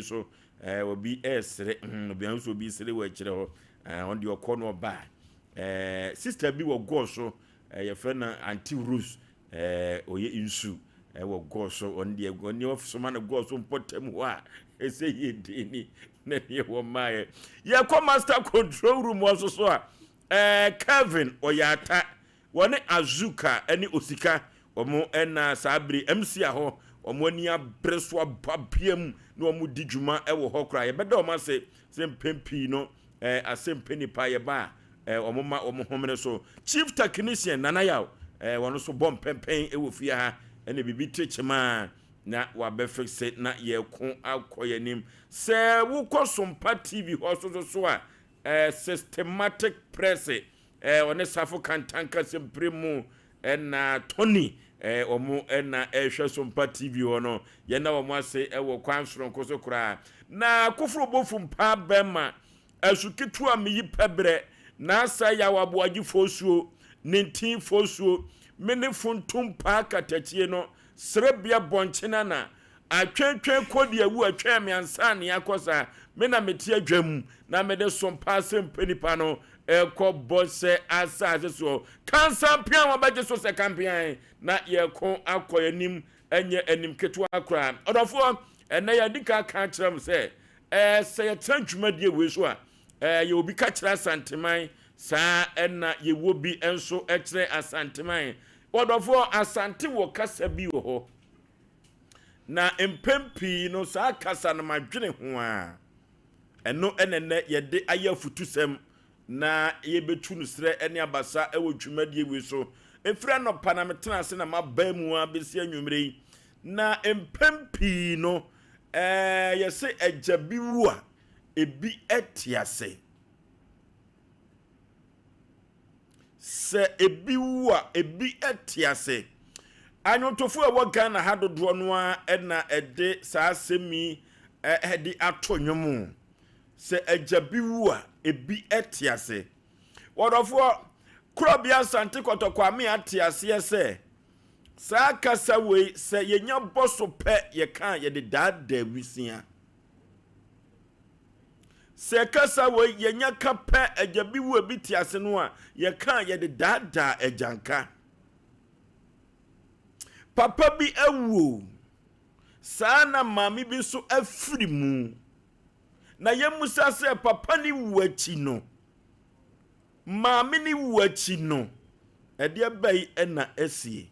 So ɛɛ obi ɛresere obi nso obi sere wɔ akyire hɔ. Ɛɛ ɔno deɛ ɔkɔ no ɔba. Ɛɛ sister bi wɔ gɔɔ so, ɛɛ yɛfrɛ no Auntie Rose. Ɛɛ ɔyɛ nsu ɛwɔ gɔɔ so. Ɔno deɛ ɔne ɔsoma no gɔɔ so mpɔtam hɔ a ɛsɛ yɛ deni na neɛ wɔ mmaeɛ. Yɛkɔ master control room hɔ nso so a, ɛɛ Kevin ɔyɛ ata. Wɔne Azuka ne Osika wɔn na saa bere MC a hɔ wɔn ani abere so aba biam na wɔn di dwuma wɔ hɔ koraa. Yɛbɛda wɔn ase sɛ mpɛn pii no eh, asɛmpɛ nipa yɛba a eh, wɔn ma wɔn homene so. Chief Technician Nana Yaw eh, wɔn nso bɔ mpɛmpɛn wɔ fie ha ɛna biribi te kyemaa na wabɛfikse na yɛko akɔ yɛn anim. Sɛ wokɔ Sompa TV hɔ so so so a eh, Systematic Press Eh, ɔne Safo Kantanka Sempere mu ɛna Tony eh, wɔn ɛna ɛhwɛ Sompa TV hɔ no. Yɛn na wɔn ase ɛwɔ kwan soronko so koraa. Na koforo bofu mpa bɛma asu ketewa meyi pɛbrɛ na asa yaw aboagye fosuo ne ntin fosuo mene funtum paa katakyie no serebea bɔnkyena na Atwentwɛn kɔ di awu atwɛn me ansa ne akɔ saa. Me na mete adwa mu na mede som paa sɛ mpɛ nipa no ɛkɔ bɔhyɛ asase soɔ. Kansampean wɔbɛgye so sɛ kampean na yɛko akɔ anim ɛnyɛ anim ketewa koraa. Ɔdɔfoɔ, ɛnɛ yɛadi ka aka akyerɛ mo sɛ ɛɛ sɛ yɛtena dwumadie wei so a ɛɛ yɛ obi ka kyerɛ Asanteman saa ɛna yɛwɔ bi nso kyerɛ Asanteman. Ɔdɔfoɔ, Asante wɔ kasa bi wɔ hɔ. Na mpɛn pii no saa kasa no madwene ho a, ɛno na nnɛ yɛde ayɛ afutusɛm na yɛbɛtu no serɛ ne abasa wɔ dwumadie wei so. Ɛfiri anɔpa na metena ase na mabaa mu a bɛsi anwummerɛ yi. Na mpɛn pii no, ɛɛ yɛse agya bi wu a, ebi te ase. Sɛ ebi wu a, ebi te ase. Anwontofo a ɛwɔ Ghana ha dodoɔ no ara na ɛde saa asɛm yi de ato nnwom. Sɛ agya bi wu a, ebi te ase. Wɔdɔfoɔ, Korɔbea Asante Kɔtɔkɔ Ame ate aseɛ sɛ saa kasa wei sɛ yɛnya bɔ so pɛ yɛka a yɛde daadaa wisia. Sɛ kasa wei yɛnya ka pɛ agya bi wu ebi te ase no a, yɛka a yɛde daadaa agyanka. Papa bi awu o, saa na maame bi nso afiri mu. Na yɛmmusa sɛ papa ne wu akyi no, maame ne wu akyi no, ɛdeɛ bɛyi na asie?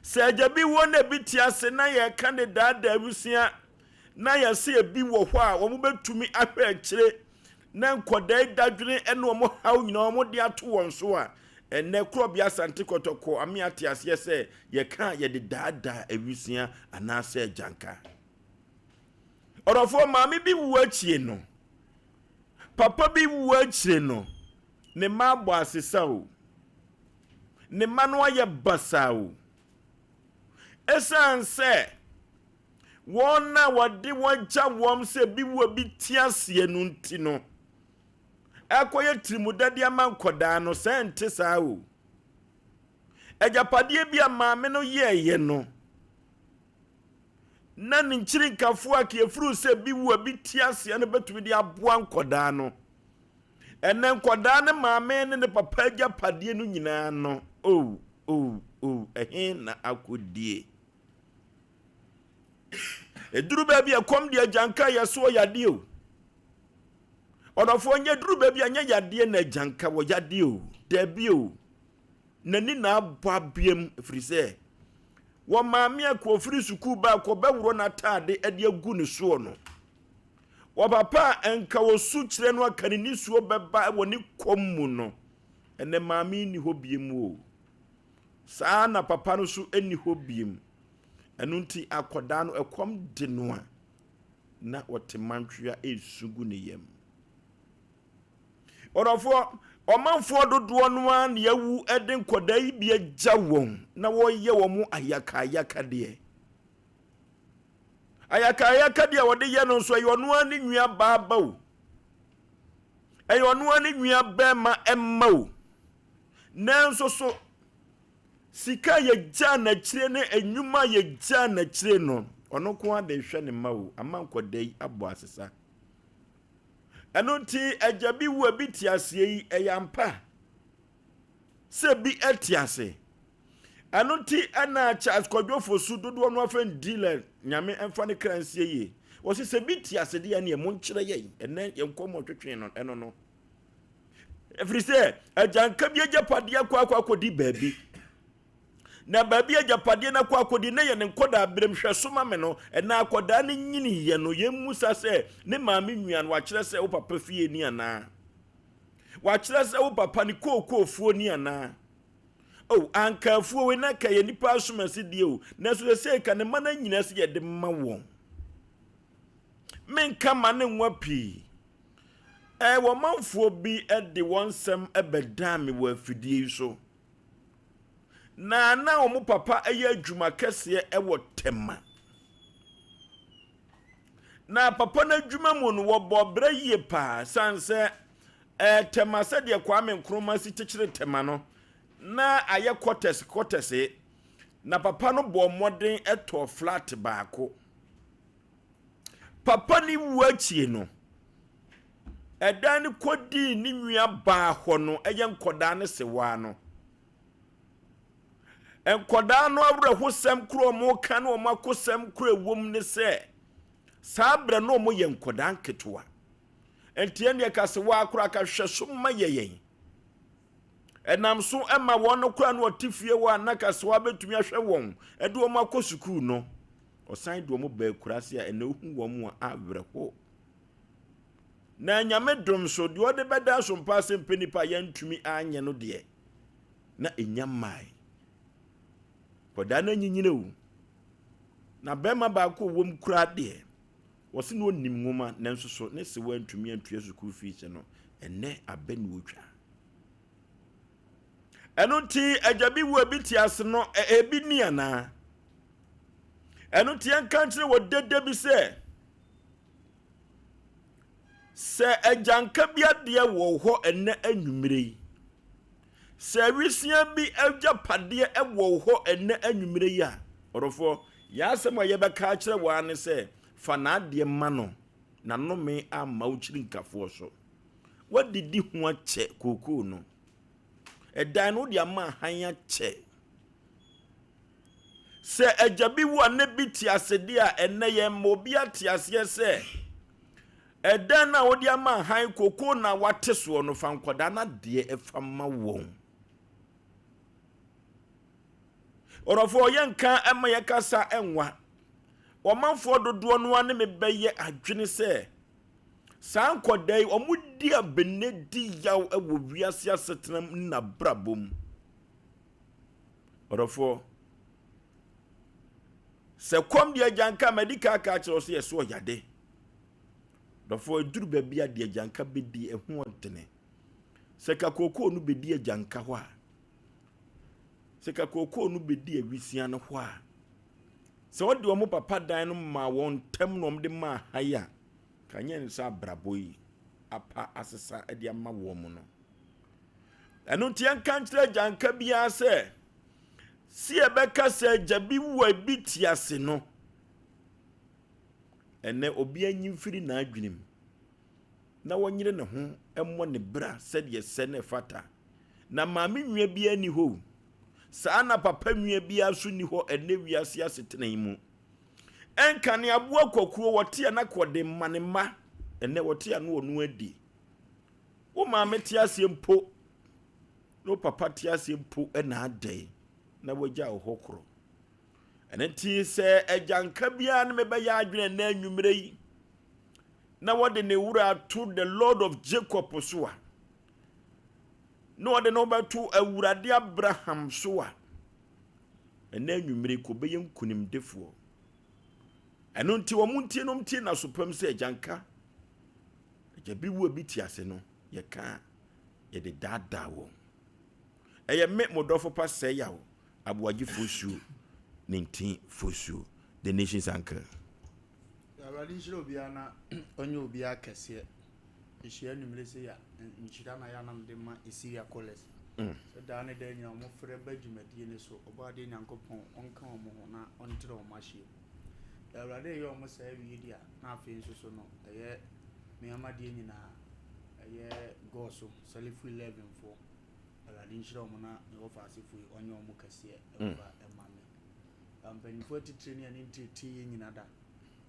Sɛ agya bi wɔ na ebi te ase na yɛka ne daadaa abusua na yɛsɛ ebi wɔ hɔ a wɔbɛtumi ahwɛ akyire na nkɔdaa yi dadwene ne wɔn haw nyinaa wɔn de ato wɔn so a, ɛnɛ Korɔbea Asante Kɔtɔkɔ ame ate aseɛ sɛ yɛka a yɛde daadaa awisia anaasɛ agyanka. Ɔdɔfoɔ, maame bi wu akyire no, papa bi wu akyire no, ne mma abɔ asesa o. Ne mma no ayɛ basaa o. Ɛsiane sɛ wɔn a wɔde wɔn agya wɔn sɛ bi wu a bi te aseɛ no nti no, ɛkɔyɛ tirimudade ama nkɔdaa no, sɛ ɛnte saa o. Agyapadeɛ bi a maame no yɛɛyɛ no, na ne nkyirinkafoɔ a kɛfuru sɛ bi wu a bi te aseɛ no bɛtumi de aboa nkɔdaa no. Ɛnɛ nkwadaa ne maame ne ne papa agyapadeɛ no nyinaa no, oh, oh, oh, ɛhe na akɔdie? Ɛduru baabi a ɛkɔm de agyanka yɛ so yadeɛ o. Ɔdɔfoɔ nyɛ duru baabi a nyɛ yadeɛ na agyanka wɔ yadeɛ o. Daabi o. N'ani na abɔ abeam ɛfiri sɛ wɔ maame a kɔfiri sukuu ba kɔbɛworɔ n'ataade de agu ne soɔ no. Wɔ papa a nka osu kyerɛ no aka ne nisuo bɛba wɔ ne kɔm mu no, ɛnɛ maame yi nni hɔ biem o. Saa na papa no nso nni hɔ biem. Ɛno nti akwadaa no ɛkɔm de no a, na ɔte mantwea ɛresu gu ne yam. Ɔdɔfoɔ, ɔmanfoɔ dodoɔ no ara na yɛawu de nkwadaa yi bi agya wɔn na wɔyɛ wɔn ayakaayakadeɛ. Ayakaayakadeɛ a wɔde yɛ no nso, ɛyɛ ɔno ara ne nua baa ba o. Ɛyɛ ɔno ara ne nua bɛrima mma o. Nanso so sika a yɛgyaa n'akyire ne nnwuma a yɛgyaa n'akyire no, Ɔno nko ara de rehwɛ ne mma o, ama nkwadaa yi abɔ asesa. Ɛno nti, agya bi wu a bi te aseɛ yi, ɛyɛ ampa sɛ bi te ase. Ɛno nti ɛna Charles Kwadwo Fosu dodoɔ no afɛn dealer nyame ɛmfa ne kra nsie yie. Wɔsi sɛ bi te ase deɛ ɛneɛ monkyerɛ yɛn ɛnɛ yɛn nkɔmmɔ twetwe no ɛno no. Ɛfiri sɛ agyanka bi agyapadeɛ akɔ akɔ akɔdi baabi. Na baabi agyapadeɛ no akɔ akɔdi na yɛ ne nkɔdaa berɛm hwɛ so ma me no ɛna akɔdaa no nyiniiɛ no yɛn musa sɛ ne maame nua no wakyerɛ sɛ wo papa fie ni anaa? Wakyerɛ sɛ wo papa ne kookoofuo ni anaa? Oh, anka afuo wei na ka yɛ nipa asomasi deɛ o, nanso sɛsɛ ka ne mma no nyinaa sɛ yɛde ma wɔn. Menka ma ne nwa pii. Ɛɛ, wɔn manfoɔ bi de wɔn nsɛm bɛdaa me wɔ afidie yi so. Na na wɔn papa yɛ adwuma kɛseɛ wɔ Tema. Na papa no adwuma mu no, wɔbɔ brɛ yie paa, sane sɛ Ɛɛ Tema sɛdeɛ Kwame Nkrumah si kyekyere Tema no, na ayɛ kɔtɛs kɔtɛse. Na papa no bɔɔ mmɔden tɔɔ flat baako. Papa no wu akyie no, ɛdan no kɔdii ne nua baa hɔ no, ɛyɛ nkɔdaa no sewaa no. Nkɔdaa no awerɛhosɛm koro a wɔka ne wɔn akosɛm koro ɛwom ne sɛ, saa berɛ no wɔyɛ nkɔdaa nketewa. Enti ɛnneɛ ka sɛ, Woa koraa ka hwɛ so ma yɛ yɛn. Ɛnam so ma wɔn no koraa no ɔte fie hɔ a na kasewa bɛtumi ahwɛ wɔn de wɔn akɔ sukuu no. Ɔsan de wɔn baa akuraase a ɛnɛ wohu wɔn a awerɛho. Na Nyame dom so, deɛ ɔde bɛda asompa ase mpɛ nipa a yɛntumi anyɛ no deɛ, na ɛnya mmae. Kɔdaa no anyinyina o. Na bɛrima baako wɔ mu koraa deɛ, Wɔse na ɔnim nwoma nanso so ne se wantumi antua sukuu fees no, ɛnnɛ abɛ na ɔtwa. Ɛno nti agya bi wu a bi te ase no, ebi ni anaa? Ɛno nti yɛnka nkyerɛ wɔ dede bi sɛ, sɛ agyanka bi adeɛ wɔ hɔ ɛnnɛ anwummere yi, Sɛ awisiaa bi agyapadeɛ wɔ wo hɔ ɛnnɛ anwummerɛ yi a, ɔdɔfoɔ, yɛn asɛm a yɛbɛka akyerɛ wo ara ne sɛ, fa n'adeɛ ma no, na nnome amma wo kyiri-nkafoɔ so. Woadidi ho akyɛ kookoo no. Ɛdan no wode ama hann akyɛ. Sɛ agya bi wu a na bi te ase deɛ a, ɛnnɛ yɛmma obi ate aseɛ sɛ ɛdan no a wode ama hann kokoo na wate soɔ no, fa nkwadaa no adeɛ fa ma wɔn. Ɔdɔfoɔ, yɛnka ɛma yɛkasa ɛnwa. Ɔmanfoɔ dodoɔ no ara ne me bɛyɛ adwene sɛ saa nkwadaa yi wɔdi abene di yaw wɔ wiase asetena mu ne n'abrabɔ mu. Ɔdɔfoɔ, sɛ kɔm de agyanka madi ka aka akyerɛ wo sɛ yɛso ɔyade. Dɔfoɔ, ɛduru baabi a deɛ agyanka bɛdi ɛho ɔdene. Sɛ ka kookoo no bɛdi agyanka hɔ a, sɛ ka kookoo no bɛdi awisia no hɔ a, sɛ wɔde wɔn papa dan no maa wɔn ntam na wɔde maa ha yi a, ka nyɛ ne sɛ abrabɔ yi apa asesa de ama wɔn no. Ɛno nti yɛnka nkyerɛ agyanka biara sɛ, si yɛbɛka sɛ agya bi wu a ebi te ase no, ɛnɛ obi anyi mfiri n'adwene mu na wɔnyere ne ho mmɔ ne bra sɛdeɛ sɛ na ɛfata. Na maame nua biara nni hɔ o. Saa na papa nua biara nso nni hɔ ɛnɛ wiase asetena yi mu. Ɛnka ne aboa kwakuo wɔte a na kɔde ma ne mma, ɛnɛ wɔte a na ɔno adi. Wo maame te aseɛ mpo na wo papa te aseɛ mpo na adɛn na wagya wo hɔ korɔ. Ɛno nti sɛ agyanka biara ne mebɛyɛ adwene ɛnɛ anwummerɛ yi na wɔde ne wura ato the Lord of Jacob so a na wɔde ne bɛto Awurade Abraham so a ɛnɛ anwummerɛ kɔ bɛyɛ nkunimdifoɔ. Ɛno nti wɔn ntie nom tie n'asopam sɛ agyanka Agya bi wu a bi te ase no, yɛka a, yɛde daadaa wɔn. Ɛyɛ me, mo dɔfo pa Sɛyaw Aboagye Fosuo, ne ntin Fosuo, the nation's uncle. Awurade nhyira obiara na ɔnyɛ obiara kɛseɛ. Mehyia anwummere sei a, nhyira na yɛ a na mede ma Asiria Callers. Sɛ daa ne daa nyinaa wɔfrɛ ba dwumadie no so, Ɔbɔadeɛ Nyankopɔn ɔnka wɔn ho na ɔntrɛ wɔn ahyeɛ mu. Awurade reyɛ wɔn saa wie deɛ a, na afei nso so no, ɛyɛ me amadeɛ nyinaa, ɛyɛ Gɔɔso, Salifu 11 foɔ. Awurade nhyira wɔn na me wɔfa asefoɔ yi ɔnyɛ wɔn kɛseɛ ɛmfa ɛma me. Mpanyinfoɔ atitire ne ɛne ntiatia yɛ nyina da.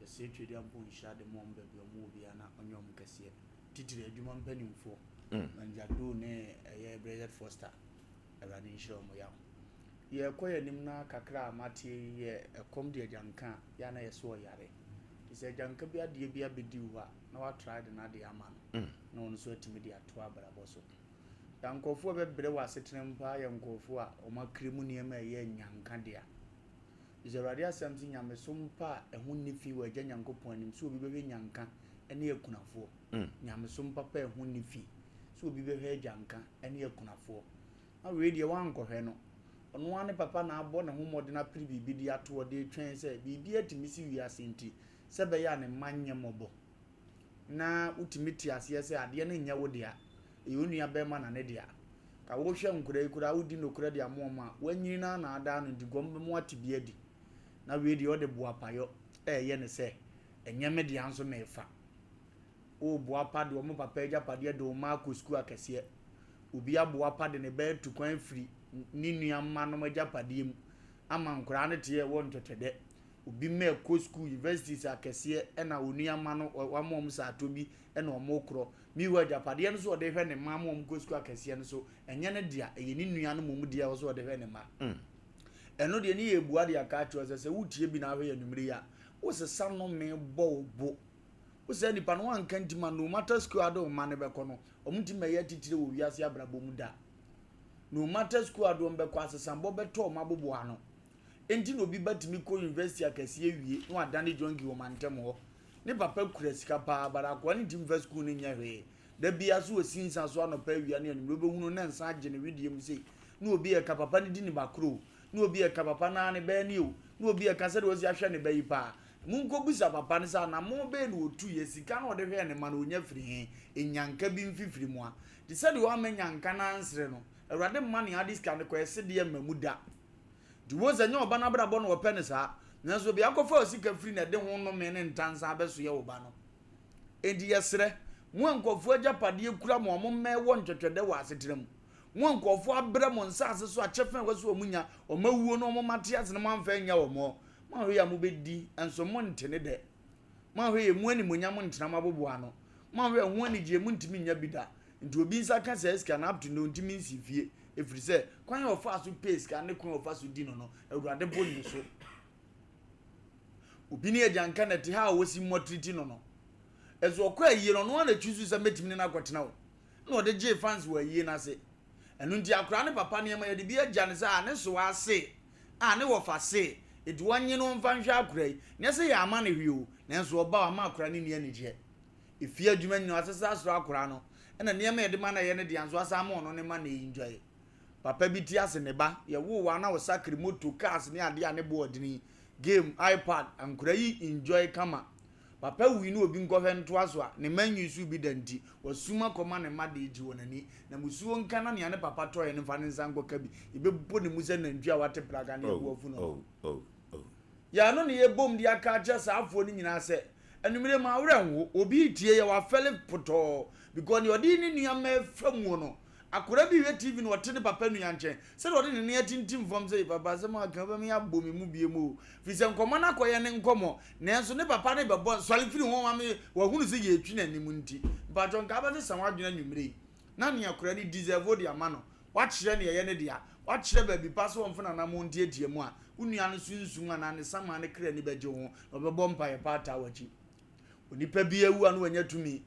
Yɛsrɛ Tweduampɔn nhyira de ma wɔn baabi wɔn wɔ biara na ɔnyɛ wɔn kɛseɛ. Titire adwuma mpanimfoɔ, Manager Doe ne ɛyɛ Blessed Foster. Awurade nhyira wɔn yaw. Yɛrekɔ yɛn anim na kakra a mate yi yɛ ɛkɔm de agyanka a, yɛ a na yɛsɛ ɔyare. Nti sɛ agyanka bi adeɛ bi abɛdi wo hɔ a, na woatra de n'adeɛ ama no, na ɔno nso atumi de ato abrabɔ so. Na nkurɔfoɔ a ɛbɛbrɛ wɔ asetena mu paa yɛ nkurɔfoɔ a wɔn akra mu nneɛma a ɛyɛ nyanka dea. Ɛfiri sɛ Awurade asɛm se nyamesom pa a ɛho nni fi wɔ Agya Nyankopɔn anim sɛ obi bɛhwɛ nyanka ne akunafoɔ. Nyamesom papa a ɛho nni fi sɛ obi bɛhwɛ agyanka ne akunafoɔ. Na wei deɛ wankɔhwɛ no. Ɔno ara ne papa na abɔ ne ho mmɔden apere biribi de ato hɔ de retwɛn sɛ biribi atumi si wiase nti sɛ ɛbɛyɛ a ne mma nyɛ mmɔbɔ. Na wotumi te aseɛ sɛ adeɛ no nyɛ wo dea, ɛyɛ wo nua bɛrima na ne dea. Ka wohwɛ nkwadaa yi koraa wodi nokorɛ de ama wɔn a, wɔanyini no ara na adaa no nti wɔn bɛma wɔate bi adi. Na wei deɛ ɔde boapayɔ ɛreyɛ no sɛ ɛnyɛ me dea nso merefa. Woboapa de wɔn papa agyapadeɛ de wo mma akɔ sukuu akɛseɛ. Obi aboapa de ne ba atu kwan afiri ne nua mma nom agyapadeɛ mu ama nkwadaa no teɛ wɔ ntwɛtwɛdɛ. Obi mma ɛkɔ sukuu universities akɛseɛ ɛna onua mma no wama wɔn saatɔ bi ɛna wɔn rekorɔ. Meanwhile agyapadeɛ no so ɔde hwɛ ne mma ama wɔn kɔ sukuu akɛseɛ no so ɛnyɛ ne dea, ɛyɛ ne nua no mmom dea ɛwɔ sɛ ɔde hwɛ ne mma. Ɛno deɛ ne yɛ bua de aka akyerɛ wo sɛ sɛ wotie bi na ahwɛ yɛ anwummere yi a wosesa nnome bɔ wo bo. Wo saa nipa no wanka nti ma no matter school ade wo mma no bɛkɔ no, wɔn nti mmɛyɛ atitire wɔ wiase abrabɔ mu da. No matter school ade wɔn bɛkɔ asesabɔ bɛtɔ wɔn abobo ano. Enti na obi ba tumi kɔ university akɛseɛ wie na wadane junkie wɔ mantam hɔ. Ne papa kura sika paa but akoa no ntumi mfa school no nyɛ hwee. Da biara so ɔsi nsa so anɔpa awia ne anwummerɛ wobɛhunu na nsa agye ne wedeɛ mu sei. Na obi ɛka papa no di ne ba koro o. Na obi ɛka papa no ara ne ba ani o. Na obi ɛka sɛdeɛ wasi ahwɛ ne ba yi paa. Monkɔbisa papa no sɛ anammɔn bɛn na ɔtuiɛ, sika no a ɔde hwɛɛ ne mma no ɔnya firi he? Nnyanka bi mfifiri mu a. Te sɛdeɛ wamma nnyanka no ansere no, Awurade mma nea ɔde sika no kɔɛ sedeɛ mma mu da. Nti wohu sɛ ɛnyɛ ɔba no abrabɔ na ɔpɛ no saa, nanso baabi akɔfa sika firi na ɛde ho nnome ne ntansa abɛsoɛ wo ba no. Enti yɛsrɛ, mo a nkurɔfoɔ agyapadeɛ kura mo a mo mma ɛwɔ ntwɛtwɛdɛ wɔ asetena mu, mo a nkurɔfoɔ abrɛ mo nsase so akyɛfa a ɛwɔ sɛ wɔn nya, wɔn awuo na wɔn mma te ase na moamfa annya wɔn hɔ, moanhwɛ yie a mobɛdi nso monte ne dɛ. Moanhwɛ yie mo animuonyam ntena mo aboboano. Moanhwɛ ɛho anigyeɛ montumi nnya bi da. Nti obi nsa ka saa sika no up to nnɛ ɔntumi nsi fie ɛfiri sɛ kwan a ɔfaa so pɛɛ sika ne kwan a ɔfa so di no no Awurade bo nnye so. Obi ne agyanka na ɛte ha a wɔsi mmɔtiriti no no. Ɛso ɔkɔ ayie no ɔno ara na choose sɛ mɛtumi ne no akɔtena o. Ɛna ɔde gyee fans wɔ ayie no ase. Ɛno nti akwadaa ne papa nneɛma yɛde bi agya no sɛ a ne soa ase a ne wɔfa se enti wɔnnye no mfa nhwɛ akwadaa yi. Nyɛ sɛ yɛama no hwee o, nanso ɔba a ɔma akwadaa no nni anigyeɛ. Efie adwuma nyinaa ɔsesa asra akwadaa no, ɛna nneɛma a yɛde ma no a ɛyɛ ne dea nso asan ama ɔno ne mma na enjoy. Papa bi te ase ne ba, yɛwoo wo a na wo sakre, moto, cars ne adeɛ a ne bo ɔdene yi, game, iPad, nkwadaa yi enjoy kama. Papa wui na obi nkɔhwɛ ntoa so a, ne mma nyi so bi da nti, wasum akɔma ne mma de regye wɔn ani. Na musuo nka na nea ne papa tɔeɛ no mfa ne nsa nkɔka bi. Yɛbɛbɔ ne mu sɛ nantwie a wate praka ne aboa funu ho. Yɛn ano na yɛbom de aka akyerɛ saa afoɔ no nyinaa sɛ, Anwummere ma werɛ nho, obi retie yɛ wafɛle potɔɔ because nea ɔde ne nua mma refa muo no, akwadaa bi rehwɛ TV na ɔte ne papa nua nkyɛn, sɛdeɛ ɔde ne nan atintim fam sɛ, papa asɛm a aka wobɛma yɛabɔ me mu biom o, firi sɛ nkɔmmɔ no akɔyɛ ne nkɔmmɔ, nanso ne papa no rebɛbɔ sɔre firi ho ma me, wahunu sɛ yɛretwi n'anim nti, mpakyɛw nka wobɛsesa w'adwene anwummere yi na nea akwadaa no deserve wode ama no, woakyerɛ nea ɛyɛ ne dea, woakyerɛ baabi pa sɛ ɔmfa n'anammɔn ntiatia mu a, wo nua no sunsum anaa ne saman ne kra ani bɛgye wo ho, na ɔbɛbɔ mpaeɛ pa ataa w'akyi. Onipa bi awu a na wanya tumi.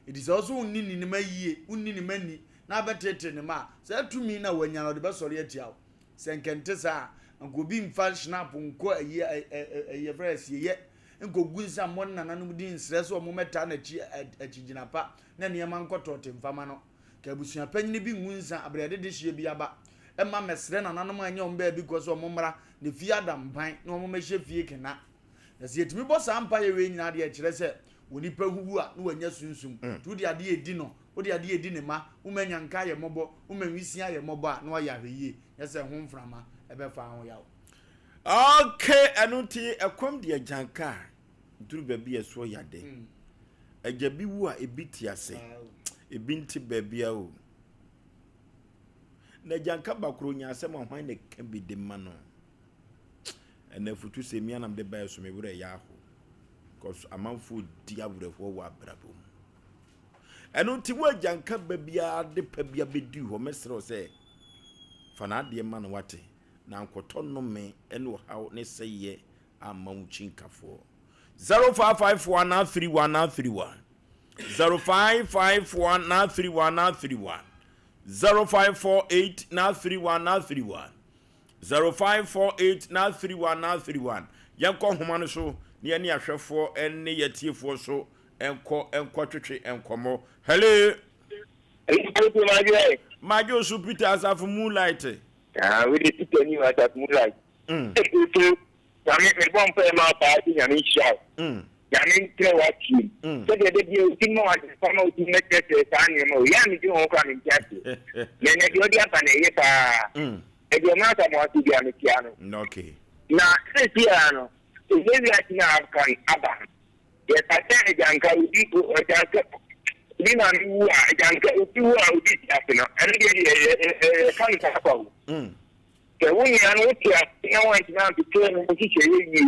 Enti sɛ wo nso wonni ne mma yie, wonni ne mma ni, na abɛteetee ne mma a, saa tumi no a wanya no, ɔde bɛsɔre atia wo. Sɛ anka ɛnte saa a, anka obi mfa schnapp nkɔ ayi ayi yɛfrɛ no asieeɛ nkɔgu nsa mmɔ ne nananom din nsrɛ sɛ wɔmmɛtaa n'akyi akyigyina pa na nneɛma nkɔ tɔɔte mfa ma no. Ka abusua panyin bi ngu nsa bere a yɛde dehyeɛ bi aba mma mmɛsrɛ nananom a ɛnyɛ wɔn baabi kɔ sɛ wɔmmra na fie ada mpan na wɔmmɛhyɛ fie kena. Na sɛ yɛtumi bɔ saa mpaeɛ wei nyinaa deɛ ɛkyerɛ sɛ onipa hu wu a na wanya sunsum. Nti wode adeɛ redi no, wode adeɛ redi ne mma, woma nyanka ayɛ mmɔbɔ, woma nwisiaa ayɛ mmɔbɔ a na wayɛ ahwɛyie, nyɛ sɛ ɛho mframa ɛbɛfa ho yaw. Okay, ɛno nti ɛkɔm de agyanka a duru baabi a ɛsoɔ yade. Agya bi wu a ebi te ase, ebi nte baabi a o. Na agyanka ba koro nya asɛm a hwan na ɛka bi de ma no. Ɛna afutu sɛ mi anam de baeɛ so me werɛ yɛ aho. Because amanfoɔ di awerɛhoɔ wɔ abrabɔ mu. Ɛno nti wo agyanka ba biara de pa bi abɛdi hɔ mɛsrɛ wo sɛ fa n'adeɛ ma no wate na ankɔtɔ nnome ne ɔhaw ne sɛeɛ amma wo kyinkafoɔ. 0554 931 931 0554 931 931 0548 931 931 0548 931 931 Yɛnkɔ nhoma no so na yɛne ahwɛfoɔ ne yɛtiefoɔ so nkɔ nkɔtwetwe nkɔmmɔ. Hello. Madwo so Peter Asafo Moonlight. Ah, we de Peter ni Asafo Moonlight. Oto, nyame mebɔ mpa ma paa sɛ nyame nhyira wo. Nyame ntrɛ w'atie mu. Sɛdeɛ da bia ɔtim ma w'adwempa ma ɔtim mɛkyerɛkyerɛ saa nneɛma o. Yɛ a medwene ho koraa mente aseɛ. Na ɛnɛ deɛ ɔde aba no ɛyɛ paa. Ɛdeɛ ɔma Asamoah so bia metia no. Okay. Na seesei ara no, ɛnɛ wiase no a aka no aba no, yɛka sɛ agyanka obi agyanka obi maame wu a agyanka obi wu a obi te ase no, ɛno deɛ deɛ yɛka no saa kwa o. Sɛ wo nua no wote ase na woantumi antoto no nhyehyɛeɛ yie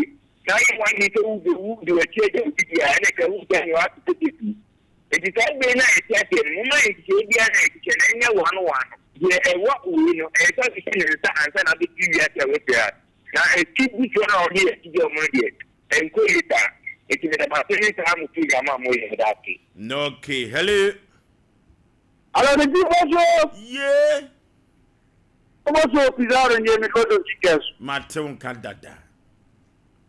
na ayɛ w'adwene sɛ wobɛwu de w'akyi agya obi deɛ a, ɛnna ka wu sɛ nea woato pete pii. Enti saa bere no a yɛte aseɛ no, momma nhyehyɛeɛ biara a yɛhyehyɛ no nyɛ one one. Deɛ ɛwɔ wei no, ɛyɛ sɛ ɔhyehyɛ ne nsa ansa na abɛduru wiase a wafiri ha. Na akyi difoɔ no a wɔde yɛn akyi gya wɔn no deɛ, ɛnkɔ yie saa. Enti meda mo ase ne saa mo program a moyɛ. Meda ase. Okay, hello. Alo, me ti boso. Ye. Boso Pizarro nye me kodo chikes. Mate wo nka dada.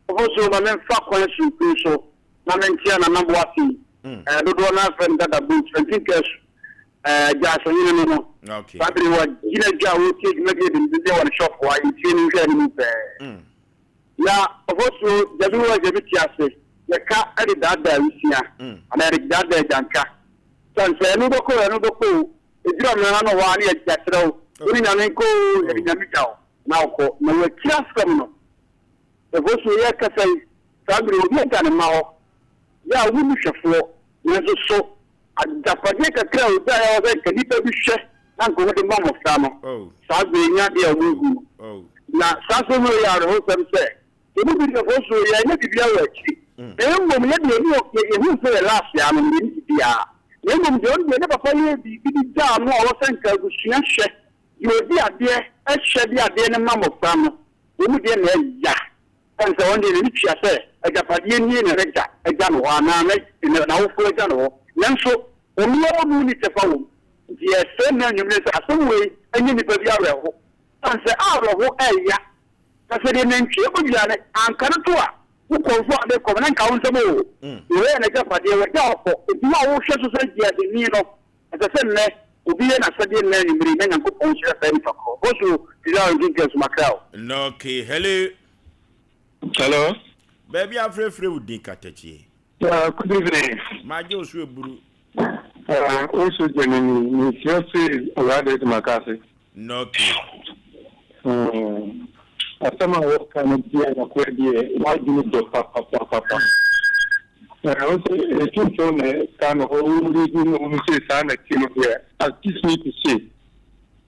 Obosuo ma memfa kwan soronko yi so na menkyea Nana Boakye, dodoɔ no ara frɛ no Dada Boots, Fantinkasu, Gyaasehene no no. Saa bere yi wagyina dwa a ɔretie dwumadie dendenden wɔ ne shop hɔ a yɛtie no nhwɛ anim pɛɛ. Na Obosuo, Gyabi wɔ Gyabi te ase, yɛka de daadaa awisia anaa yɛde daadaa agyanka. Sane sɛ ɛno bɛkɔ o, ɛno bɛkɔ o, ɛduru amena no ano hɔ a na yɛakyerɛ wo, wo ne Nyame nkɔ o, yɛde Nyame gya wo na wokɔ. Na wakyiri asɛm no. Ɛhɔ so yɛrekasa yi, saa bere yi obi agya ne mma hɔ, yɛ a wonni hwɛfoɔ, nanso so agyapadeɛ kakra a ogyaeɛ a ɛwɔ sɛ nka nnipa bi hwɛ na nka wɔde ma mmɔfra no, saa bere yi nyɛ adeɛ a wɔnhu no. Na saa asɛm wei yɛ awerɛhosɛm sɛ, yɛn mu bi deɛ ɛhɔ so yɛanyɛ biribiara wɔ akyiri, na mmom yɛ deɛ yɛne yɛhu sɛ yɛ last ano no, yɛnni biribiara, na mmom deɛ ɔno deɛ ne papa yɛɛ biribi de gyaa no a ɔwɔ sɛ nka abusua hwɛ, deɛ ɔdi adeɛ hwɛ de adeɛ no ma mmɔfra no, Wɔn mu deɛ na ɛya ɛsiane sɛ ɔno deɛ n'ani tua sɛ agyapadeɛ nie na n'agya agya no hɔ anaa n'awofoɔ agya no hɔ. Nanso ɔno ara mu nni kyɛfa wɔ mu. Nti yɛsrɛ nnɛ anwummerɛ sɛ asɛm wei nyɛ nnipa bi awerɛho. Ɛsiane sɛ awerɛho ɛya. Na sɛ deɛ nantwie kɔdwira no anka no to a, wo kɔmfoɔ a wode kɔm na nka wo nsam oo. Wei yɛ n'agyapadeɛ, wagya hɔ kɔ. Nti wo a wohwɛ so sɛ gye adeni no, Ɛsɛ sɛ nnɛ obi yɛ n'asɛdeɛ nnɛ anwummere yi na Nyankopɔn nhyira saa nipa korɔ. Go so Desire Nkenken so makra o. Okay, hello. Hello. Baabi afrɛfrɛ wo din katakyie. Good evening. Magye wo so eburu. Wo so gye me ni mesrɛ firi Awurade de maka ase. Okay. Asɛm a wɔka no deɛ nokorɛ deɛ w'adwene dɔ papapapapa. Wo sɛ ɛtumfoɔ na ɛka no hɔ woredi no hunu sɛ saa na ti no deɛ assist me to say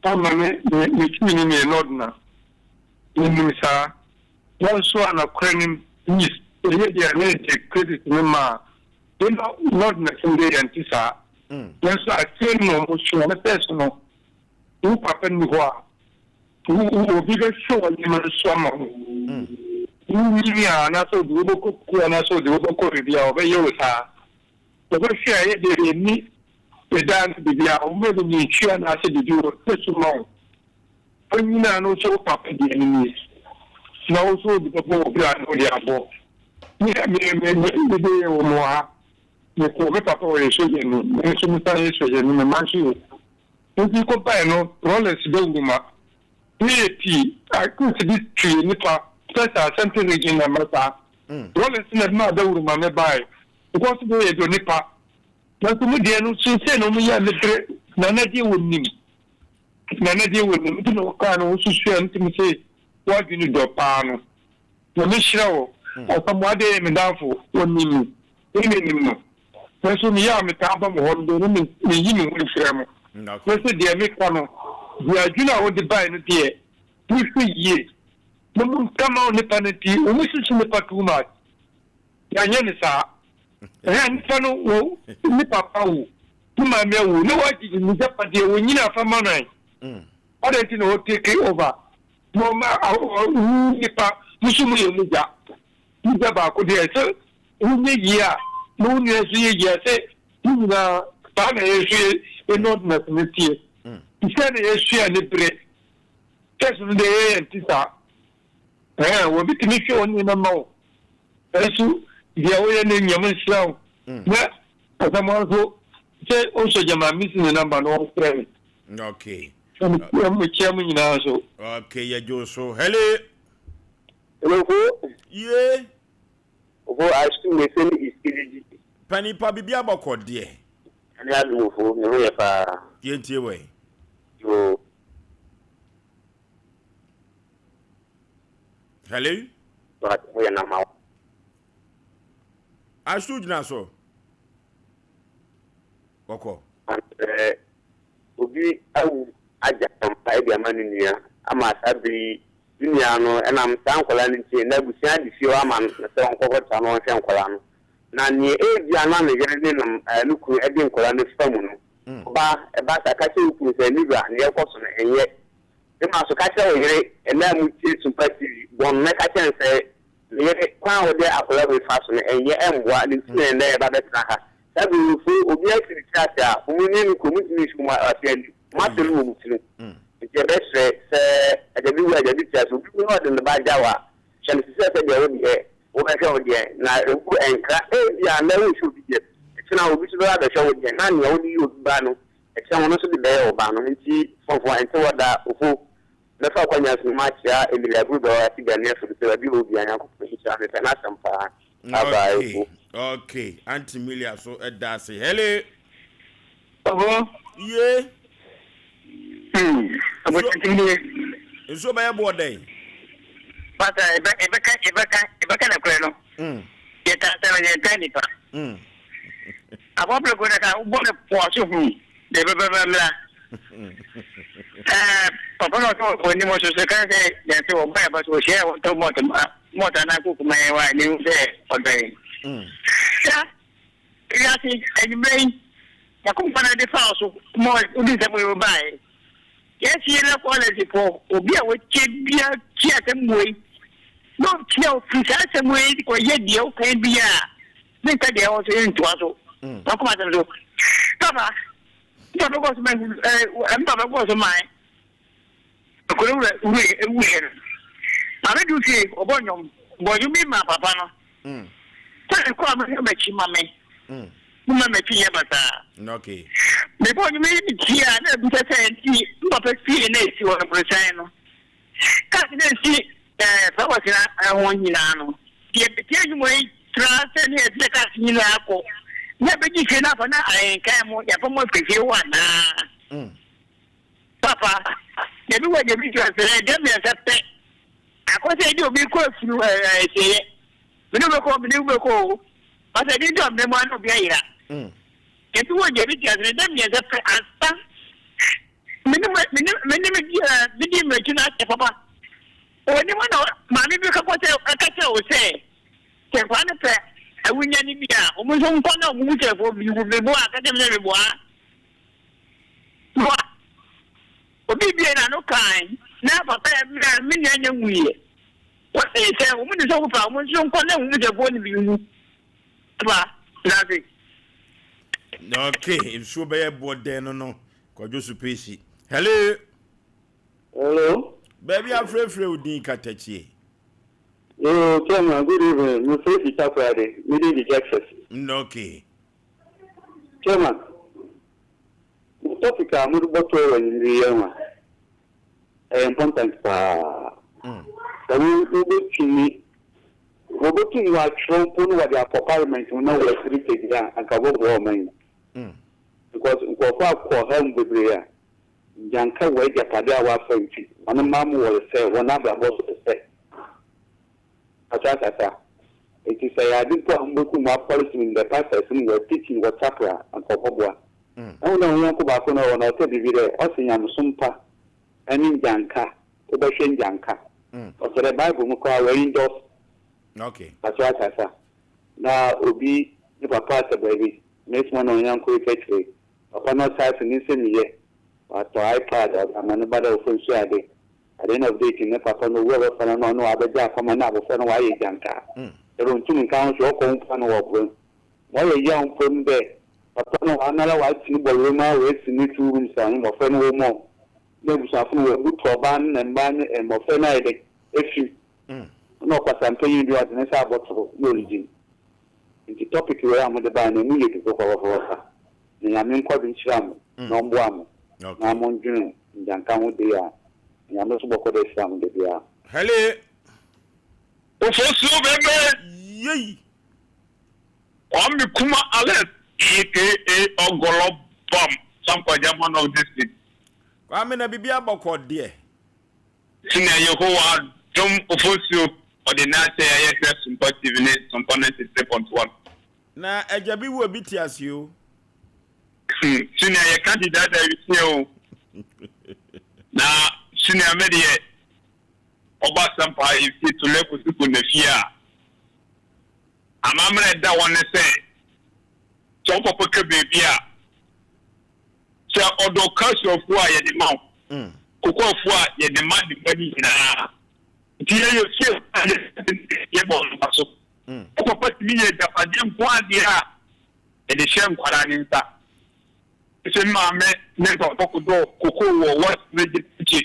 ama me me twi ne me nɔdena menim saa nanso a nokorɛ no mis ɛyɛ deɛ ne de credit no ma a nɔdena sɛm deɛ yɛnte saa nanso aseɛ no ɔmo sua ne fɛs no wo papa nni hɔ a obi bɛhwɛ wɔ nneɛma no so ama wo. Wonyini a anaasɛ ɔde wo bɛkɔ sukuu anaasɛ ɔde wo bɛkɔ baabi a ɔbɛyɛ wo saa. Ɔbɛhwɛ a ɛyɛ deɛ ɛnni ɛda no biribi a ɔbɛma no nantwie anaasɛ biribi ɔhwɛ so ma wo. Wonyini a na wo sɛ wo papa deɛ no nie na wo nso wode bɛbɔ wo bra na wode abɔ. Me me me me de wɔ mo ha mekɔ me papa ɔyɛ sogyani me nso mesan yɛ sogyani me mma nso yɛ. Nti kɔbae no Rollins dawuru ma ne yɛ pii a case bi twi nipa sɛ saa Ashanti region na ɛma saa Rollins na ɛmaa dawuru ma me bae because de yɛ dɔ nipa nanso mo deɛ no seesei na wɔn yɛ ne bere nana deɛ wɔ nim nana deɛ wɔ nim nti na wɔkaa no wosusua nti mo se wadwene dɔ paa no. Nyame nhyira wo. Asamoah deɛ yɛ me damfo, ɔnim me, me menim no. Nanso meyɛ a metaa ba mo hɔ no deɛ na menyi me ho mfrɛ mo. Mese deɛ meka no, deɛ adwene a wode baeɛ no deɛ, monhwɛ yie na monka ma nipa no nti, wɔsisi nipa too much. Yɛanyɛ no saa. Ɛhɛn, nipa no, wɔ, ne papa awu, ne maame awu, na wagye ne gyapadeɛ, wɔnyini afa ma no ɛ. Adɛn nti na ɔ take over? Mo ma wo nipa, mo nso moyɛ mogya. Mogya baako deɛ, sɛ wonyɛ yie a, na wo nua nso yɛ yie a, sɛ mo nyinaa, saa na yɛn nso yɛ, yɛn ordinance no teɛ. Sɛ na yɛsua ne berɛ. Church no deɛ yɛyɛ nte saa. Ɛɛ, wɔbɛtumi hwɛ wɔn nneɛma ma wo. Nanso deɛ woyɛ no Nyame nhyira wo. Na Asamoah nso sɛ ɔnsɔ gyama mesi ne number na ɔmfrɛ me. Okay. Na mekyia mo nyinaa nso. Okay, yɛgye wo so. Hello. Hello, Ofo. Ye. Ofo, asu me se ne isididi. Panipa bibi abɔkɔ deɛ. Nyame adom ofo, me ho yɛ paa. Yɛntie wɔ yi. Yoo. Hello. Woyɛ nama. Asu gyina so. Wɔkɔ. Sɛ obi awu agya mpa de ama ne nua ama saa bere yi ne nua no ɛnam saa nkwadaa no nti na abusua de fie hɔ ama no sɛ ɔnkɔkɔtra na ɔnhwɛ nkwadaa no na nea ebia na ne yere ne ne kunu de nkwadaa no fa mu no ɔba ɛba saa ka kyerɛ wo kunu sɛ me wura nea ɛkɔ so no ɛnyɛ Mema so ka kyerɛ wo yere ɛnnɛ a motie Sumpa TV, bɔ no na ka kyerɛ no sɛ, Me yere, kwan a wode akwadaa wei fa so no, ɛnyɛ, ɛmmoa, ne nti na ɛnnɛ yɛba bɛtena ha. Saa bere yi, mfo, obiara si ne tiri ase a, wɔn ani nni kuro, wɔntumi nsi wɔn ase ani, wɔn asɛm wɔ wɔn tirim. Nti yɛbɛsrɛ sɛ, agya bi wu a, agya bi te ase, obi wu na ɔde ne ba gyaw a, hyɛ no sesɛ sɛ deɛ wo deɛ, wobɛhwɛ wo deɛ, na mpo ɛnkra, ebia nnɛ wonhwɛ obi deɛ, ɛkyena obi nso bɛba abɛhwɛ wo deɛ, na nea wode yɛ obi ba no, Ɛkyɛ ho no nso de bɛyɛ wo ba no nti fɔfɔ ɛnte hɔ da ofo mɛfa akwanya so makyea Emilia Grubel ase Ghanaian fo no sɛ baabi a ɔwɔ biara Nyankopɔn nhyira no mepɛ n'asɛm paa bye bye Okay ofo. okay Auntie Emilia so ɛda ase hello. Ɔbɔ. Ye. Hmm. Abɔtenten nie. Nsuo bɛyɛ boɔ dɛn? Pasa ɛbɛ ɛbɛka ɛbɛka ɛbɛka na korɛ no. Yɛtaa sɛ no yɛntaa nipa. Aboa prɛko no ka wobɔ no pɔɔ so hu deɛ ɛbɛba mmra. Ɛɛ papa na ɔsɛ wɔ anim so so kan sɛ yɛn sɛ wɔbɔ yɛn ba so wɔhyia yɛn wɔtɔ mɔt mɔt anaa koko ma yɛn wa ne hu sɛ ɔdɔ yɛn. Sa wiase anwummerɛ yi Nyankopɔn na de faa so ma wode nsɛm yi baeɛ. Yɛsi yɛ kɔlɛsi fo obi a wɔkyɛ bia tie asɛm wei na ɔtia ofiri saa asɛm wei kɔyɛ deɛ wokan bi a ne nka deɛ ɛwɔ so ntoa so wakoma asɛm so papa papa kɔ so ma ɛɛ papa kɔ so ma akɔrɔ wura wura ewu yɛ no maame du fie ɔbɔ nnwom bɔ nnwom bi ma papa no sɛ ɛkɔ a mehwɛ m'akyi ma me mo ma m'akyi nyɛ basaa mebɔ nnwom yi tie a na ebisa sɛ nti papa fie na esi hɔ no borosan no Cars na esi ɛɛ flowers na ɛho nyinaa no, deɛ tie nnwuma yi tra sɛ ne yɛsɛ cars nyinaa kɔ na ɛbɛgye fie no afa na ahenkan mu yɛafa mu afiri fie hɔ anaa? Mm. Papa, deɛ bi wɔ deɛ bi kyerɛ sɛ ɛdɛ mmiɛnsa pɛ akɔ sɛ ɛde obi kɔ afunu ɛɛ ɛsieɛ mene wobɛkɔ mene wobɛkɔ o pasa ɛde dɔ mmerɛ mu ano obi ayera mm. deɛ bi wɔ deɛ bi kyerɛ sɛ ɛdɛ mmiɛnsa pɛ ansa Me ne me ne me ne me di ɛɛ me di m'akyi na akyɛ papa. Onim na maame bi kɔkɔ sɛ ɛka kyerɛ wo sɛ sɛ nkwadaa no pɛ awunya no bi a wɔn nso nkɔ na wɔn busuafoɔ bi wu meboa ka kyerɛ me sɛ meboa. Boa. Obi bie n'ano kan na papa yɛ me me nua nyɛ nwuiɛ. Wɔsi sɛ wɔn ne sɛ wɔn pɛ a wɔn nso nkɔ na wɔn busuafoɔ no bi wu. Papa, dabi. Okay, nsuo bɛyɛ boɔ dɛn no no. Kwadwo Supesi. Hello. Hello. Baabi afrɛfrɛ wo din katakyie. Yo, Chairman, good evening. Me frɛ fi Takoradi. Me din de Jexus. Okay. Chairman, mo topic a mode bɔtɔɔ wɔ anwummere yi ho a, ɛyɛ important paa. Sɛ wobɛtumi wɔbɛtumi wɔatwerɛ mpo na wɔde akɔ parliament mu na wɔasiri tɛdi a, anka wɔbɛboa ɔman yi. Because nkurɔfoɔ akɔ ɔhaw mu bebree a, nyanka wɔ agyapadeɛ a wɔafa nti, wɔn mma mo wɔresɛe, wɔn abrabɔ nso resɛe. Ɔkyerɛ asase a. Ntsi sɛ ɔyɛ adze mpo a hom botum wɔapolish no in the pastors no wɔ teaching wɔ chapel a, anka ɔbɔboa. Ehu dɛ hɔn nyɛnko baako no ɔwɔ no ɔtse biribi dɛ ɔse nyamesom pa ne ngyanka, wobɔhwɛ ngyanka. Ɔkyerɛ dɛ Bible mu koraa wɔ endorse Ɔkyerɛ asase a. Na obi ne papa atse baabi, mesoma na hɔn nyɛnko rekɛkyerɛ, papa no ɔsaase ne nsamu yɛ, ɔatɔ iPad ɔdze ama ne ba dɛ ɔmfa nsua adze. At the end of the day ne papa no owu a ɔbɛfa no na ɔno ɔabɛgye akɔma na abofra no ɔayɛ egyankaa. Dɛm onntum nnka ho hwee, ɔkɔ ho mpo a na ɔabrɛ mu. Ma ɔyɛ yaw mpo nye dɛ papa no ɔnoara ɔatse no bɔwerɛ mu ara oesi ne two rooms a mbofra no wɔ mu na ebusuafo no woebutu ɔbaa no na mbaa no mbofra no ayɛ dɛn efi mu. Nna ɔkwasampanyin bi ɔdze ne nsa abɔto hɔ na oridzi mu. Ntsi topic wei a modze bae no emu yɛ du papapapaapa. Na Nyame nkɔ do nhyira mo na ɔmboa mo na mondwen ngyanka ho dei a Nyame so bɔkɔ do ehyira mo dabiara. Hele. Ofosuo bebe. Yei. Kwame Kuma Alex aka Ɔgɔlɔ Bam Sankwa German of District. Kwame na biribi abɔkɔ deɛ. Sɛnea Yehowa adom Ofosuo ɔde n'akyɛ yɛ yɛhwɛ Sompa TV ne Sompa 93.1. Na agya bi wu obi te ase o. Sɛnea yɛka de daadaa wisie o. Na sɛnea me deɛ ɔba Sampa efie Tole Kosiko na fie a amammerɛ ɛda hɔ ne sɛ sɛ wo papa ka baabi a Sɛ ɔdɔ calcium afuo a yɛde ma wo, koko afuo a yɛde ma ne mma no nyinaa. Nti yɛyɛ fie a yɛbɔ mma so. Wo papa tumi yɛ agyapadeɛ nko ara deɛ a, yɛde hyɛ nkwadaa no nsa. Sɛ me maame ne me papa kɔdɔɔ koko wɔ West Region akyi,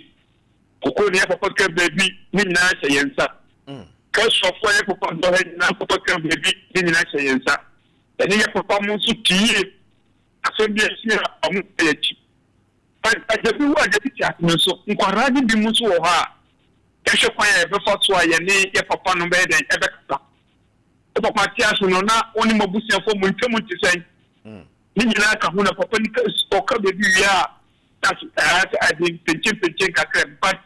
koko ne yɛ papa ka baabi ne nyinaa hyɛ yɛn nsa. Calcium afuo a yɛ papa dɔ ha nyinaa papa ka baabi ne nyinaa hyɛ yɛn nsa. Yɛne yɛ papa mo nso te yie. Asɛm bi asi a wɔn yɛ akyi. Agya bi wu a agya bi te ase no nso, nkwadaa no binom nso wɔ hɔ a, yɛhwɛ kwan a yɛbɛfa so a yɛne yɛn papa no bɛyɛ dɛn ɛbɛkasa. Wo papa te ase no, na wo ne mo abusuafoɔ mo ntam te sɛn? Ne nyinaa ka ho na papa no ka ɔka baabi wie a, na sɛ ade mpenkye mpenkye kakra bi. But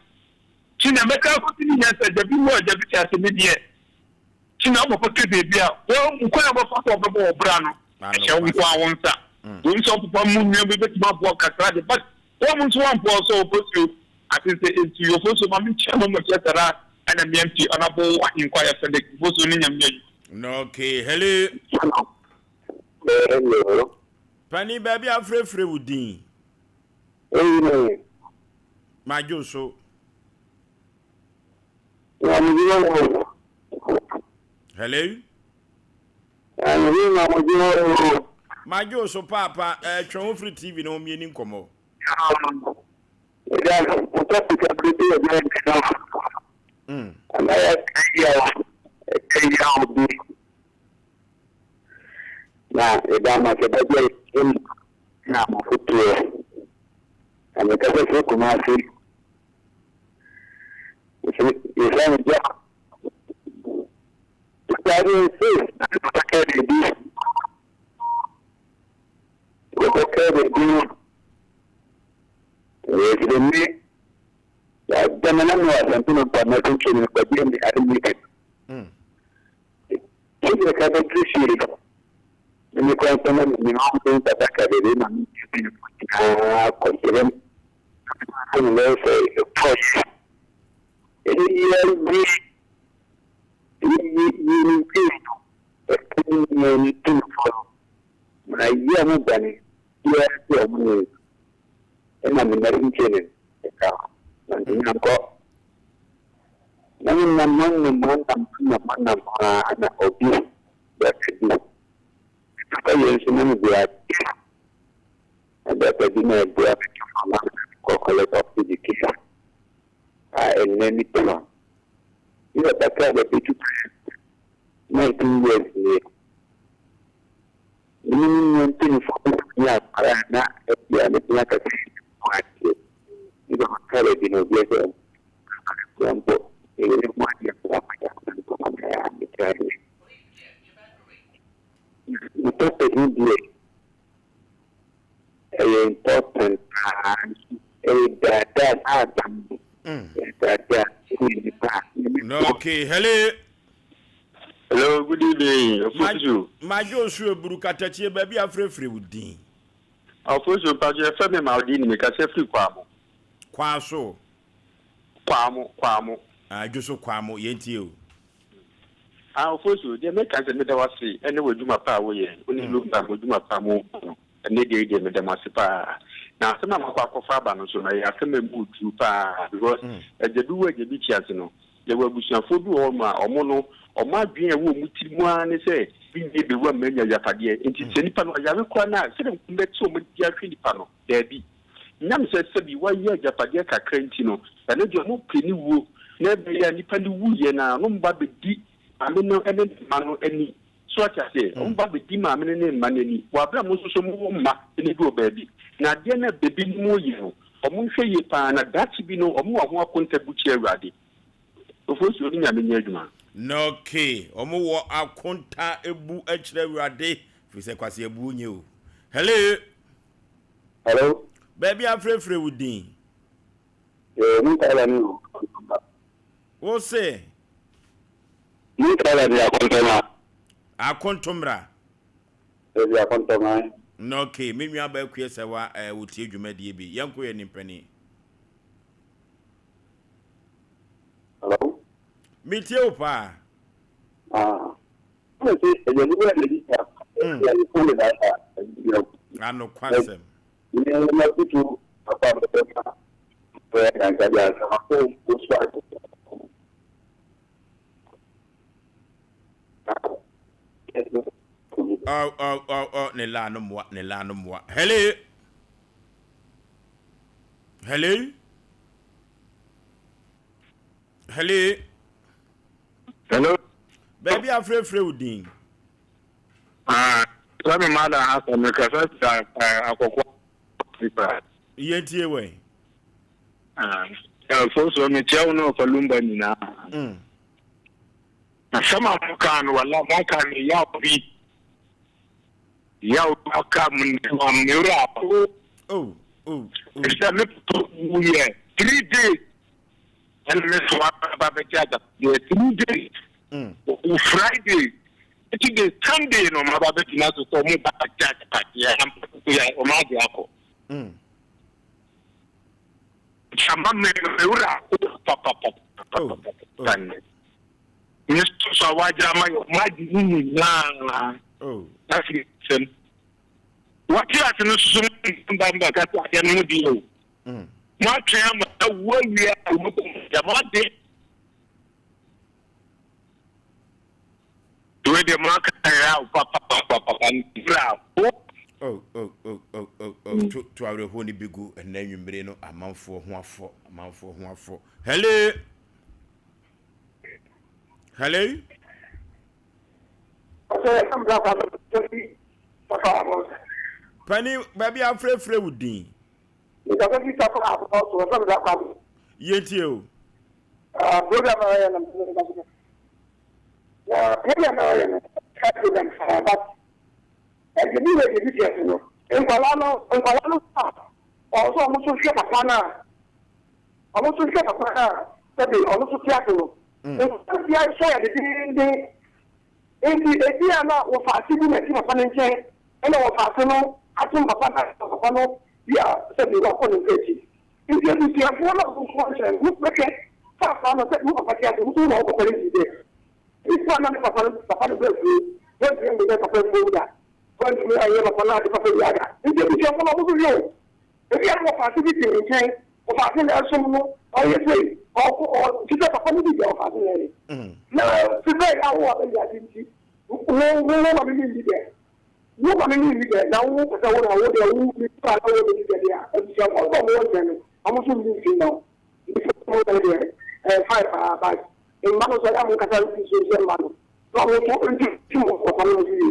sɛnea mɛka akɔsi ne nyinaa sɛ agya bi wu a agya bi te ase no deɛ, Nti na wo papa ka biribi a, wo kwan a wobɛfa so a wobɛbɔ wo bra no, ɛhyɛ wo nko ara wo nsa. Ɛwom sɛ wo papa mu nua bi bɛtumi aboa wo kakra de, but wɔn nso wɔamboa wo sɛ wɔbɛsuo ase sɛ nti Ofosuo ma menkyia mo mmɔkyɛ sara ɛna mmea mpi ɔnabo ahenkwa yɛfrɛ de Ofosuo ne Nyame adwuma. Okay, hello. Hello. Pani baabi afrɛfrɛ wo din. Evening. Madwo so. Hello. Madwo so paapa twe ho firi TV no ho mmieni nkɔmmɔ. Na ɛda ma sɛ bɛgye na mafotoɔ na mekasa firi Kumasi. Yɛfrɛ no Jack. 2006 na me papa kaa biribi. Me papa kaa biribi no, ɛyɛ me dɛm na mewɔ asɛmpa no mpa mɛto twɛ no mekɔgye me ade meeting. Sɛdeɛ ka bɛduru fie no, na mekura nsɛm na me ho me papa kaa biribi ma me nyinaa kɔkyerɛ m. Dɔkta bi na ɛboa me ma mekɔ College of Education a ɛnnɛ mete hɔ. Me papa kaa bɛbɛtu kwan 19 years nie. Me ne me nua mpanyinfoɔ bɛtumi yɛ akwadaa a na ɛbi a mɛtumi aka sɛ ho adeɛ. Me papa kaa baabi na obi sɛ akora mpo meyere ho adeɛ mpo akwadaa mpo akwadaa mete adeɛ. Me topic no deɛ Ɛyɛ important paa nso ɛyɛ daadaa na adam ɛyɛ daadaa ɛyɛ nipa a. Okay, hello. Hello, good evening. Ofosu. Madwo osu eburu katakyie baabi afrɛfrɛ wo din. Ofosu mpacho yɛfrɛ me Maldini mekasa firi Kwamo. Kwaso. Kwamo, Kwamo. Ah, dwo so Kwamo, yɛntie o. Ah, Ofosu, deɛ meka sɛ meda wase ɛne w'adwuma pa a woyɛ, wo ne Lumba mo adwuma pa a mo no, ɛnɛ deɛ deɛ meda mo ase paa. Na asɛm a makɔ akɔfa aba no so no, ɛyɛ asɛm a ɛmu duru paa because agya bi wu agya bi te ase no, yɛwɔ abusuafoɔ bi wɔ hɔ a ɔmo no, ɔmo adwene a ɛwɔ ɔmo tiri mu ara ne sɛ bi nwie bɛwu ama anya agyapadeɛ. Nti sɛ nipa no ɔyare koraa no a, sɛdeɛ mbɛte ɔmo de ahwɛ nipa no, daabi. Nyam sɛ sɛbi wayɛ agyapadeɛ kakra nti no, ɛno deɛ ɔmo pɛ ne wuo na ɛbɛyɛ a nipa no wuyɛ no a, ɔmo ba bɛdi maame no ne ne mma no ani. So ate aseɛ, ɔmo ba bɛdi maame no ne mma no ani. Wɔ abere a mo nso so mowɔ mma no bi wɔ baabi. Na adeɛ no a baabi no mo yɛ no, ɔmo nhwɛ yie paa na daakye bi no ɔmo wɔ ho akonta bu kyerɛ Awurade. Ofosuo ne Nyame nyɛ adwuma. Okay, ɔmo wɔ akonta ebu kyerɛ Awurade, firi sɛ kwasi abuo nye o. Hello. Hello. Baabi afrɛfrɛ wo din. Ee, Munkala ni o. Wo se? Munkala ni Akontoma. Akontomra. Ebi Akontoma. Na okay, me nua ba akue sɛ wa eh, wotie dwumadie bi. Yɛnko yɛ nimpani. Hello. Metie wo paa. Ah. Anokwasɛm. Oh, oh, oh, oh, ne la no mmoa, ne la no mmoa. Hello. Hello. Hello. Hello. Baabi afrɛfrɛ wo din. Ah, sɛ me ma da ha sɛ mekasa sɛ akɔkɔ nipa. Yɛntie wɛn. Ah, ɛfo so mekyia wo ne ɔfa lumba nyinaa. Asɛm a mokaa no wala moaka no yaw bi. Yaw bi aka mo ne ma me werɛ aho. Oh, oh, oh. Ɛsɛ me papa wuyɛ 3 days. Ɛna me so aba bɛgye agyapadeɛ 3 days. Wo Friday, Saturday, Sunday no ɔmo aba bɛgyina so sɛ ɔmo ba agye agyapadeɛ yɛ ɔmo agye akɔ. Sama me me werɛ aho papapapapapa. Me so a wagye ama yɛ ɔmo agye ne nyinaa. Afiri nsɛm. Wɔte ase no soso mba mba kasa adeɛ no ho deɛ o. Mo atwɛn ama awu awie a ɔmo kɔ mo mo ade. Wei deɛ mo aka yɛ awo papapapapa nwura awo. Oh, oh, oh, oh, oh, oh. To, to awerɛhoɔ no bi gu ɛnɛ anwummere no amanfoɔ ho afɔ, amanfoɔ ho afɔ. Hello. Hello. Pani, baabi afrɛfrɛ wo din. Yɛntie o. Program a ɔyɛ no, na program a ɔyɛ no, program but ɛde bi wɔ ɛde bi tiɛ no, nkwalaa no, nkwalaa no a, ɔwɔ sɛ ɔmo nso hwɛ papa no a, ɔmo nso hwɛ papa no a, sɛbi ɔno nso te ase no, nkwalaa bi asɔ yɛ dedenden, nti ebi a na wɔfa ase bi na ɛte papa no nkyɛn, ɛna wɔfa ase no atom papa no, papa no bi a sɛbi wakɔ ne nsa akyi. Nti abusuafoɔ no a wɔn nkyɛn no, bɛhwɛ faafaa no sɛ mo papa te ase, mo nso mo na wo papa no di dɛ. Nipa na ne papa no papa no bɛ fuo, wɔntumi mbɛ dɛ papa fuo da, wɔntumi ayɛ papa no ade papa bi ada. Nti abusuafoɔ no wɔn nso hwɛ o. Ebi a na wɔfa ase bi te ne nkyɛn, wɔfa ase na ɛsom no, ɔyɛ sei, ɔkɔ ɔ te sɛ papa no bi deɛ wɔfa ase na ɛyɛ. Na te sɛ awo a bɛyɛ ade nti, wo wo wo ma me nni dɛ. Wo ma me nni dɛ, na wo pɛ sɛ wo na wo deɛ wo nipa na wo bɛdi dɛ deɛ a, abusuafoɔ nso a wɔwɔ nkyɛn no, wɔn nso nni mfii ma wo. Nnipa no yɛ deɛ ɛyɛ fine paa but mma no nso ɛyɛ a mo nkasa nso nhyɛ mma no na wɔn nso ntutu mo papa no ho yie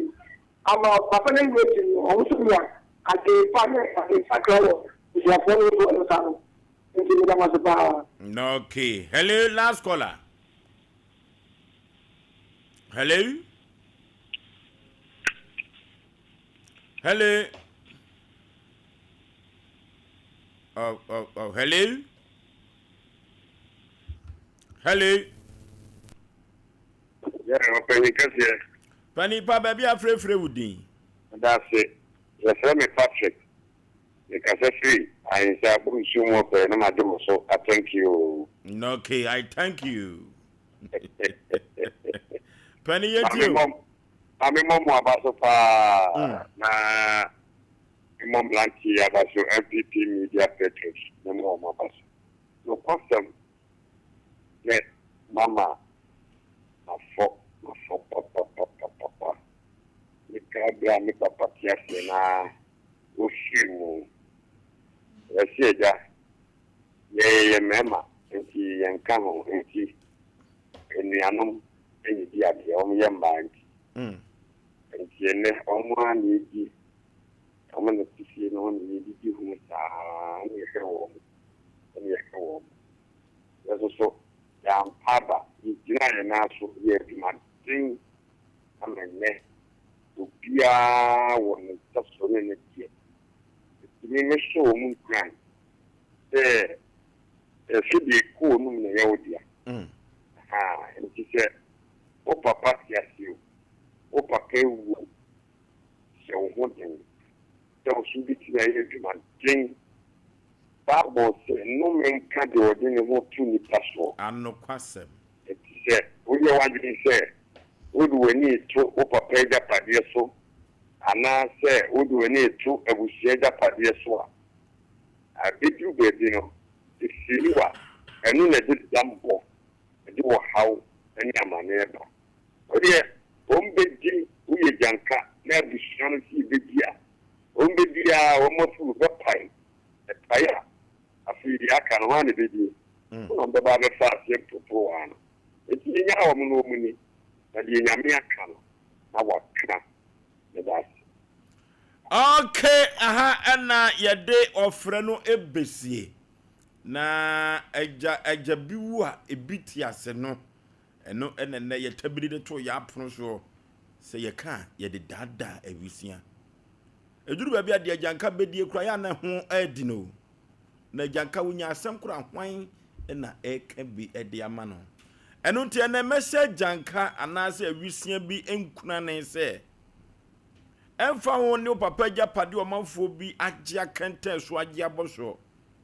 ama papa no awu akyi no wɔn nso nya adwene pa ne adwene sakra wɔ abusuafoɔ no nso nsa no nti meda mo ase paa. Okay, hello, last caller. Hello? Hello? Oh, oh, oh, hello? Hello? Yeah, ɔpanyin kɛseɛ. Panin pa, baabi a afrɛfrɛ wo din? Meda ase. Yɛfrɛ me Patrick. Mekasa firi Ahensa Bonsu mu ɔpɛ na magye mo so. I thank you oo. Okay, I thank you. Panin yɛtie o. Ma me mmɔ mo aba so paa na me mmɔ mmeranteɛ yi aba so, NPP Media Patriots, me mmɔ wɔn aba so. Nokwasɛm ne mama mafɔ, mafɔ papapapapapa. Mekae berɛ a me papa te aseɛ na ɔfiri mu. Yɛse agya, yɛyɛ mmarima nti yɛnka ho nti anuanom na ɛdi adeɛ, wɔyɛ mmaa nti. Nti ɛnnɛ wɔn ara na ɛdi, wɔn na ɛte fie no na yɛdidi ho saa na yɛhwɛ wɔn, na yɛhwɛ wɔn. Yɛn nso so yɛampa aba, yɛgyinaa yɛn nan so yɛɛ adwumaden ama nnɛ obiara wɔ ne nsɛso ne ne deɛ. Nti me mehyɛ wɔn nkuran sɛ sɛdeɛ ɛkɔ wɔn mu na ɛyɛ wo dea. Ahaa, nti sɛ wo papa te ase o, wo papa awu o, hyɛ wo ho den sɛ wo nso wobɛtumi ayɛ adwumaden. Bible se, Nnome nka deɛ ɔde ne ho to nnipa soɔ. Anokwasɛm. Enti sɛ woyɛ w'adwene sɛ wode w'ani reto wo papa agyapadeɛ so anaasɛ wode w'ani reto abusua agyapadeɛ so a, ɛbɛduru baabi no, ɛfiri wo a, ɛno na ɛde dammɔ, ɛde ɔhaw ne amaneɛ ba. Wo deɛ, wɔbɛdi, woyɛ gyanka na abusua no nso yɛbɛdi a, wɔbɛdi ara, wɔn afuru bɛpae. Ɛpae a, afei deɛ aka no, hwan na ɛbɛdie? Wo na wɔbɛba abɛfa aseɛ mporoporowa no. Enti yɛnyaa wɔn na wɔn ni, na deɛ Nyame aka no, na waka. Meda ase. Ok, aha ɛna yɛde ɔfrɛ no ɛbɛsie. Na agya agya bi wu a ebi te ase no, ɛno ɛna nnɛ yɛtabiri de to yɛn apono soɔ sɛ yɛka a yɛde daadaa awisia. Ɛduru baabi a deɛ agyanka bɛdie koraa yɛ a na ɛho ɛɛdi no. Na agyanka wonya asɛm koraa hwan na ɛreka bi de ama no. Ɛno nti ɛnɛ mɛhyɛ agyanka anaasɛ awisia bi nkunane sɛ ɛmfa ho ne wo papa agyapadeɛ ɔmanfoɔ bi agye akɛntɛn so agye abɔ soɔ,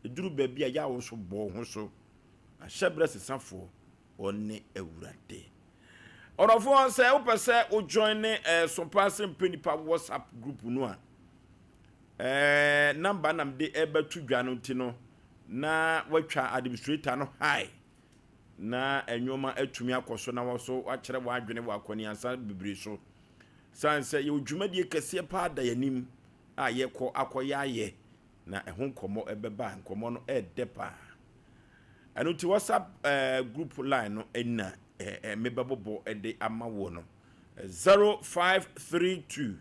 ɛduru baabi a yɛ a wo nso bɔ wo ho so. Ahyɛberɛ sesafoɔ ɔne Awurade. Ɔdɔfoɔ sɛ wopɛ sɛ wo join ne eh, Sompa ase mpɛ nipa WhatsApp group no a, eh, number na mede ɛbɛto dwa no nti no na watwa administrator no hi na nneɛma atumi akɔ so na wɔso wakyerɛ w'adwene wɔ akɔneasa bebree so. Sane sɛ yɛwɔ dwumadie kɛseɛ paa da yɛn a yɛkɔ akɔyɛ ayɛ na ɛho nkɔmmɔ ɛbɛba nkɔmmɔ no ɛɛdɛ paa. Ɛno nti WhatsApp eh, group line no na eh, eh, mebɛbobɔ de ama wo no 0532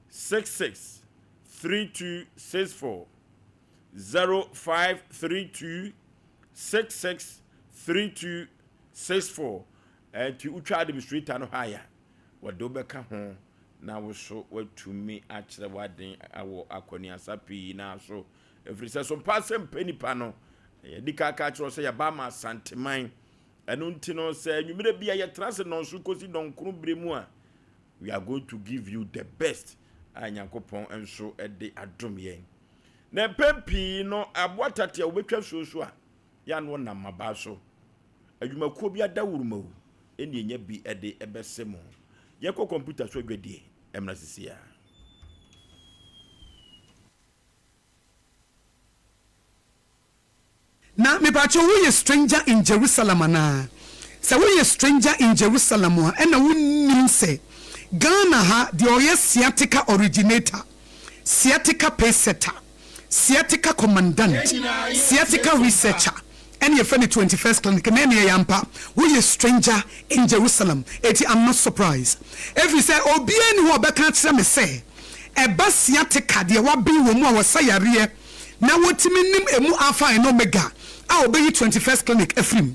66 3264 0532 66 3264 Nti wotwa administrator no high a wɔde wobɛka ho na wo so woatumi akyerɛ w'aden wɔ akɔneasa pii naa so Ɛfiri sɛ so mpa sɛ mpɛ nipa no. Yɛadi kan aka akyerɛ wo sɛ yɛaba ama Asanteman. Ɛno nti no, sɛ anwummerɛ bi a yɛtena ase nnɔnso kɔsi dɔnkono berɛ mu a, we are going to give you the best a Nyankopɔn nso de adom yɛn. Na mpɛn pii no, aboa tate a wɔbɛtwa suo so a, yɛ ano nam mmabaa so. Adwumakuo bi adawuruma o, ɛnni ɛnya bi de ɛbɛse mo. Yɛkɔ kɔmputa so adwadie, ɛmmra sisi a. Na mepakyɛw wo yɛ stranger in Jerusalem anaa? Sɛ wo yɛ stranger in Jerusalem a ɛna wo nnim sɛ Ghana ha deɛ ɔyɛ sciatica originator, sciatica pacesetter, sciatica commandant, sciatica researcher ɛne yɛfrɛ no 21st clinic na ɛne ɛyɛ ampa wo yɛ stranger in Jerusalem eti I'm not surprised ɛfiri sɛ obiara nni hɔ a ɔbɛka akyerɛ me sɛ Ɛba sciatica, deɛ waben wɔ mu a wɔsa yareɛ na wɔtumi nim ɛmu alpha and omega a wɔbɛyi 21st Clinic afiri mu.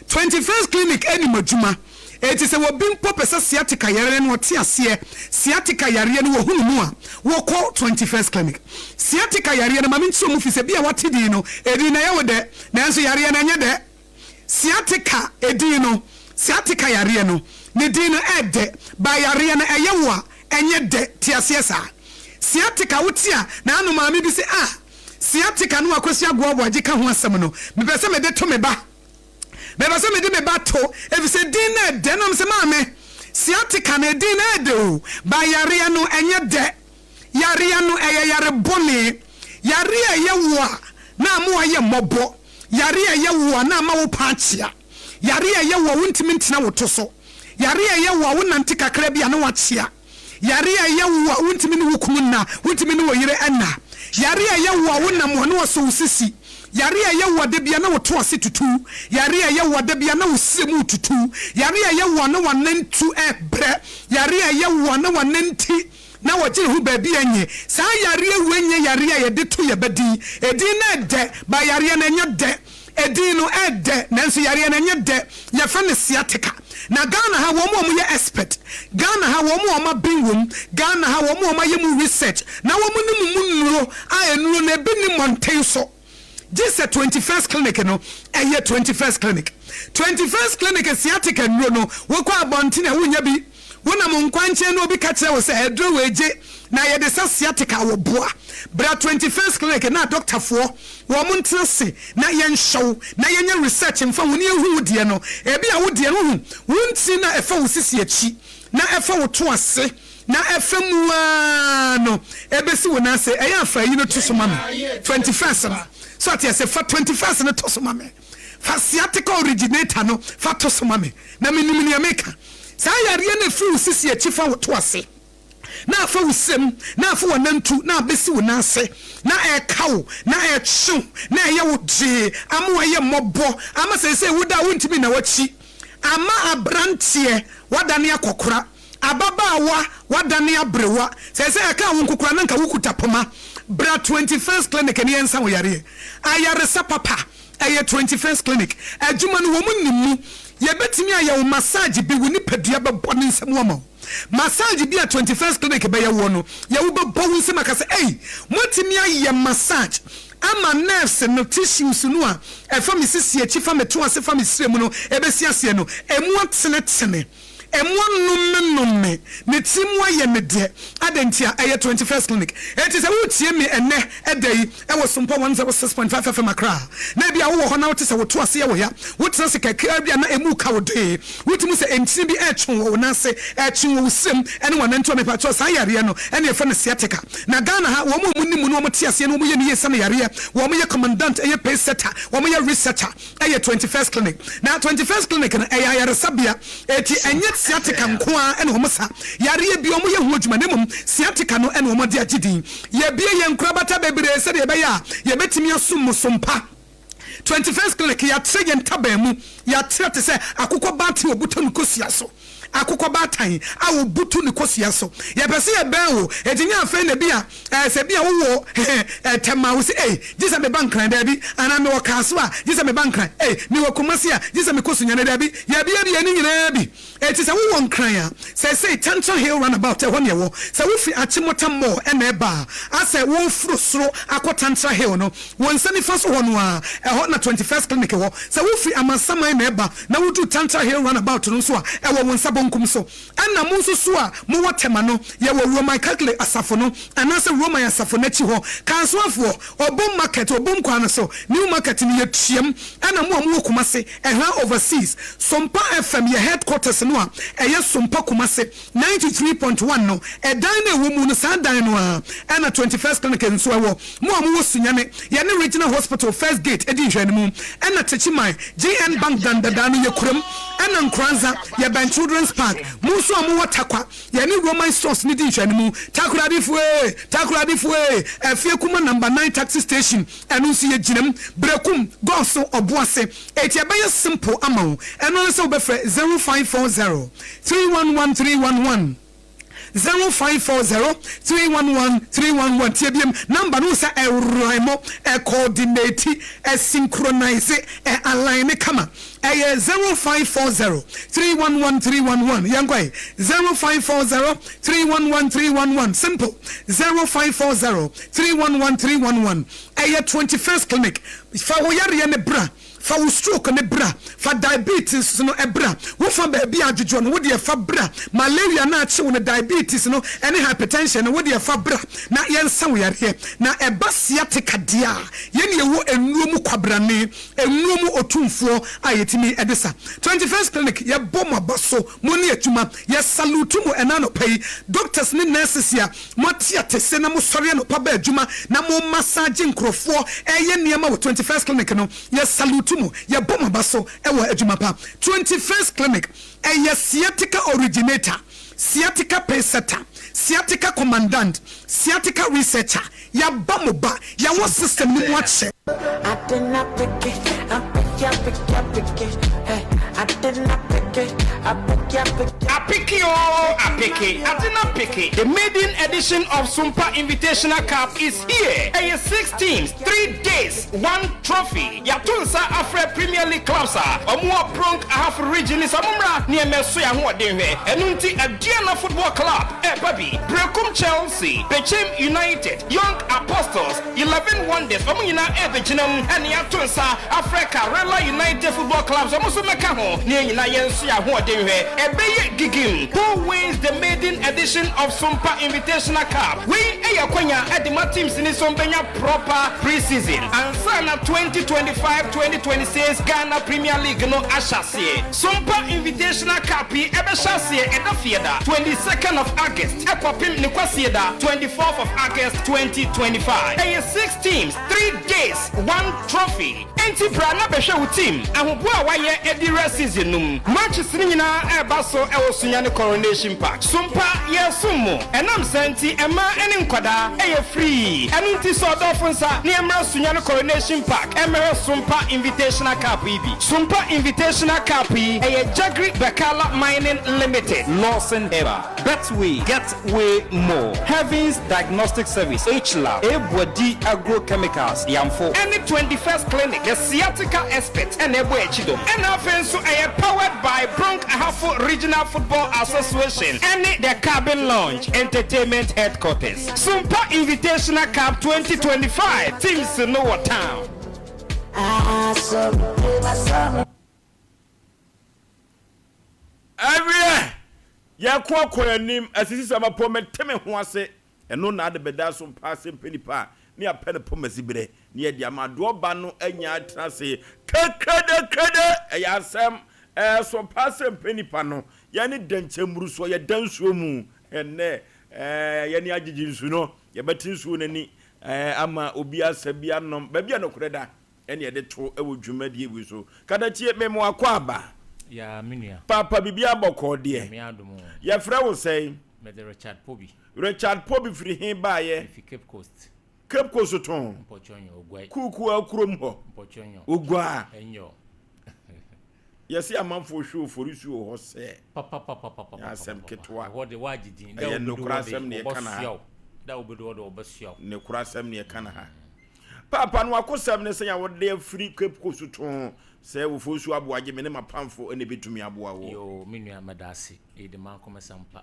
21st Clinic nim adwuma, enti sɛ obi mpo pɛ sɛ sciatica yareɛ no ɔte aseɛ, sciatica yareɛ no wɔhunu mu a, wɔkɔ 21st Clinic. Sciatica yareɛ no, ma menkyerɛ mu firi sɛ bi a woate din no, edin no ɛyɛ wo dɛ, nanso yareɛ no ɛnyɛ dɛ. Sciatica edin no, sciatica yareɛ no. Ne din no ɛɛdɛ, but yareɛ no ɛyɛ wo a, ɛnyɛ dɛ. Te aseɛ saa? Sciatica, wote a, na ano maame bi se, ah, sciatica no a Kwasi Agoa Aboagye ka ho asɛm no, mepɛ sɛ mede to me ba. Mepɛ sɛ mede me ba to, efisɛ din no ɛdɛ. Na mese, Maame, sciatica no, edin no ɛɛdɛ o, but yareɛ no ɛnyɛ dɛ. Yareɛ no, ɛyɛ yare bɔne. Yareɛ a ɛyɛ wo a, na ama woayɛ mmɔbɔ. Yareɛ a ɛyɛ wo a, na ama wo paa akyea. Yareɛ a ɛyɛ wo a, wontumi ntena wo to so. Yareɛ a ɛyɛ wo a, wonante kakra bi a na woakyea. Yareɛ a ɛyɛ wo a, wontumi ne wo kunu nna, wontumi ne wo yere nna. Yareɛ a ɛyɛ wo a, wonam a na wɔsɔ wo sisi. Yareɛ a ɛyɛ wo a, da biara na wo to ase tutu. Yareɛ a ɛyɛ wo a, da biara na wo srɛ mu retutu. Yareɛ a ɛyɛ wo a, na w'anantu rebrɛ. Yareɛ a ɛyɛ wo a, na w'ananti na wɔgye ne ho baabi a ɛnyɛ. Saa yareɛ wei nyɛ yareɛ a yɛde to yɛn ba din. Edin no ɛdɛ, but yareɛ no ɛnyɛ dɛ. Edin no ɛdɛ, nanso yareɛ no ɛnyɛ dɛ. Yɛfrɛ no sciatica. Na Ghana ha wɔn a wɔyɛ expert, Ghana ha wɔn a wɔaben wɔ mu, Ghana ha wɔn a wɔayɛ mu research na wɔnim mu nnuro a nnuro no ebi nni mmɔnten so. Gye sɛ 21st Clinic no, ɛyɛ 21st Clinic. 21st Clinic sciatica nnuro no, wokɔ abɔnten a wonnya bi. Wonam nkwankyɛn na obi ka kyerɛ wo sɛ aduro wei gye na yɛde sa sciatica a, wɔboa. Bra 21st Clinic na adɔktafoɔ wɔn ntena ase na yɛnhwɛ wo na yɛnyɛ research mfa ho na yɛnhu wo deɛ no. Ebia wo deɛ no, wohu, wo ntini no a ɛfa wo sisi akyi na ɛfa wo to ase na ɛfa mu ara no ɛbɛsi wo nan ase. Ɛyɛ a fa ayi no to so ma me, 21st no. So ate aseɛ? Fa 21st no to so ma me. Fa sciatica originator no fa to so ma me. Na menim nea meka. Saa yareɛ no a ɛfiri wo sisi akyi fa wo to ase, na afa wo srem, na afa w'anantu, na abɛsi wo nan ase, na ɛreka wo, na ɛretwe wo, na ɛyɛ wo gyee, ama woayɛ mmɔbɔ, ama seesei woda a wontumi nna w'akyi, ama aberanteɛ woadane akɔkora, ababaawa woadane aberewa, seesei ɛkaa wo nko koraa na anka wokuta poma. Bra 21st Clinic na yɛnsa wo yareɛ. Ayaresa papa. Ɛyɛ 21st Clinic adwuma no, wɔn nim mu. Yɛbɛtumi ayɛ wo massage bi, wo nipadua bɛbɔ ne nsam ama wo. Massage bi a 21st Clinic bɛyɛ woɔ no, yɛ wo bɛbɔ wo nsam aka sɛ, Ei, moatumi ayɛ massage ama nerves no, tissues no a ɛfa me sisi akyi, fa me to ase, fa me srɛ mu no ɛbɛsi aseɛ no, ɛmu atenetene. Mmoa nnomenome ne tiri mu ayɛ me dɛ. Adɛn ntia? Ɛyɛ 21st Clinic. Enti sɛ woretie me ɛnnɛ da yi wɔ Sompa 106.5 FM Accra a, na ebia wowɔ hɔ na wote sɛ wo to ase yɛ wo ya, wotena ase kakraa bi a na emu reka wo doe, wotumi hu sɛ ntini bi retwe wɔ wo nan ase, ɛretwe wɔ wo srem ne w'anantu a, mepakyɛw saa yareɛ no na yɛfrɛ no sciatica. Na Ghana ha, wɔn a wɔnim mu na wɔte aseɛ na wɔyɛ no yie sane yareɛ, wɔyɛ commandant, ɛyɛ pace setter, wɔyɛ researcher. Ɛyɛ 21st Clinic. Na 21st Clinic no, ɛyɛ ayaresabea. Enti ɛnyɛ sciatica nko ara na wɔsa. Yareɛ biara wɔyɛ ho adwuma, na mmom sciatica no na wɔde agye din. Yɛabue yɛn nkorabata bebree sɛdeɛ ɛbɛyɛ a yɛbɛtumi asom mo som pa. 21st Clinic, yɛatrɛ yɛn ntaban mu. Yɛatrɛ te sɛ akokɔ baatan a ɔbuta ne kosua so. Akokɔ baatan a ɔbutu ne kosua so. Yɛpɛ sɛ yɛbɛn wo, enti nyɛ afei na ebia ɛɛ sɛ ebia wowɔ ɛɛ Tɛma a wose ei gye sɛ meba Nkran, daabi, anaa mewɔ Kasoa a gye sɛ meba Nkran, ei mewɔ Kumasi a gye sɛ mekɔ Sunyani, daabi, yɛabiabia ne nyinaa bi. Enti sɛ wowɔ Nkran a, seesei Tantra Hill Runabout ɛhɔ na ɛwɔ. Sɛ wofiri Achimota Mall na ɛreba a, asɛ woreforo soro akɔ Tantra Hill no, wo nsa nifa so hɔ no ara, ɛhɔ na 21st Clinic wɔ. Sɛ wofiri Amasaman na ɛreba na woduru Tantra Hill Runabout no nso a, ɛwɔ wo nsa bonkum so. Ɛna mo nso so a mowɔ Tema no, yɛwɔ Roman Catholic Asafo no anaasɛ Roman Asafo no akyi hɔ. Kansoafoɔ, Obom Market, Obom kwan no so, New Market no, yɛtuam. Ɛna mo a mowɔ Kumasi, Ɛha Overseas, Sompa FM, yɛ headquarters no a ɛyɛ Sompa Kumasi 93.1 no, ɛdan no a ɛwɔ mu no, saa dan no ara ɛna 21st Clinic nso ɛwɔ. Mo a mowɔ Sunyani, yɛne Regional Hospital First Gate di nhwɛanimu, ɛna Techiman, GN Bank dan dadaa no yɛ kurom, ɛna Nkoranza, yɛbɛn Children's Park. Mo nso a mowɔ Tarkwa, yɛne Roman Stores no di nhwɛanimu. Takoradifoɔ ee, Takoradifoɔ ee, Afie Kuma Number Nine Taxi Station, ɛno nso yɛgyina mu. Berekum, Gɔso, Ɔboase. Enti ɛbɛyɛ simple ama wo, ɛno ara ne sɛ wobɛfrɛ 0540 311 311. 0540 311 311 Tie biom, number no sɛ ɛrhyme, ɛcoordinate, ɛsynchronise, ɛ-align kama. Ɛyɛ 0540 311 311. Yɛnkɔ ɛ. 0540 311 311. Simple. 0540 311 311. Ɛyɛ 21st Clinic. Fa wo yareɛ no bra. Fa wo stroke no bra, fa diabetes no bra, wo fa baabi a adwodwoɔ no, wo deɛ fa bra, malaria no a akye wo no, diabetes no ne hypertension no, wo deɛ fa bra na yɛnsa wo yareɛ. Na ɛba sciatica deɛ a, yɛn na yɛwɔ nnuro mu kwabrane, nnuro mu otumfoɔ a yɛtumi de sa. 21st Clinic, yɛbɔ mo aba so, mo ne adwuma, yɛ salute mo ɛna anɔpa yi, doctors ne nurses a moate atese na mosɔre anɔpa ba adwuma na mo massage nkorɔfoɔ ɛyɛ nneɛma wɔ 21st Clinic no, yɛ salute mo, yɛbɔ mo aba so wɔ adwuma pa. 21st Clinic, ɛyɛ sciatica originator, sciatica pacesetter, sciatica commandant, sciatica researcher, yɛaba mo ba, yɛwɔ system no mu akyɛ. Apeke oo apeke, ade no apeke, The maiden edition of Sumpa Invitational Cup is here, ɛyɛ six teams, 3 days, one trophy. Yɛato nsa afrɛ Premier League clubs a wɔwɔ Brong Ahafo Region no sɛ wɔmmra na yɛmmɛso yɛn ahoɔden nhwɛ. Ɛno nti Aduana Football Club reba bi, Berekum Chelsea, Bechem United, Young Apostles, 11 Wonders, wɔn nyinaa rebɛgyina mu. Ɛna yɛato nsa afrɛ Karela United Football Club sɛ wɔn nso mmɛka ho na yɛn nyinaa yɛnso yɛn ahoɔden nhwɛ. Ɛbɛyɛ gigim. Who wins the maiden edition of Sumpa Invitational Cup? Wei yɛ akwanya de ma teams no sɛ wɔbɛnya proper pre-season ansa na 2025-2026 Ghana Premier League no ahyɛ aseɛ. Sumpa Invitational Cup yi ɛbɛhyɛ aseɛ ɛda Fiada 22nd of August ɛkɔpem ne Kwasieda 24th of August 2025. Ɛyɛ six teams, 3 days, one trophy. Enti bra na bɛhwɛ wo team ahoboa a wayɛ adi wura season no mu. Matches no nyinaa ɛreba so ɛwɔ Sunyani Coronation Park. Sumpa yɛresom mo. Ɛnam saa nti mmaa ne nkwadaa ɛyɛ free. Ɛno nti sɔ ɔdɔfo nsa na yɛmmra Sunyani Coronation Park ɛmmɛhwɛ Sumpa Invitational Cup yi bi. Sumpa Invitational Cup yi ɛyɛ Jagri Bakala Mining Limited, Lawson Herbal, Betway, Get Way More, Heavens Diagnostic Service, H-Lab, Ebuadi Agrochemicals, Yamfo, ɛne 21st Clinic, the sciatica expert ɛna ɛbɔ akyi dɔm. Ɛna afei nso ɛyɛ powered by Brong Ahafo Regional Football Association ɛne the Cabin Lounge Entertainment Headquarters. Sumpa Invitational Cup 2025 teams no wɔ town. Awiɛ, yɛko akɔ anim asisi sɛ mapɔ mete me ho ase. Ɛno na ade bɛda so mpa ase mpɛ nipa a ne apɛ no pɔmasi berɛ ne yɛde ama adoɔ ba no anya atena ase kekedekede. Ɛyɛ asɛm ɛso mpa ase mpɛ nipa no yɛne dɛnkyɛmmuru soɔ yɛda nsuo mu ɛnnɛ ɛɛ yɛne agyegye nsu no yɛbɛte nsuo n'ani ɛɛ ama obi asa bi anom baabi a nokorɛ da ɛne yɛde to ɛwɔ dwumadie wi so kadakyie memo akɔ aba. Ya, me nua. Papa, biribi abɔkɔɔ deɛ? Nyame adom o. Yɛfrɛ wo sɛn? Mede Richard Pobi. Richard Pobi firi he baayɛ? Mefi Cape Coast. Cape Coast tɔn? Mpɔkyɛnyo, Oguai. Kuukuu kurom hɔ? Mpɔkyɛnyo. Oguaa? Ɛnyɔ. Yɛsi amanfoɔ hwɛ ofori so wɔ hɔ sɛ Papapapapapa. Nyɛ asɛm ketewa. Ɛhɔ de waagye din. Ɛyɛ nokorɛ asɛm ne yɛka na ha. Da wobedu hɔ de wɔbɛsoa wo. Nokorɛ asɛm ne yɛka na ha. Paapa no akosɛm ne sɛn a wɔde afiri Cape Coast tɔn sɛ wɔfo nsuo aboagye me ne mapamfo ɛna ebɛtumi aboa wɔ? Yo, me nua, mɛda ase. Ɛdi ma nkɔmɛsa mpa.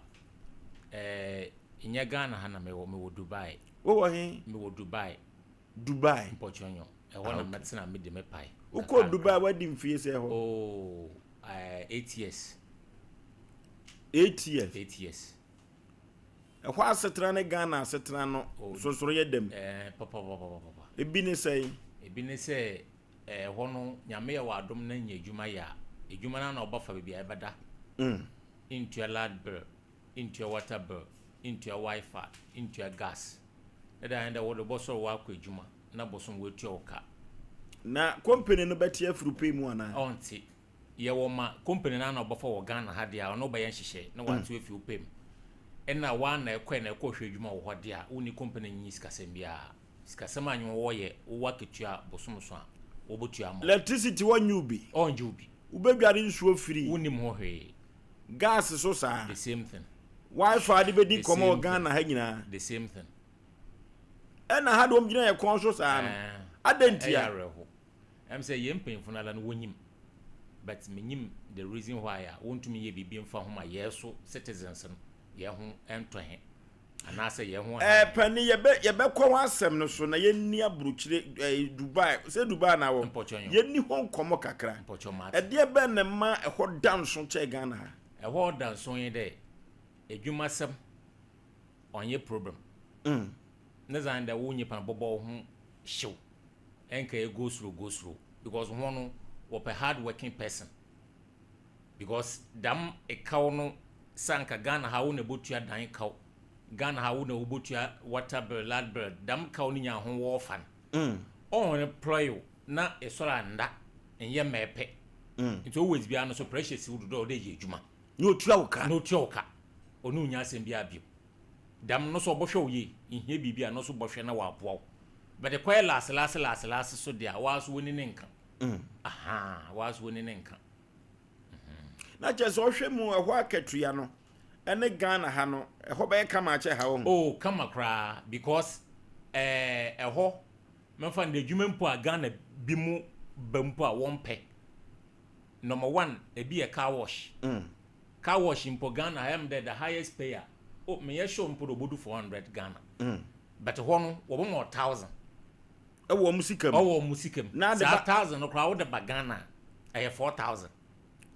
Ɛɛ, nyɛ Ghana ha na mewɔ, mewɔ Dubai. Wowɔ he? Mewɔ Dubai. Dubai? Mpɔkyɛnyo. Ɛhɔ na mɛtena mede me pae. Wokɔ Dubai wadi mfie sɛ hɔ? Oh, 8 years. 8 years? 8 years. Ɛhɔ asetena ne Ghana asetena no sosoro yɛ dɛm? Ɛɛ, papapapapa. Ebi ne sɛn? Ebi ne sɛ ɛhɔ no Nyame yɛ wɔ adom na nya adwuma yɛ a, adwuma no na ɔba fa baabi a ɛbɛda. Ntua light bill, ntua water bill, ntua wifi, ntua gas. Ne da yɛn dɛ wɔde bɔsɔrɔ wakɔ adwuma na bɔsɔm wɔatua wo ka. Na company no bɛte afiri pay mu anaa? Ɔnte. Yɛwɔ ma company no ana ɔbɛfa wɔ Ghana ha deɛ a, ɔno bɛyɛ nhyehyɛ na wate afi wo pay mu. Ɛna waa na ɛkɔɛ na ɛkɔ hwɛ adwuma wɔ hɔ deɛ a, wonni company nyi sikasɛm biara. Sikasɛm a nyɛ wɔyɛ wowɔ akatua bosom so a wɔbɛtua ama. Electricity wɔnyɛ wo bi? Ɔngye wo bi. Wobɛdware nsuo firi? Wonnim ho hwee. Gas so saa? The same thing. Wifi de bɛdi nkɔmmɔ wɔ Ghana ha nyinaa? The same thing. Ɛna ha de wɔn gyina yɛ kɔn so saa no adɛn ntia? Ɛyɛ awerɛho. Ɛm sɛ yɛn mpanyinfo no ala no wɔnyim, but menyim the reason why a wɔntumi yɛ biribi mfa ho ma yɛn so citizens no yɛn ho ɛntɔ he. Anaasɛ yɛn ho ha. Ɛɛ panin yɛbɛ yɛbɛkɔ ho asɛm no so na yɛnni aburokyire ɛɛ Dubai sɛ Dubai na wɔ. Mpɔkyɛ Yɛnni hɔ nkɔmɔ kakra. Mpɔkyɛ mate. Ɛdeɛ bɛn na ɛma ɛhɔ da nso kyɛn Ghana ha? Ɛhɔ da nso nye dɛ edwumasɛm ɔnnyɛ problem. Ne dza nye dɛ wo nyimpa no bɔbɔ wo ho hyew nnkɛyɛ go slow go slow because hɔn no wɔpɛ hard working person because dɛm ekaw no sɛ anka Ghana ha wo na ebotua dan kaw, Ghana ha wo na wobotua water bill, light bill, dɛm kaw no nyina ho wɔfa no ɔhɔn employ wo na esoɛr a nnda nnyɛ ma epɛ ntsi always biara no so pressure si wo do dɛ ɔwɔ dɛ eyɛ edwuma. Na otua wo ka. Na otua wo ka. Ɔne wo nnya asɛm biara bio. Dɛm no so ɔbɔhwɛ wo yie, ihia biribi a no so bɔhwɛ na ɔaboa wo. But ekɔyɛ laase laase laase laase so deɛ a, woara so w'ani ne nka. Ahaa, woara so w'ani ne nka. Na kyerɛ sɛ ɔhwɛ mu ɛhɔ akatua no ɛne Ghana ha no, ɛhɔ bɛyɛ kama akyɛ ha wahu. Oh, kama koraa because ɛɛ ɛhɔ mɛmfa no dɛ adwuma mpo a Ghana bi mu ba mpo a wɔmpɛ. Number one, ebi yɛ car wash. Car wash mpo Ghana ha ɛyɛ me dɛ the highest payer, oh menyɛ sure mpo dɛ obodu 400 Ghana. But hɔ no wɔbɛma wo thousand. Ɛwɔ wɔn sika mu. Ɛwɔ wɔn sika mu. Na de Saa ba. thousand no koraa wode ba Ghana a, ɛyɛ 4000.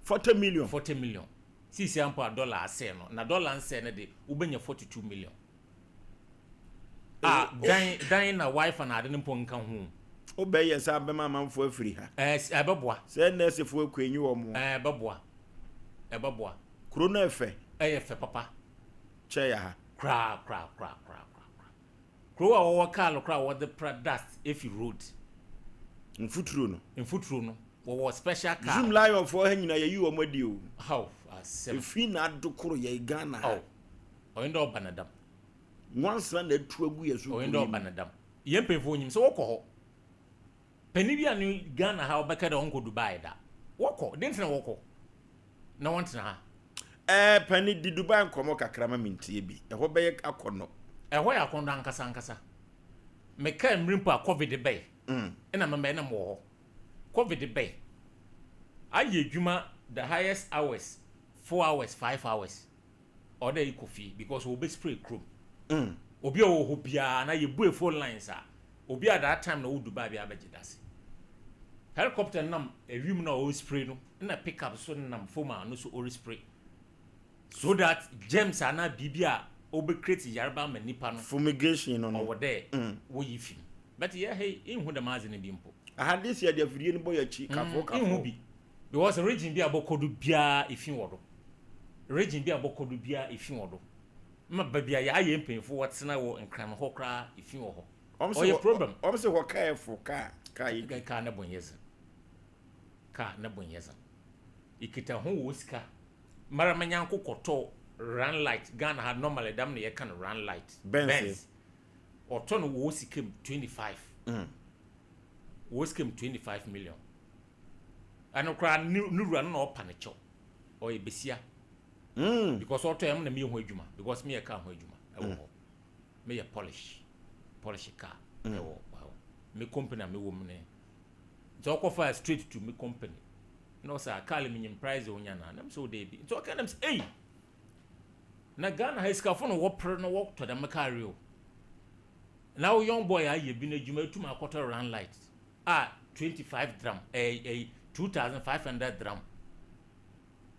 40 million. 40 million. Seesia mpo a dollar asɛe no, na dollar nsɛe no de, wobɛnya 42 million. A dan dan na wifi na ade no mpo nka ho. Wobɛyɛ sɛ abɛma amanfoɔ afiri ha. Ɛɛ ɛbɛboa. Sɛ nɛɛsefoɔ akɔ enyi wɔn. Ɛɛ ɛbɛboa. Ɛbɛboa. Kuro no ɛfɛ. Ɛyɛ fɛ papa. Kyɛ yɛ ha. Koraa koraa koraa koraa koraa. Kuro a wɔwɔ kaa no koraa wɔde pra dust efi road. Mfuturo no. Mfuturo no. Wɔwɔ special car. Zoom lion foɔ ha nyina yɛyi wɔn adi o. How asɛm. Efi na adokoro yɛ Ghana ha. Oh. Ɔyɛ dɛ ɔba na dam. Nwansena na atu agu yɛ so Ɔyɛ kuro dɛ yi ɔba mu. na dam. Yɛn mpanyinfoɔ nyim sɛ wɔkɔ hɔ. Panin bi a ne Ghana ha ɔbɛka dɛ ɔnkɔ Dubai da. Wɔkɔ. Dɛn nti na wɔkɔ? Na wɔntena ha. Ɛɛ panin di Dubai nkɔmɔ kakra ma mentie bi. Ɛhɔ bɛyɛ akɔnɔ. Ɛhɔ yɛ akɔnnɔ ankasa ankasa. Mekaa mmere mpo a covid bae. Ɛna mɛmɛ na mewɔ hɔ. Covid bae. Ayɛ adwuma the highest hours, 4 hours, 5 hours. Ɔwɔ dɛ ekɔ fie because wɔbɛ spray kurom. Obi a ɔwɔ hɔ biara na yɛbue phone lines a, obi a that time na ɔwɔ Dubai biara bɛgye dase. Helicopter nam ewim na ɔrespray spray no, na pickup so nam fam a ɔno nso ɔrespray. So that germs anaa biribi a ɔbɛ create yarba ama nipa no. Fumigation no no. Ɔwɔ dɛ woyi fi mu. But yɛ ha yi, nhu dɛm adze no bi mpo. Aha de sɛ yɛde afidie no bɔ yɛn akyi kafo kafo. Nhu bi. Because region bi a bɔkɔ do biara efi wɔ do. Region bi a bɔkɔ do biara efi wɔ do. Ma baabi a yɛayɛ mpanyinfo wɔtsena wɔ Nkran hɔ koraa efi wɔ hɔ. Ɔyɛ problem. Wɔn se hɔ kaa ɛfo kaa kaa yɛ dwi. Kaa ne bo nyɛ dzen. Kaa ne bo nyɛ dzen. Ikita ho wɔ sika. Mara me nyanko kɔtɔɔ run light Ghana ha normally dɛm na yɛka no run light. Benz. Ɔtɔ no wɔ sika mu 25. Wɔ sika mu 25 million. Ɛno koraa ne ne wura no na ɔpa ne kyɛw. Ɔyɛ besia. Because ɔtɔ yɛ na meyɛ ho adwuma because meyɛ car ho adwuma ɛwɔ hɔ. Meyɛ polish polish car ɛwɔ hɔ. Me company a mewɔ mu ne. Nti ɔkɔfa straight to me company. Na ɔsɛ car le menyim price onya na. Na mesɛ o daabi. Nti ɔka na mesɛ ei. Na Ghana ha sikafo no wɔpere no wɔtɔ dɛm car yi o. Na wo young boy ayɛ bi n'adwuma etum akɔtɔ run light. a 25 dram ɛɛ ɛyi 2500 dram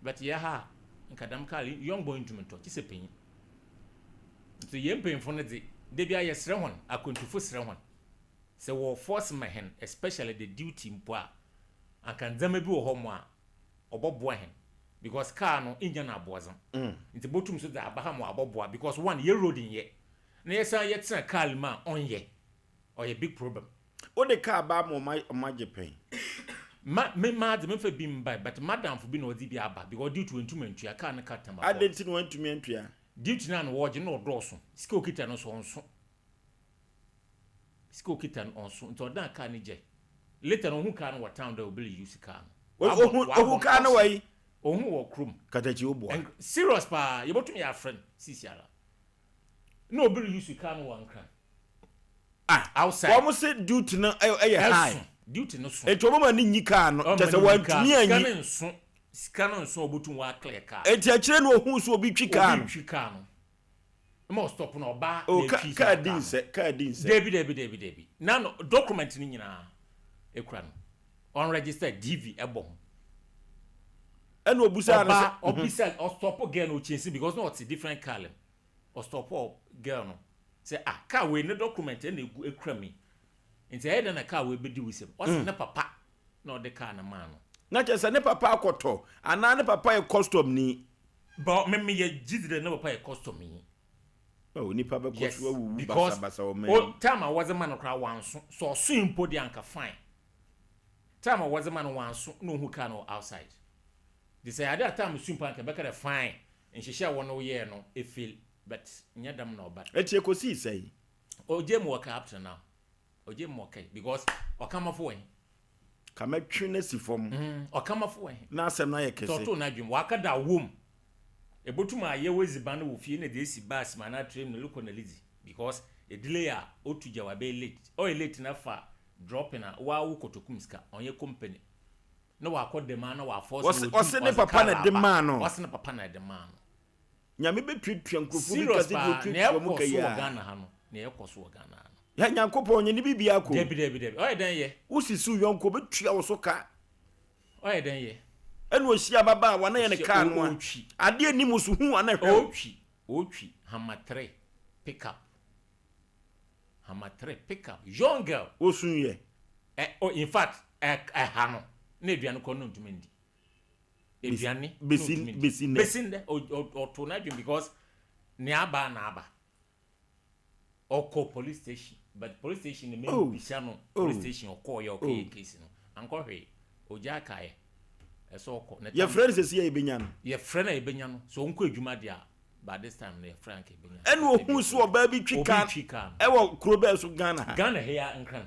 but yɛ ha a nka dɛm car yi young boy ntumi ntɔ kyesɛ panyin nti yɛn mpanyinfo no dze da bi a yɛsrɛ hɔn akwantufo srɛ hɔn sɛ wɔ force ma hɛn especially the duty mpo a anka ndzɛmba bi wɔ hɔ mo a ɔbɔboa hɛn because car no nnya no aboɔdzen nti botum so dze aba ha ma ɔabɔboa because one yɛ road nnyɛ na yɛsan yɛtsena car mu a ɔnnyɛ ɔyɛ big problem. Wo de car ba ama ɔmo ɔmo agye pɛn. Ma me maa dze memfa bi mbae but m'adamfo bi na ɔdze bi aba because due to oenntum enntua car no ka tam akɔ. Adɛn nti na wantumi antua? Duty no a na wɔgye no na ɔdɔɔso, sika a okita no so ɔnnso. Sika a okita no ɔnnso ntsi ɔdan car no gyae. Later no ohun car no wɔ town dɛ obi re use car no. Ɔabɔ Ohun ɔabɔ ohun no car no auction. wɔ he? Ohun wɔ kurom. Katakyi wo boa. Nk serious paa yebotum yɛafrɛ no siesiara. Nna obi re use car no wɔ Nkran. Ah, outside. Wɔn se duty no ɛyɛ high. Ɛso, duty no so. Nti wɔn ma ne nyi car no, kyɛ sɛ wɔntumi anyi. Sika no nso, sika no nso obotum wa clear car. Nti akyire no ohun so obi twi car no. Obi twi car no. Ma ɔstop no ɔbaa Oh, na ka, etwi kaa saa di kaa no. nsɛ, kaa di nsɛ. Dabi dabi dabi dabi. Na no document no nyinaa ekura no. Unregistered DV ɛbɔ ho. Ɛna obusaa no sɛ, Ɔbaa ɔbisa ɔstop girl no ɔkyɛnsi because na ɔte different car mu. Ɔstop girl no sɛ ah car wei ne document ɛna egu ekura mi. Nti ɛyɛ dɛn na car wei bedi wo nsam? Ɔse ne papa na ɔde car no maa no. Na kyerɛ sɛ ne papa akɔtɔ anaa ne papa yɛ custom ni. But me me yɛ gye di dɛ ne papa yɛ custom ni. Oh, nipa bɛkɔ Yes, so awuwu because basabasa wɔ man o mu. time a wɔdze ma no koraa wanso. Sɛ ɔsoe mpo deɛ anka fine. Time a wɔdze ma no wanso na ohu car no wɔ outside. Nti sɛ ɛyɛ ade a time so mpo a anka ɛbɛka dɛ fine, nhyehyɛɛ a wɔne wo yɛɛ no efail but nnyɛ dɛm na ɔba. Enti ekosii sɛn? Ogye mu wɔ car up to now. Ogye mu wɔ car because ɔkamafo wɔ he? Ka mɛtwe no asi fam. Mm, ɔkamafo wɔ he? Na asɛm no ayɛ Sɛ kɛse. ɔtoo n'adwene mu, waka da wom. Ebotum ayɛ w'edziban wɔ fie na edze esi bus mu anaa train mu na erokɔ na eridzi because edelay a otu gya wo abɛyɛ late. Ɔyɛ late na fa dropping a, woara wo kotoku mu sika, ɔnnyɛ company. Na ɔakɔ dɛm ara na ɔaforce Ɔse no otum ɔse ne ɔdze papa kaar na ɛde aba. maa no. Ɔse ne papa na ɛde maa no. Nyame bɛtuatua nkurɔfoɔ bi ka Serious sɛdeɛ paa, nea ɔtuatua mo ɛkɔ ka so yi wɔ a. Ghana ha no, nea ɛkɔ so wɔ Ghana ha no. Yɛ Nyankopɔn ɔnyɛ ne biribiara ko. Dabi dabi dabi, ɔyɛ dɛn yɛ? Wo sisi wo yɔnko ɔbɛtua wo so ka. Ɔyɛ dɛn yɛ? Ɛna ɔhyia ababaawa na yɛ ne Ɔhyia kaa no a. ɔretwi. Adeɛ nni mo so hu a na hwɛ wo. Ɔretwi, ɔretwi, Hammer 3 pick up, Hammer 3 pick up, young girl. Ɔsu yɛ. Ɛ oh in fact ɛ ɛha no na aduane kɔ no ntumi ndi. Aduane na Besi ɔntumi ndi. besi nnɛ. Besi nnɛ ɔto n'adwene because nea aba na aba. Ɔkɔ police station but police station no Oh mebisa no police oh station ɔkɔɔ yɛ ɔkɔyɛ oh. case no ankɔ hwee ogya kaeɛ ɛsɛ ɔkɔ ne tam Yɛfrɛ no sɛsi a yɛbɛnya no. Yɛfrɛ no a yɛbɛnya no sɛ ɔnkɔ adwuma deɛ a by this time no yɛfrɛ anka yɛbɛnya no Ɛna but ebi ohuu ɔkɔ sɛ adwuma ɔbaa bi twi obi kaa twi kaa no ɛwɔ kuro bɛɛ so Ghana ha. Ghana ha yi ara Nkran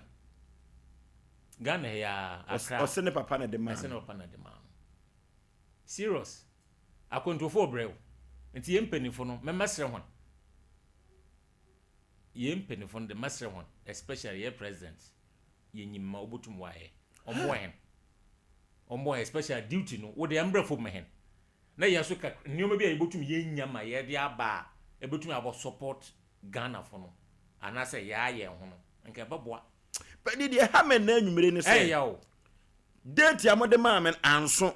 Ghana ha yi ara Accra Ɔse ne papa na ɛde maa ɛsɛ ne no. papa na ɛde maa no serious akwantufoɔ brɛ o nti yɛn mpanyinfo no mɛmɛsrɛ hɔn Yɛn mpanyimfo no de, mɛsrɛ hɔn, especially yɛn president, yenyim ma obotum ɔayɛ. Ɔmboa hɛn. Ɔmboa hɛn, especially duty no, wo de mbra famu ma hɛn. Na yɛn so kakra, nneɛma bi a yebotum yenya ma yɛde aba a ebetumi abɔ support Ghanafo no, anaasɛ yɛayɛ hɛn ho no, nka ɛbɛboa. Pɛde deɛ ɛha me nnɛ anwummere ne sɛ. Ɛyɛ o. Date a mode maa me no anso.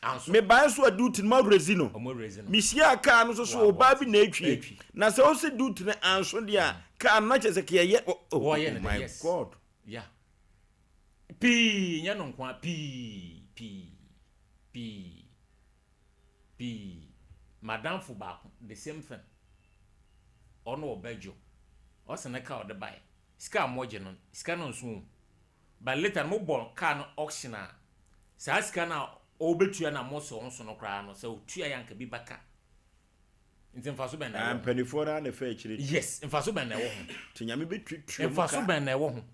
Anso. Mebae nso a duty no moawerɛzi no. Ɔmo awerɛzi no. Mehyiaa kaa no nso so Wɔ ɔbaa bi abɔnten. na ɛtwie. Ɛtwi. Na sɛ wose duty no anso deɛ a, kaa no na kyerɛ sɛ kɛyɛ oh, oh, Wɔyɛ oh no dɛ, my yes. God. Yeah. Pii, nyɛ no nko ara, pii, pii, pii, pii. M'adamfo baako, the same thing. Ɔno wɔ Belgium. Ɔse ne car a ɔde bae, sika a wɔgye no, sika no nso o. But later no mobɔ car no auction a, saa sika no a ɔbɛtua no a mose ɔnso no koraa no, sɛ ɔtua yɛ a anka bi bɛka. Nti mfaso bɛn na Ah, ɛwɔ ho? mpanimfoɔ no ara na ɛfa akyire tua. Yes, mfaso bɛn na ɛwɔ ho? Nti Nyame bɛtuatua mu ka. Mfaso bɛn na ɛwɔ ho?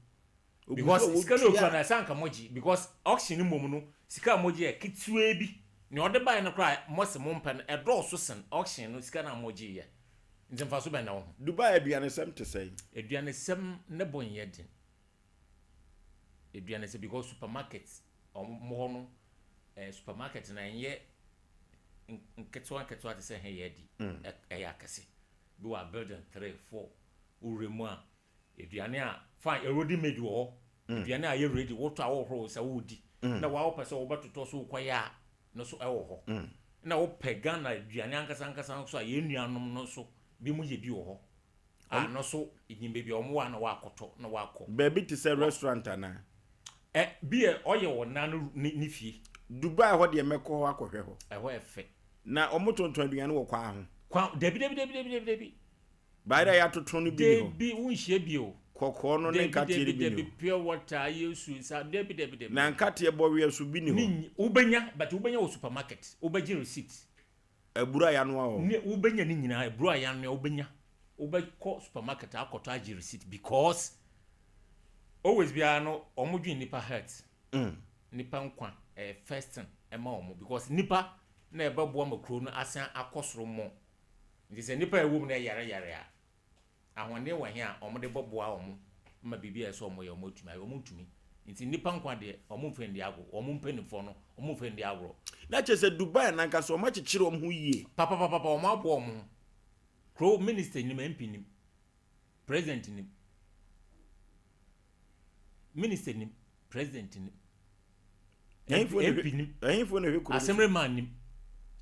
Ogu Because so a sika no wɔtua. ɔtua no ɛsɛ anka mogye because auction no mmom no sika a mogye yɛ ketewaa bi. Nea ɔde baeɛ no koraa a mose mompɛ no ɛdɔɔso sen auction no sika no a mogyeeɛ. Nti mfaso bɛn na ɛwɔ ho? Dubai aduanesɛm te sɛn? Aduanesɛm ne bo nyɛ den. Aduane sɛ because supermarket wɔn hɔ no eh, supermarket na ɛnyɛ nketewa nketewa te sɛ hɛn yɛ di mm. ɛyɛ akɛse bi wɔ building 3 4 wowura mu a aduane a fine already made wɔ hɔ mm. aduane a yɛ ready wotɔ a wohoro sɛ wodi mm. na wa wopɛ sɛ wobɛtotɔ so wokɔyɛ a no so ɛwɔ hɔ mm. na wopɛ Ghana aduane ankasa ankasa nso a yɛn nuanom no nso bi mu yɛ bi wɔ hɔ A no so nyim beebi a wɔwɔ a na wɔakɔtɔ na wɔakɔ. Baabi te sɛ restaurant anaa? Ɛ bi ɛ ɔyɛ wɔ na no ne ne fie. Dubai hɔ deɛ mɛkɔ hɔ akɔhwɛ hɔ. Ɛhɔ yɛ fɛ. Na wɔtontɔn aduane wɔ kwan ho? Kwan dabi dabi dabi dabi dabi dabi. Bayerɛ a yɛatoto no bi ni hɔ? Dabi wonhyia bi o. Kɔkɔɔ no ne Dabi nkateɛ dabi no bi ni dabi hɔ? pure water ayɛ nsuo saa dabi dabi dabi Na dabi. nkateɛ bɔweɛ nso bi ni Ne hɔ? nyi wobɛnya but wobɛnya wɔ supermarket wobɛgye receipt. Aburo a yɛanoa wɔ hɔ. Ne wobɛnya ne nyinaa aburo a yɛanoa wobɛnya wobɛkɔ supermarket akɔtɔ agye receipt because always biara no wɔn dwen nipa health mm. nipa nkwa ɛyɛ first thing ɛma wɔn because nipa na ɛbɛboa ma kuro no asan akɔ soro mmɔ nti sɛ nipa ɛwɔ mu na ɛyare yare a Ahoɔden wɔ he a wɔde bɔboa wɔn ma biribi a ɛsɛ sɛ wɔyɛ wɔn atumi ayɛ? Wɔn ntumi. Nti nnipa nkwa deɛ, wɔn mfa nni agorɔ. Wɔn mpaninfoɔ no, wɔn mfa nni agorɔ. Na kyerɛ sɛ Dubai no ankasa wɔn akyekyere wɔn ho yie. Papapapapa, wɔn aboa wɔn ho. Kuro minister nim, MP nim, president nim. Minister nim, president nim. MP nim. Ɛhefo na ɛhwɛ kuro no so? Assemblyman nim.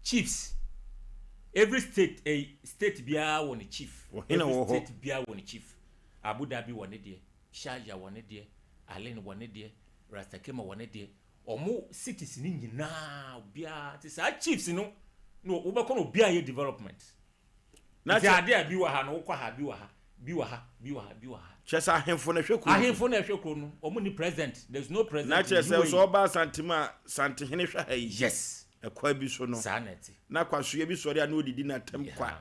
Chiefs. Every state, eh, state biara wɔ ne chief. Ɔhene Every wɔ hɔ. state biara wɔ ne chief. Abu Dhabi wɔ ne deɛ, Sharjah wɔ ne deɛ, Alin wɔ ne deɛ, Rastakema wɔ ne deɛ. Ɔmo cities no nyinaa obiara nti saa chiefs no na wobɛkɔ na obiara yɛ development. Na Nti kyɛ ade a bi wɔ ha no wokɔ ha bi wɔ ha bi wɔ ha bi wɔ ha bi wɔ ha. Kyerɛ sɛ ahemfo na ɛhwɛ kuro no so. Ahemfo na ɛhwɛ kuro no ɔmo ni president there is no Na president kyerɛ in sɛ sɛ UAE. ɔba Asante mu a Santehene hwɛ ha yi. Yes. Ɛkwan bi so no. Saa na ɛte. Na kwasoɛ bi sɔre a na ɔdidi n'atam kwa. Yeah.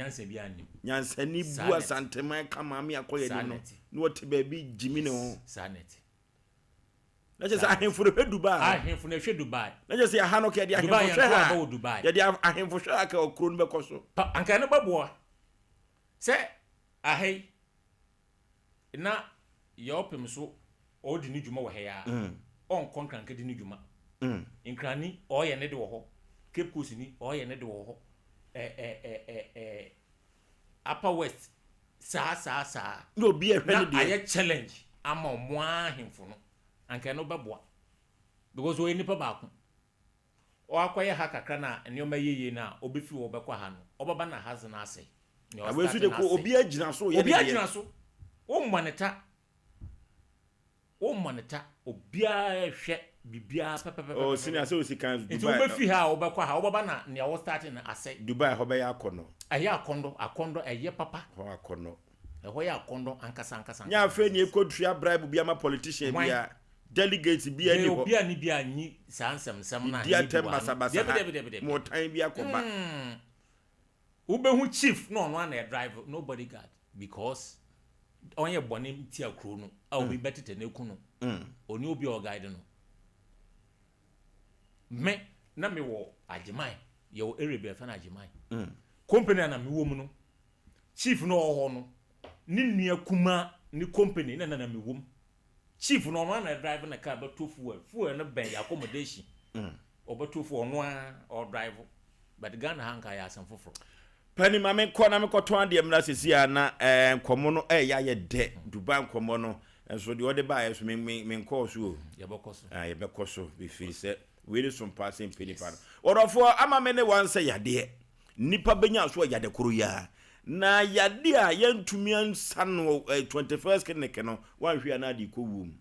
Nyansa bi anim. Nyansani Saa bu na ɛte. Asanteman ka maame akɔ yɛ Saa anim na no ɛte. na ɔte baabi gyimi ne ho. Yes. Saa na ɛte. Na kyerɛ sɛ ahemfo no hwɛ Dubai. Ahemfo no hwɛ Dubai. Na kyerɛ sɛ aha no ka yɛde Dubai ahemfo hwɛ yɛn ha. to aba wɔ Dubai. Yɛde ahemfo hwɛ ha ka kuro no bɛkɔ so. Pa anka ɛno bɛboa sɛ aha yi na yɛɔpem so ɔredi ne dwuma wɔ ha yi ara. Ɔnkɔ Nkran di ne dwuma. Nkrani ɔreyɛ ne de wɔ hɔ. Cape Coast ni ɔreyɛ ne de wɔ hɔ. Ɛ ɛ ɛ ɛ ɛ Upper West saa saa saa. Na obi ɛhwɛ ne Na deɛ. ayɛ challenge ama ɔmo ara ahemfo no. Anka ɛno bɛboa. Because ɔyɛ nipa baako. Ɔakɔyɛ ha kakra na nneɛma yɛ yie no a, ɔbɛfiri hɔ bɛkɔ ha no, ɔbɛba na ha dze no asɛe. Nea Awei nso ɔstarte de no ko asɛe. obi agyina so yɛ ne Obi deɛ. agyina so. Wo monitor. Wo monitor. Obiara hwɛ biribiara pɛpɛpɛpɛ. Oh, senior sɛ osi kan Nti Dubai. wobɛfiri ha a wobɛkɔ ha, wobɛba na nea wɔstarte no asɛe. Dubai hɔ bɛyɛ akɔnɔ. Ɛyɛ akɔndɔ, akɔndɔ, ɛyɛ papa. Hɔ akɔnɔ. Ɛhɔ yɛ akɔndɔ ankasa ankasa. Nyɛ afei ne ɛkɔtua bribe bi ama politician Hwan? bia. Delegate bia ni Deɛ hɔ. obi a ne bi a nyi saa nsɛmsɛm no a Di nyi bi atɛm wɔ ano. basabasa Debi ha. debi debi debi. Ma ɔtan bi akɔba. Wobɛhu chief na ɔno ana drive no bodyguard because ɔnyɛ bɔne tia kuro no a obi bɛtete ne ku no. Ɔne obi a ɔguide no. Me na mewɔ Agyeman, yɛwɔ area bi a yɛfrɛ no Agyeman. Company a na mewɔ mu no, chief no ɔwɔ hɔ no, ne nua kuma ne company na na na mewɔ mu. Chief no ɔno ana drive ne car bɛtɔ fuel. Fuel no bɛn yɛ accommodation. Ɔbɛtɔ fuel ɔno a ɔdrive. But Ghana ha nka yɛ asɛm foforɔ. Pani ma menkɔ na mekɔtɔn adeɛ mmra sesi a na eh, nkɔmmɔ no ɛyɛ ayɛ dɛ. Dubai nkɔmmɔ no nso deɛ ɔde baeɛ so menkɔɔ so o. Yɛbɛkɔ so. Ah, yɛbɛkɔ so bɛfiri sɛ wei ne so mpa sɛ mpɛ nipa no. Ɔdɔfoɔ ama me ne wansɛ yadeɛ. Nipa bɛnya so yade koro yi a. Na yadeɛ a yɛntumi ansa no eh, 21st clinic no wanhwɛ a na ade kɔ wuom.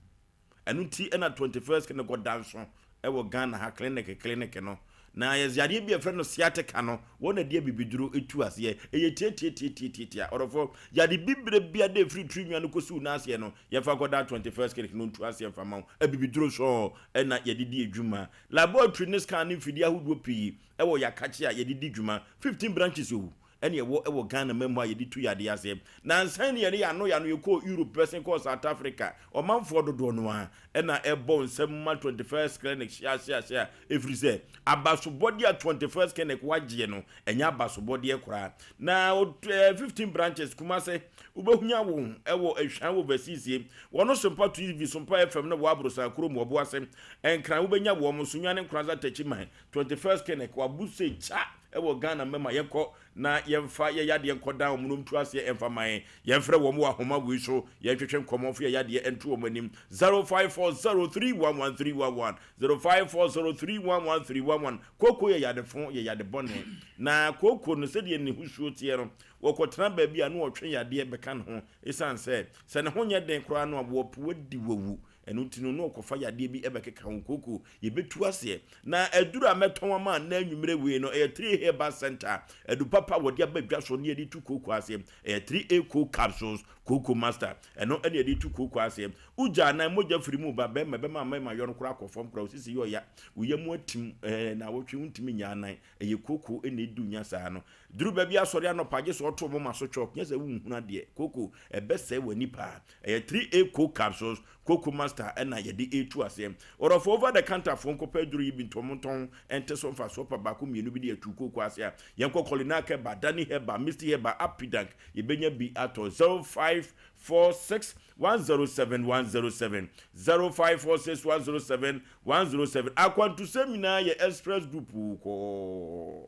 Ɛno nti ɛna 21st clinic ɔda nso ɛwɔ Ghana ha clinic clinic no. Na yɛdze adeɛ bi a yɛfrɛ no sciatica no, wɔn na ɛde abibiduro etu aseɛ. Ɛyɛ tiatiatiatiatia. Ɔdɔfoɔ, yade bibire bi a de efiri tiri nwa no kɔsi wo nan aseɛ no, yɛmfa nkɔda 21st clinic no ntu aseɛ mfa ma wo. Abibiduro sɔɔ ɛna yɛde di edwuma. Laboratory ne scan ne mfidie ahodoɔ pii ɛwɔ yɛakakye a yɛde di dwuma. 15 branches o ɛne ɛwɔ ɛwɔ Ghana man mu a yɛde tu yadeɛ aseɛ. Nansan ne yɛne yɛano yɛano yɛkɔɔ Europe bɛsen kɔɔ South Africa. Ɔmanfoɔ dodoɔ no a ɛna ɛbɔ nsɛm ma 21st clinic hyia hyia hyia ɛfiri sɛ abasobɔdeɛ a 21st clinic wagyeɛ no ɛnyɛ abasobɔdeɛ koraa. Na 15 branches Kumase wobɛhunya wo ɛwɔ Ahwan wɔ Vasisie. Wɔno Sompa TV Sompa FM no wɔ Aborosan kurom wɔ Boase. Nkran wobɛnya wɔn Sunyani Nkoranza Takyiman 21st clinic wabu sɛ kya ɛwɔ Ghana mɛma yɛnkɔ na yɛmfa yɛ yadeɛ nkɔda wɔn nom tu aseɛ ɛmfa ma yɛn. Yɛmfrɛ wɔn wɔ ahoma wei so yɛntwetwe nkɔmmɔ fo yɛ yadeɛ ɛnto wɔn anim 0540311311 0540311311. Kooko yɛ yadefo yɛ yade bɔne na kooko no sɛdeɛ ne ho suo teɛ no wɔkɔtena baabi a na wɔtwe yadeɛ bɛka ne ho ɛsiane sɛ sɛ ne ho nyɛ den koraa no a wɔpo di wawu. Ɛno nti no na ɔkɔfa yadeɛ bi ɛbɛkeka ho. Kooko yɛbɛtu aseɛ na aduru a mɛtɔn ama na anwummerɛ wei no ɛyɛ 3 herbal center adu papa wɔde aba dwa so ne yɛde tu kooko aseɛ. Ɛyɛ 3A co capsules kooko master ɛno ɛne yɛde tu kooko aseɛ. Wogya anan mogya firi mu ba bɛrima bɛma mmarima yɔ no koraa akɔ fam koraa osisi yɛ ɔya woyɛ mu atim ɛɛ na wɔtwe wontumi nya anan ɛyɛ kooko ɛna edu nya saa no duru baabi asɔre anɔpa gye sɛ ɔto moma so twɔk nyɛ sɛ wonhunu adeɛ. Kooko ɛbɛsɛe w'ani paa. Ɛyɛ 3A co capsules kooko master ɛna yɛde etu aseɛ. Ɔrɔfo over the counter fo nkɔpɛ aduro yi bi ntɔmɔntɔn ɛnte so mfasoɔ pa baako mmienu bi de atu kooko ase a yɛnkɔ Kolinak Herbal, Dani Herbal, Misty Herbal, Apidank yɛbɛnya bi atɔ 0546 107 107 0546 107 107. Akwantusɛm nyinaa yɛ Express Group kɔɔ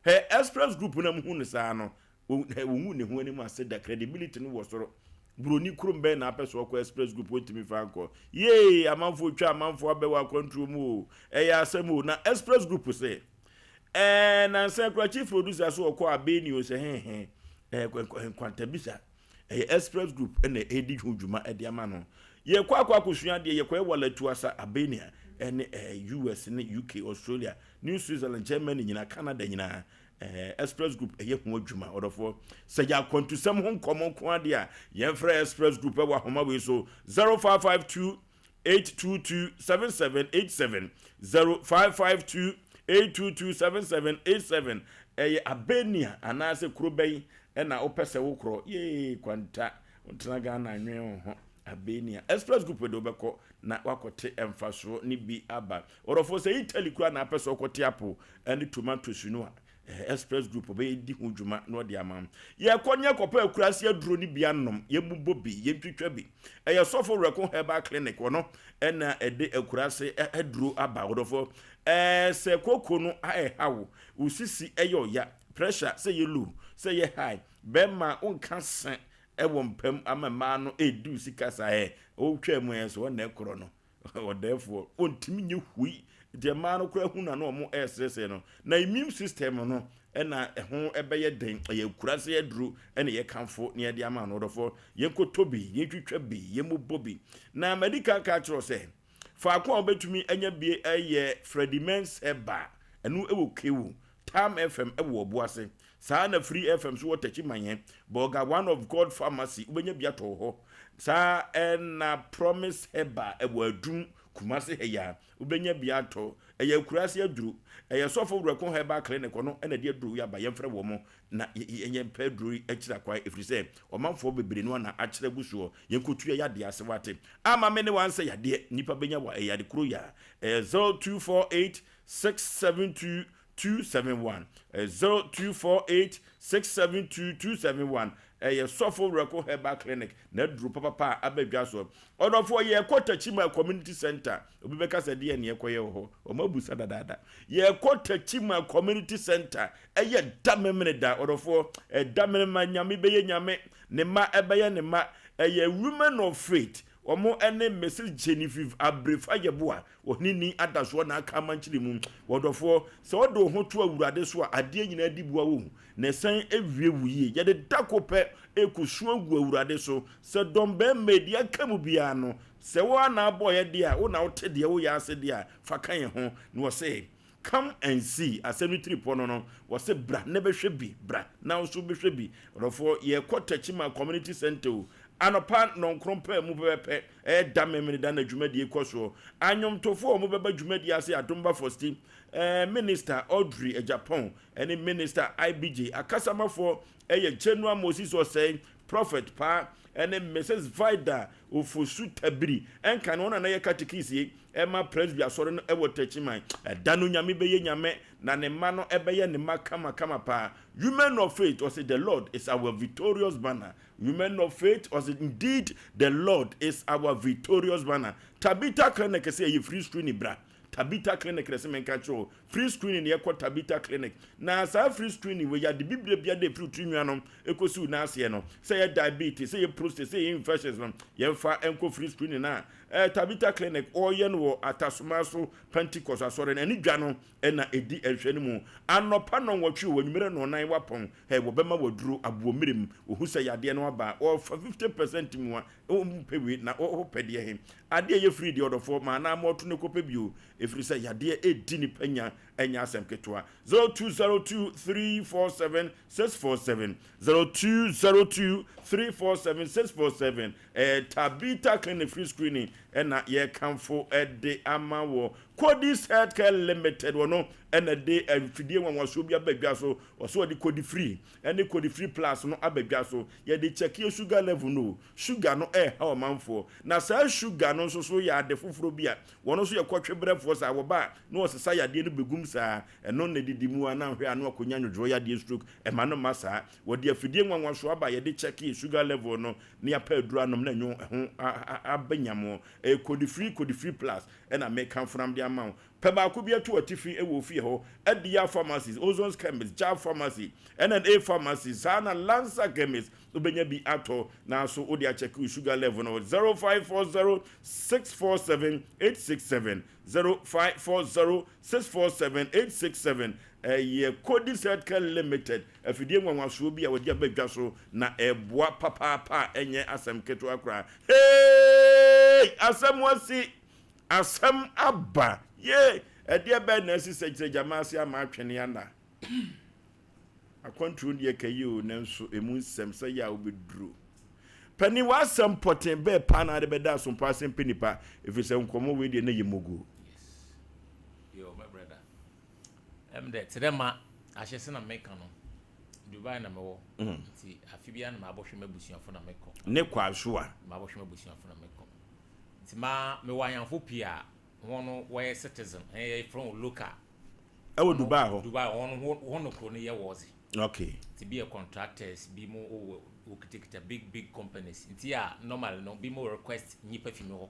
hɛ Express Group na muhu no saa no. Wɔngu ne ho anim ase da, credibility no wɔ soro. Buroni kurom bɛn na apɛ sɛ ɔkɔ Express Group wɔntumi fa nkɔ? Yee, amanfoɔ twa amanfoɔ abɛ wɔ akwantuo mu o. Ɛyɛ asɛm o. Na Express Group se, ɛɛ nansa kura chief producer so ɔkɔ Albania o sɛ hehe, ɛɛ nkwantabisa. Ɛyɛ Express Group na ɛredi ho dwuma de ama no. Yɛkɔ akɔ akɔsua adeɛ, yɛkɔyɛ Walatu asa, Albania, ɛne ɛɛ US ne UK, Australia, New Switzerland, Germany nyinaa, Canada nyinaa. Ɛɛ Express Group ɛyɛ ho adwuma ɔdɔfoɔ. Sɛ yɛ akwantusɛm ho nkɔmmɔ nko adeɛ a, yɛmfrɛ Express Group ɛwɔ ahoma wei so 0552 822 7787 0552 822 7787 Ɛyɛ Albania anaasɛ kuro bɛn ɛna wopɛ sɛ wokorɔ? Yee Kwanta, wotena Ghana nwene wo ho. Albania Express Group de wobɛkɔ na woakɔte mfasoɔ ne bi aba. Ɔdɔfoɔ sɛ Italy koraa na apɛ sɛ ɔkɔte apple ne tomatoes no a, Express Group ɔbɛyɛ di ho dwuma na ɔde ama wo. Yɛkɔ ne yɛkɔpɛ akuraase aduro no bi anom, yɛbobɔ bi, yɛntwitwa bi. Ɛyɛ Sɔfo Werɛko Herbal Clinic, ɔno ɛna ɛde akuraase aduro aba. Ɔdɔfoɔ, ɛɛ sɛ koko no ɛha wo, wo sisi ɛyɛ ɔya, pressure sɛ yɛ low, sɛ yɛ high, bɛrima wonka se ɛwɔ mpam ama mmaa no ɛredi wo sika saa ɛ, wotwa mu ɛ so ɔna ɛkorɔ no. Ɔdɛɛfoɔ, ɔntumi nyɛ hui. Nti mmaa no koraa hu na na wɔn ɛresresre no. Na immune system no ɛna ɛho ɛbɛyɛ den. Ɛyɛ akurase aduro ɛna yɛkamfo na yɛde ama no. Ɔdɔfoɔ, yɛnkɔtɔ bi, yɛntwitwa bi, yɛmmobɔ bi. Na madi kan ka akyerɛ wo sɛ, faako a wobɛtumi anya bi ɛyɛ Freddie Mens Herbal. Ɛno ɛwɔ Kewu. Tam FM ɛwɔ Ɔboase. Saa na Free FM nso wɔ Takyi-Manyɛ, Bolga One of God Pharmacy, wobɛnya bi atɔ wɔ hɔ. Saa na Promise Herbal ɛwɔ Adum, Kumasi ha yi ara, wobɛnya bi atɔ. Ɛyɛ akuraase aduro. Ɛyɛ Sɔfo Werɛko Herbal Clinic, ɔno na ɛde aduro yi aba. Yɛmfrɛ wɔn na yɛmpɛ aduro yi akyiri akwan, ɛfiri sɛ ɔmanfoɔ bebree no ara na akyerɛ agu soɔ. Yɛnkɔtua yadeɛ ase, woate? Ama me ne wo ansɛ yadeɛ, nnipa bɛnya wɔ ɛyɛ ade koro yi ara. Ɛyɛ 0248 672 271 0248 672 271 Ɛyɛ Sɔfo Werɛko Herbal Clinic na aduro papapa a aba dwa soɔ. Ɔdɔfoɔ yɛrekɔ Techiman Community Centre. Obi bɛka sɛ deɛn na yɛkɔyɛ wɔ hɔ? Wɔn abusa dadaada. Yɛrekɔ Techiman Community Centre. Ɛyɛ da Memeneda. Ɔdɔfoɔ, ɛda Memeneda Nyame bɛyɛ Nyame, ne mma ɛbɛyɛ ne mma. Ɛyɛ Women of Faith. Wɔn ne Mrs Genevieve Abrefa Yeboah Ɔhene nni adasoɔ na aka amankyere mu. Ɔdɔfoɔ, sɛ wode wo ho to Awurade so a, adeɛ nyinaa di boa wo, na ɛsan wie wo yie. Yɛde da ko pɛ rekɔsu agu Awurade so. Sɛ dɔm barima yi, deɛ aka mu biara no, sɛ wo ara na abɔeɛ deɛ a, wo na wote deɛ woyɛ ase deɛ a, fa ka yɛn ho. Na ɔse, Come and see, asɛm no tiri pɔ no no, wɔse bra na bɛhwɛ bi, bra na wo nso bɛhwɛ bi. Ɔdɔfoɔ, yɛrekɔ Techiman Community Centre o, anɔpa nnɔnkron paa mu pɛpɛpɛ, ɛyɛ da Memeneda na dwumadie kɔ soɔ. Anwomtofoɔ a wɔbɛba dwumadie ase Adomba Fosti, eh, Minister Audrey Agyapong, ɛne Minister IBJ. Akasamafoɔ ɛyɛ General Moses Osei, Prophet Paa, ɛne Mrs. Vida Ofosu Tabiri. Ɛnka no, wɔn na na yɛ katekis yi ɛma Presby Asɔre no ɛwɔ Techiman. Ɛda no Nyame bɛyɛ Nyame na ne mma no ɛbɛyɛ ne mma kama kama paa. Women of Faith, ɔse the Lord is our victorious banner. Women of Faith, ɔse indeed the Lord is our victorious banner. Tabitha Clinic sɛ ɛyɛ free screening bra. Tabitha Clinic na ɛsɛ menka kyerɛ wo. Free screening na yɛkɔ Tabitha Clinic. Na saa free screening wei yɛade bibire bia de firi tiri nwa no ɛkɔsi wo nan aseɛ no. Sɛ yɛ diabetes, sɛ yɛ prostate, sɛ yɛ infections no, yɛmfa nkɔ free screening na eh, Tabitha Clinic ɔyɛ no wɔ Atasoma so Pentecost asɔre no ɛne dwa no ɛna ɛdi ɛhwɛ no mu. Anɔpa nɔnwɔtwe o, anwummerɛ nɔnan wapɔn, eh, wɔbɛma waduro aboɔ mmerɛ mu. Wɔhu sɛ yadeɛ no aba a, wɔfa 50% mu a, wompɛ wei na wopɛ deɛ he. Adeɛ ɛyɛ free deɛ ɔdɔfoɔ ma anaa ma ɔto no kɔpɛ bio ɛfiri sɛ yadeɛ ɛdi nipa nya ɛnyɛ asɛm ketewa. 0202 347 647 0202 347 647 ɛyɛ Tabitha Clinic free screening ɛna yɛkamfo ɛde ama wɔ Kodis Healthcare Limited wɔno ɛna de mfidie nwanwasoɔ bi aba dwa so ɔso ɔde Kodi Free ɛne Kodi Free Plus no aba dwa so yɛde kyɛkeɛ sugar level no o Sugar no rehaw ɔmanfoɔ. Na saa sugar no nso so yɛ ade foforɔ bi a wɔn nso yɛ kɔtwebrɛfoɔ saa. Wɔba a na wɔsesa yadeɛ no bɛgum saa. Ɛno na ɛdidi mu a na nhwɛ a na wakɔnya nwodwoɔ yadeɛ stroke. Ɛma no mma saa. Wɔde afidie nwanwasoɔ aba a yɛde kyɛke sugar level no na yɛapɛ aduro anom na ɛnwo ɛho aba nyamoo. Ɛyɛ Codifree, Codifree Plus ɛna mekamfo na mede ama wo. Pɛ baako bi to w'atifi wɔ ofie hɔ. Adia Pharmacies, Ozon's Chemist, Jab Pharmacy, NNA Pharmacy, saa na Lancer Chemist wobɛnya bi atɔ na so wode akyɛke wo sugar level no. 0540 647 867, 0540 647 867. Ɛyɛ Codis Healthcare Limited afidie nwanwasoɔ bi a wɔde aba dwa so na ɛboa papaapa a ɛnyɛ asɛm ketewa koraa. Hey! Asɛm asi! Asɛm aba! Yee! Ɛdeɛ bɛn na asi sɛ kyerɛgyama ase ama atwene ana? Akwantuo deɛ ka yi o, nanso emu nsɛm sɛ yɛ a wobɛduru. Panin, w'asɛm pɔten bɛɛ paa na ade bɛda asompa ase mpɛ nipa, ɛfiri sɛ nkɔmmɔ wei deɛ na yɛ mugu. Yes. Yo, my brother. Ɛm dɛ, te dɛ ma ahyɛ se na meka no, Dubai na mewɔ. Nti afe biara na mabɔhwɛ m'abusuafo na mekɔ. Ne kɔ asoa. Mabɔhwɛ m'abusuafo na mekɔ. Nti ma mewɔ anyamfo pii a wɔn no wɔyɛ citizen, ɛyɛ yɛfrɛ wɔn local. Ɛwɔ Dubai hɔ. Dubai wɔn no wɔn no kuro no yɛ wɔdze. Okay. Nti bi yɛ contractors, bi mo wɔ wɔkitakita big big companies. Nti a normally no bi mo request nyipa fi mi hɔ.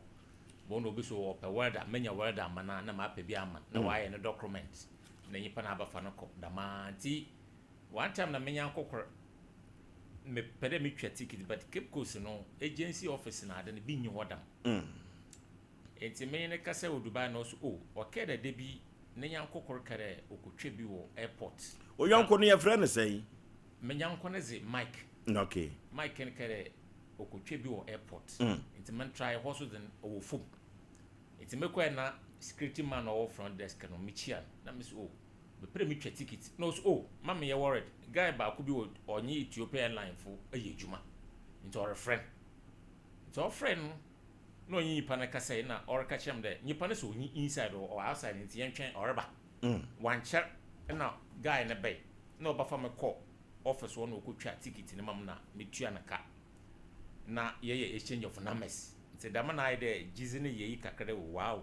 Wɔn na obi so wɔpɛ welder, menya welder ama no a na mapɛ bi ama no na wayɛ ne document na nyipa no abɛfa no kɔ dɛm ara. Nti one time na me nyɛnko kor mepɛ dɛ metwa ticket but Cape Coast no agency office na ade no bi nnyi hɔ dɛm. Ntsi menye no kasa wɔ Dubai na ɔse oh ɔkɛɛ dɛ da bi ne nyɛnko kor ka dɛ okotwa bi wɔ airport. Wo yɔnko no yɛfrɛ no sɛn? Me nyɛnko no dze Mike. Okay. Mike no ka dɛ okotwa bi wɔ airport ntsi men try hɔ so dze no ɔwɔ famu. Ntsi mekɔe na security man a ɔwɔ front desk no mikyia no na mese oh mepɛ dɛ metwa ticket na ɔse oh mma mennyɛ worried guy baako bi wɔ ɔnye Ethiopia airline fo yɛ edwuma ntsi ɔrefrɛ no. Ntsi ɔfrɛɛ no na ɔnye nyimpa no kasae na ɔreka kyerɛ me dɛ nyimpa no sɛ onnyi inside ɔwɔ outside ntsi yɛntwɛn ɔreba. Wɔannkyɛr na guy no bae na ɔbɛfa me kɔɔ office hɔ na okotwaa ticket no ma me na metua no ka na yɛyɛ exchange of numbers. Ntsi dɛm na ayɛ dɛ gyedzi no yɛ yi kakra dɛ wow.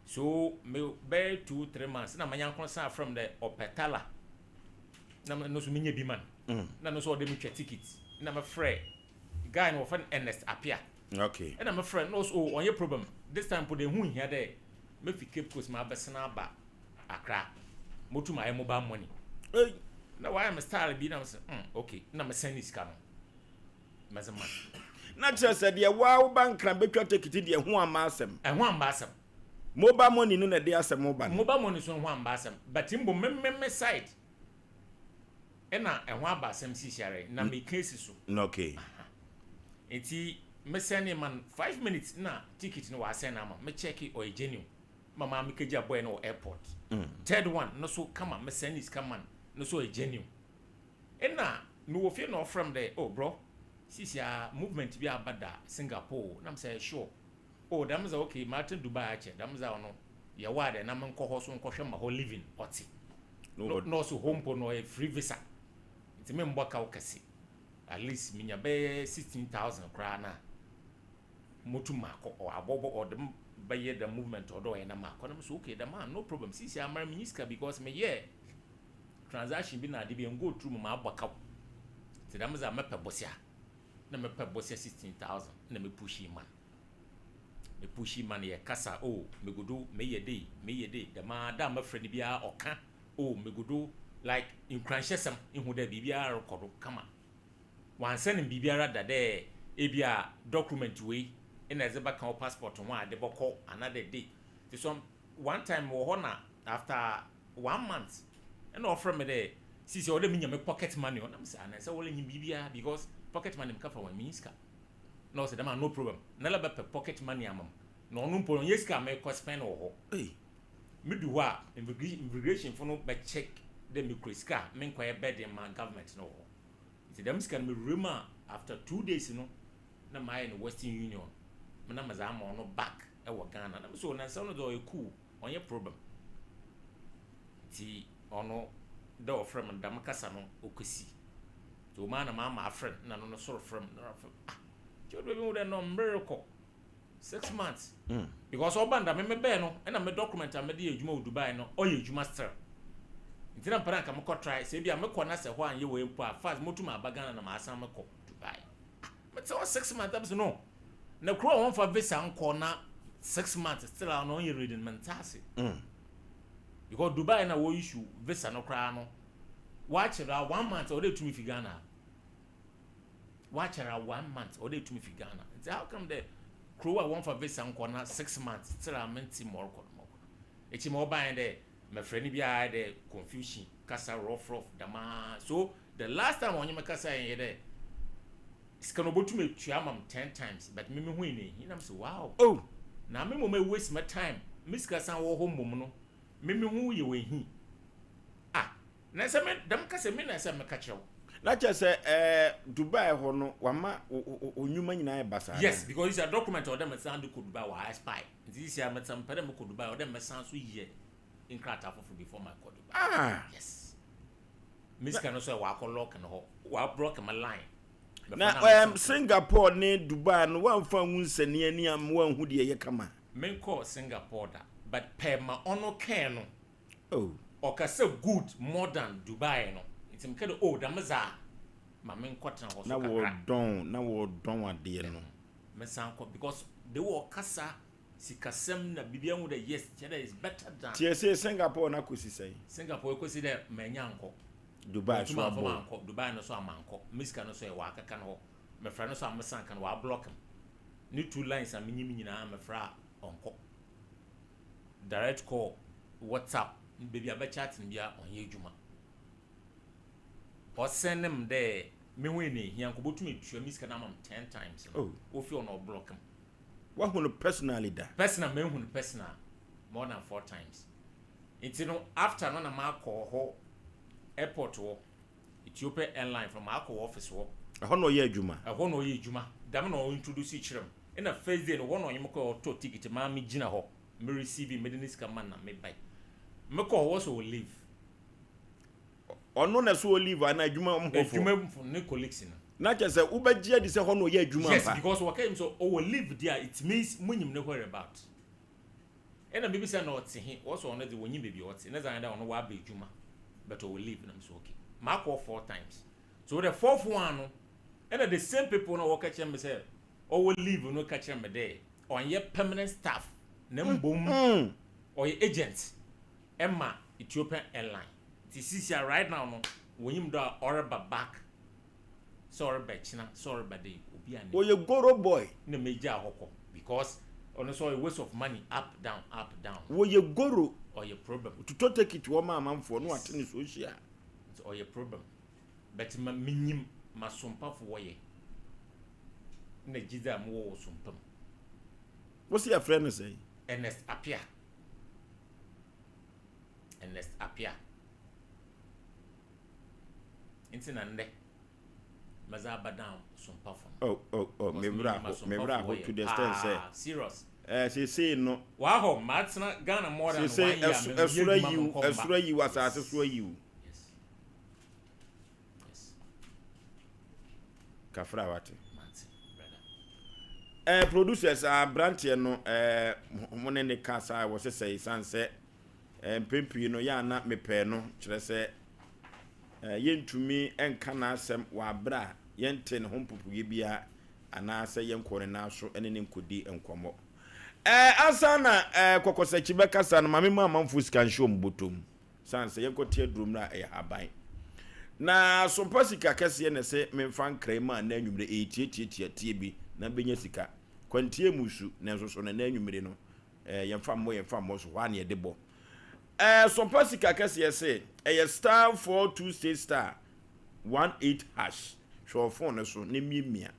So me bɛyɛ 2, 3 months na me nyɛnko no san frɛ me dɛ ɔpɛ tala na no so menya bi ma no na no so ɔwɔ dɛ metwa ticket na mefrɛ guy no wɔfrɛ no Ernest Appiah. Okay. Ɛna me frɛ no ɔsɛ oh ɔnyɛ problem this time mpo de ɛho nhia dɛ mefi Cape Coast ma abɛsena aba Accra motum ayɛ mobile money. Hey. Na wayɛ me style bi na me sɛ mm okay na me send ne sika no mɛdze ma. Na kyerɛ sɛ deɛ waa wo ba nkran bɛtwa tekiti deɛ ho amma asɛm. Ɛho amma asɛm. Mobile money no na ɛde asɛm ba no. Mobile money so ho amma asɛm but mbom me me me side Ɛna ɛho aba asɛm sisiara yi na meka esi so. Okay. Nti me sɛne ma no 5 minutes na ticket no wɔasɛn no ama me check ɔyɛ genuine ma maa mekagya boy no wɔ airport. Third one no so kama me sɛne sika ma no no so ɔyɛ genuine. Ɛna mewɔ fie na ɔfrɛ me dɛ oh bro sisia movement bi aba da Singapore na mesɛ sure oh dɛm dza okay matena Dubai akyɛ dɛm dza ɔno yɛwɔ a dɛ na menkɔ hɔ so nkɔhwɛ ma hɔ living ɔtse. Na ɔse hɔ mpo no ɔyɛ free visa nti membɔ kaw kɛse at least menya bɛyɛ 16,000 koraa na motum makɔ abɔbɔ ɔde m bɛyɛ the movement ɔdɔ ɔyɛ na makɔ na so okay dɛm a no problem sisi amara menyi sika because meyɛ transaction bi na ade bi go through mu mabɔ kaw nti dɛm dza mɛpɛ bosea na mɛpɛ bosea 16,000 na me push man me push man yɛ kasa oh megodo meyɛ dei meyɛ dei dɛm a da a mɛfrɛ no biara ɔka oh megodo like nkuranhyɛsɛm ihu dɛ biribiara rekɔ do kama wansɛne me biribiara da dɛ ebi a document wei ɛna ɛdze bɛka wo passport ho a de bɔkɔ another day nti so one time wɔ hɔ na after one month ɛna ɔfrɛ me dɛ sisi ɔwɔ dɛ menya me pocket money ɔnam sɛ ana sɛ wɔlɛ nyim biribiara because pocket money meka fa wɔn menyi sika na ɔsɛ dɛm a no problem na lɛ bɛpɛ pocket money ama m na ɔno mpo ɔnyɛ sika a mekɔ spend wɔ hɔ Hey. Medu hɔ a immigration fo no bɛ check dɛ mekura sika a menkɔyɛ burden ma government no wɔ hɔ nti dɛm sika no mewura mu a after 2 days no na maayɛ no Western Union na medze ama ɔno back ɛwɔ Ghana na so nansa no dze ɔyɛ cool, ɔnyɛ problem. Nti ɔno dɛ ɔfrɛ me dɛm kasa no ɔkɔsi nti ɔmaa na maama afrɛ no na no no soro frɛ me na ɔfrɛ ah nti ɔde baabi hu dɛ no mmerɛ rekɔ 6 months because ɔba nda me mebɛɛ no ɛna me document a mede yɛ adwuma wɔ Dubai no ɔyɛ adwuma still nti na mpɛ dɛ anka mekɔ try sɛ ebi a mekɔ na sɛ hɔ anyɛ wei mpo a fast motum aba Ghana na maasan mekɔ Dubai. Ah, mete hɔ 6 months am sɛ no na kuro a wɔmfa visa nkɔ na 6 months still a no ɔnyɛ ready no mente ase. Because Dubai na wɔ issue visa no koraa no, wɔakyɛr a one month ɔwɔ dɛ etumi fi Ghana ha. Wɔakyɛr a one month ɔwɔ dɛ etumi fi Ghana. Nti how come dɛ kurow a wɔmmfa visa nnkɔ na 6 months still a menntse ma ɔrokɔ no ma ɔkɔ no. Ekyir ma ɔbae nye dɛ mefrɛ no bi a ayɛ dɛ confusion, kasa rough rough dɛm ara. So the last time a ɔnye me kasae nye dɛ sika no obotum etua ama me 10 times but me muhui no ehi na mese wow. Oh! Na me mbom e waste me time, me sika san wɔ hɔ mbom no me me ho yɛ wo ehi. Ah! Na sɛ me dɛm kasa yi me na ɛsɛ meka kyerɛ wo. Na kyerɛ sɛ ɛɛ Dubai hɔ no wama wo nnwuma nyinaa ayɛ basaa Yes, anaa? because sisi a document a ɔwɔ dɛ mesan de kɔ Dubai wa expire. Nti sisi a mɛsan mepɛ dɛ mekɔ Dubai ɔwɔ dɛ mɛsan so yɛ nkrataa foforɔ before makɔ Dubai. Ah! Yes. Me sika no so ɛ wakɔ lock no hɔ. Wa block me line. Na ɛɛm Singapore ne Dubai no wamfa angu nsania ani amma wanhu deɛ ɛyɛ kama? Menkɔɔ Singapore da but pɛ ma ɔno kɛɛ no Oh. Ɔkasa good more than Dubai no nti meka dɛ oh dɛm dze a ma menkɔtsena hɔ so Na kakra. wɔdɔn na wɔdɔn adeɛ no. Mesan kɔ because the way ɔkasa sikasɛm na biribiara hu dɛ yes kyerɛ dɛ it's better than. Nti ɛsei Singapore no akɔsi sɛn? Singapore ekosi dɛ mannya annkɔ. Dubai so Menntum ammfa abɔ wo. mannkɔ Dubai no so a mannkɔ. Me sika no so ɛ wɔakeka no hɔ. Mefrɛ no so a mesan ka no wɔablock me. Ne two lines a minyim nyinaa mefrɛ a ɔnnkɔ. Direct call, WhatsApp, beebi a bɛchat no biara ɔnnyɛ edwuma. Ɔsɛn me dɛ me ho na ehia nka obotum etua me sika no ama me 10 times no, Oh. ofi hɔ na ɔblock me. Woahu no personally da? Personal, mehu no personal more than four times. Nti no after no na makɔ hɔ airport hɔ, Ethiopia airline from makɔ wɔ office hɔ. Ɛhɔ na ɔyɛ adwuma? Ɛhɔ na ɔyɛ adwuma. Dɛm na ɔintroduce kyerɛ me. Ɛna first day no hɔ na ɔnye me kɔɛ ɔtɔ ticket maa me gyina hɔ. Me receive mede ne sika ma na me bae. Mekɔ hɔ wɔ sɛ ɔ leave. Ɔno na ɛsɛ ɔ leave anaa adwuma mu hɔfoɔ? Adwuma mu ne colleagues no. Na kyerɛ sɛ wobɛgye adi sɛ hɔ na ɔyɛ adwuma Yes, ampa? because wɔka yim sɛ ɔwɔ leave deɛ a it means monyim ne whereabout. Ɛna mebisa na ɔte he, wɔ sɛ ɔno de wɔnyim baabi a ɔte. Ne dza ayɛ dɛ ɔno waba adwuma but ɔwɔ leave na mesɛ okay. Makɔ four times. So the fourth one no, ɛna the same people no wɔka kyerɛ me sɛ ɔwɔ leave no ka kyerɛ me dɛ ɔnyɛ permanent staff na mbom ɔyɛ agent ɛma Ethiopian airline. Nti sisi a right now no wɔnyim dɛ a ɔreba back sɛ ɔreba kyina sɛ ɔreba dɛ obi a Ɔyɛ goro boy. Na megyaa hɔ kɔ because ɔno nso ɔyɛ waste of money, up down, up down. Wɔyɛ goro. Ɔyɛ problem. Totɔ ticket wɔ ma amanfoɔ na wate ne social. Nti ɔyɛ problem but ma menyim ma sompafo wɔyɛ na gyidzi a mowɔ wɔ sompa mu. Wo se yɛfrɛ no sɛn? Ernest Appiah. Ernest Appiah. Nti na ndɛ medze aba down sompafo no. Oh, me werɛ aho, me werɛ aho to the extent sɛ. Serious. Eh, seesei no. Wahɔ matena Ghana more than one year. Seesei ɛsoro ayiw, ɛsoro ayiw, asase so ayiw. Yes. Kafra wate. Mate, brother. Producers aberanteɛ no mo ne ne kasa wɔ sesɛ esan sɛ mpɛn pii no yɛ ana mepɛɛ no kyerɛ sɛ yɛntumi nka n'asɛm wɔ abere a yɛnte ne ho mpopoeɛ biara anaasɛ yɛnkɔ ne nan so ne ne nkɔdi nkɔmmɔ. Ansa na kɔkɔsakyi bɛkasa no, maame mu amanfoɔ sika nhyɛ wɔn bɔtɔm san sɛ yɛnkɔte aduro mmerɛ a ɛyɛ haban na sompa sika kɛseɛ na ɛsɛ memfa nkra mu a na anwummerɛ ɛyɛ tiatiatia tie bi na bɛnya sika kwantie mu su na nso so no na anwummerɛ no yɛmfa mmɔ yɛmfa mmɔ so hɔ a na yɛde bɔ sompa sika kɛseɛ sɛ ɛyɛ *426*18#. Hwɛ wɔ phone no so na miamia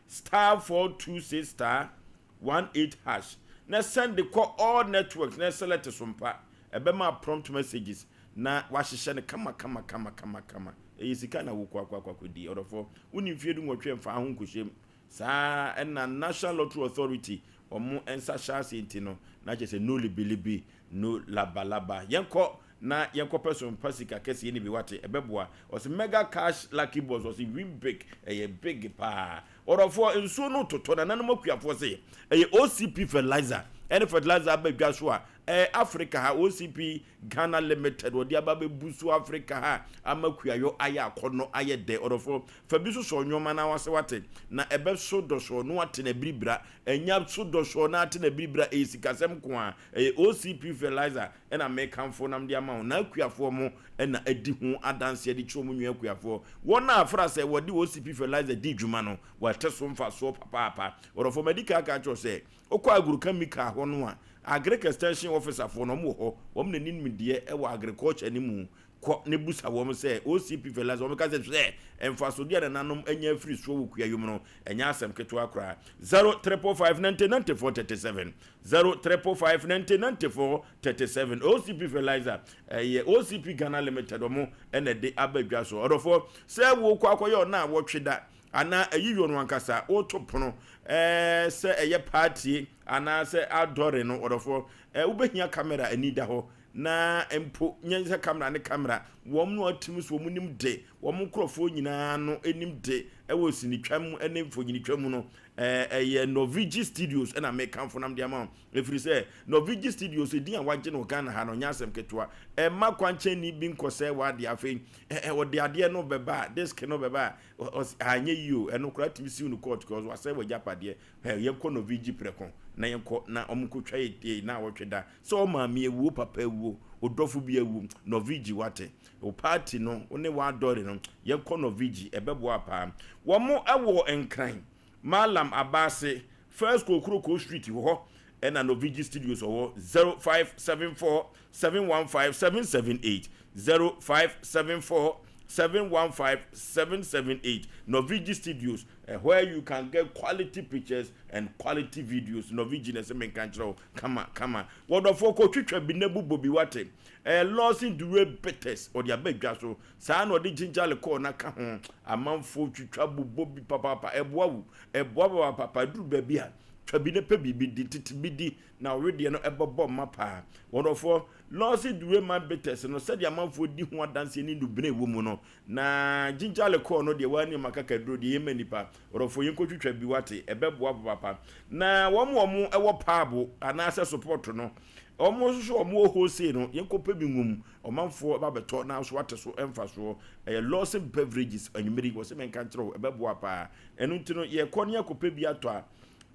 *426*18# na send kɔ all networks na select sompa. Ɛbɛma prompt messages na wahyehyɛ no kama kama kama kama kama. Ɛyɛ sika na wokɔ akɔ akɔ akɔdi. Ɔdɔfoɔ, wone mfie 18 mfa ho nkɔhyɛm saa. Ɛna National Lottery Authority ɔmo nsa hyɛ ase nti no na kyerɛ sɛ no libilibi, no labalaba. Yɛnkɔ na yɛnkɔpɛ so mpa sika kɛseɛ no bi wate. Ɛbɛboa. Ɔsɛ mega cash lucky boss, ɔsɛ win big, ɛyɛ big paa. Ɔdɔfoɔ, nsuo no totɔ na nanom akuafoɔ sɛ ɛyɛ OCP fertilizer ɛne fertilizer aba dwa so a. Ɛɛ Africa ha, OCP Ghana Limited, wɔde aba abɛbu so Africa ha ama kuayɔ ayɛ akɔnnɔ, ayɛ dɛ. Ɔdɔfoɔ, fa bi sosɔ nnoɔma na wase wate, na ɛbɛso dɔsɔɔ na wate na biribira. Ɛnya so dɔsɔɔ na ate na biribira, ɛyɛ sikasɛm nko ara. Ɛyɛ OCP Fertilizer na mekamfo na mede ama wo. Na akuafoɔ mo na adi ho adanseɛ de kyerɛ wɔn nua akuafoɔ. Wɔn a afra sɛ wɔde OCP Fertilizer di dwuma no, wɔate so mfasoɔ papaapa. Ɔdɔfoɔ, madi kan aka akyerɛ wo sɛ, Wokɔ Agro-Chemical hɔ no a, Agric Extension Officer foɔ no, wɔn wɔ hɔ, wɔn na nimdeɛ wɔ agriculture no mu. Kɔ na busa wɔn sɛ OCP fertilizer, wɔn bɛka sɛ hwɛ, mfasodeɛ a nananom anya afiri soɔ wɔ kuayɔ mu no, ɛnyɛ asɛm ketewa koraa. Zero triple five ninety 94 37, zero triple five 90 94 37. OCP fertilizer, ɛyɛ OCP Ghana Limited, wɔn na ɛde aba dwa so. Ɔdɔfoɔ, sɛ wokɔ akɔyɛ ɔna a wɔtwe da, anaa ayiyɔ no ankasa, woto pono, ɛɛ, sɛ ɛyɛ paatie anaasɛ adɔre no, ɔdɔfoɔ, ɛɛ, wobɛhia kamera ani da hɔ, na mpo nyɛ sɛ kamera ne kamera, wɔn no atumi so wɔn nim de, wɔn nkorɔfoɔ nyinaa no nim de ɛwɔ sinitwa mu ne mfonyinitwa mu no, ɛɛ, ɛyɛ Norvigi Studios ɛna mekamfo nam de ama wo, ɛfiri sɛ Norvigi Studios edin a wagye no wɔ Ghana ha no nyɛ asɛm ketewa, ɛmma kwankyɛnni bi nkɔsɛe w'adeɛ, afei ɛɛ, ɔde adeɛ no bɛba a, disc no bɛba a, Ɔse anyɛ yie o, ɛno koraa tumi siw no court cause wasɛe w'agyapadeɛ. Hɛ, yɛnkɔ Norvege prɛko na yɛnkɔ na ɔmo nkotwa yɛ yɛ naawɔtwe da. Sɛ wo maame awu, wo papa awu, wo dɔfo bi awu, Norvege wate. Wo party no, wo ne w'adɔre no, yɛnkɔ Norvege, ɛbɛboa paa. Wɔn wɔ Nkran, Mallam Abaase, First Kokrokoo Street hɔ ɛna Norvege Studios ɔwɔ, 0574 715 778, 0574 715 778. Norvege Studios, where you can get quality pictures and quality videos. Norvege na ɛsɛ menka nkyerɛ wo kama kama. Wɔdɔfoɔ kɔtwitwa bi na bobɔ bi wate. Lawson Dure Bitters ɔde aba dwa so. Saa na ɔde ginger liqueur no aka ho. Amanfoɔ twitwa bobɔ bi papaapa. Ɛboa wo. Ɛboa papaapa. Duru baabi a, twa bi na pɛ biribi di, tete bi di na ɔwedeɛ no ɛbɛbɔ mma paa. Wɔdɔfoɔ, Lawson Dure Man Bitters no, sɛdeɛ amanfoɔ di ho adanseɛ ne nnubena ɛwɔ mu no, na ginger liqueur no deɛ waa nim akakaduro deɛ ɛyɛ ma nnipa. Wɔdɔfoɔ, yɛnkɔtwitwa bi wate, ɛbɛboa papaapa. Na wɔn a wɔn ɛwɔ paabo anaasɛ support no, wɔn nso so wɔn wɔ wholesale no, yɛnkɔpɛ bi ngum, ɔmanfoɔ ba bɛtɔ na nso ate so mfasoɔ. Ɛyɛ Lawson Beverages anwummere yi, wɔsɛ menka nkyerɛ wo, ɛbɛboa paa. Ɛno nti no, yɛkɔ ne yɛkɔpɛ bi atɔ a,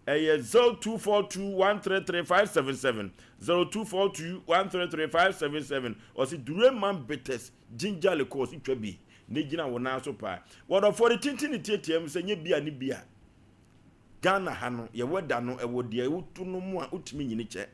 ɛyɛ 0242 133 577, 0242 133 577. Ɔse Dureman Bitters Ginger Liqueur, ɔse twa bi na gyina wo nan so paa. Wɔdɔfoɔ de tintin ne tiatia mu sɛ nyɛ bi a ne bi a. Ghana ha no, yɛ weather no, ɛwɔ deɛ woto no mu a wotumi nyini kyɛ.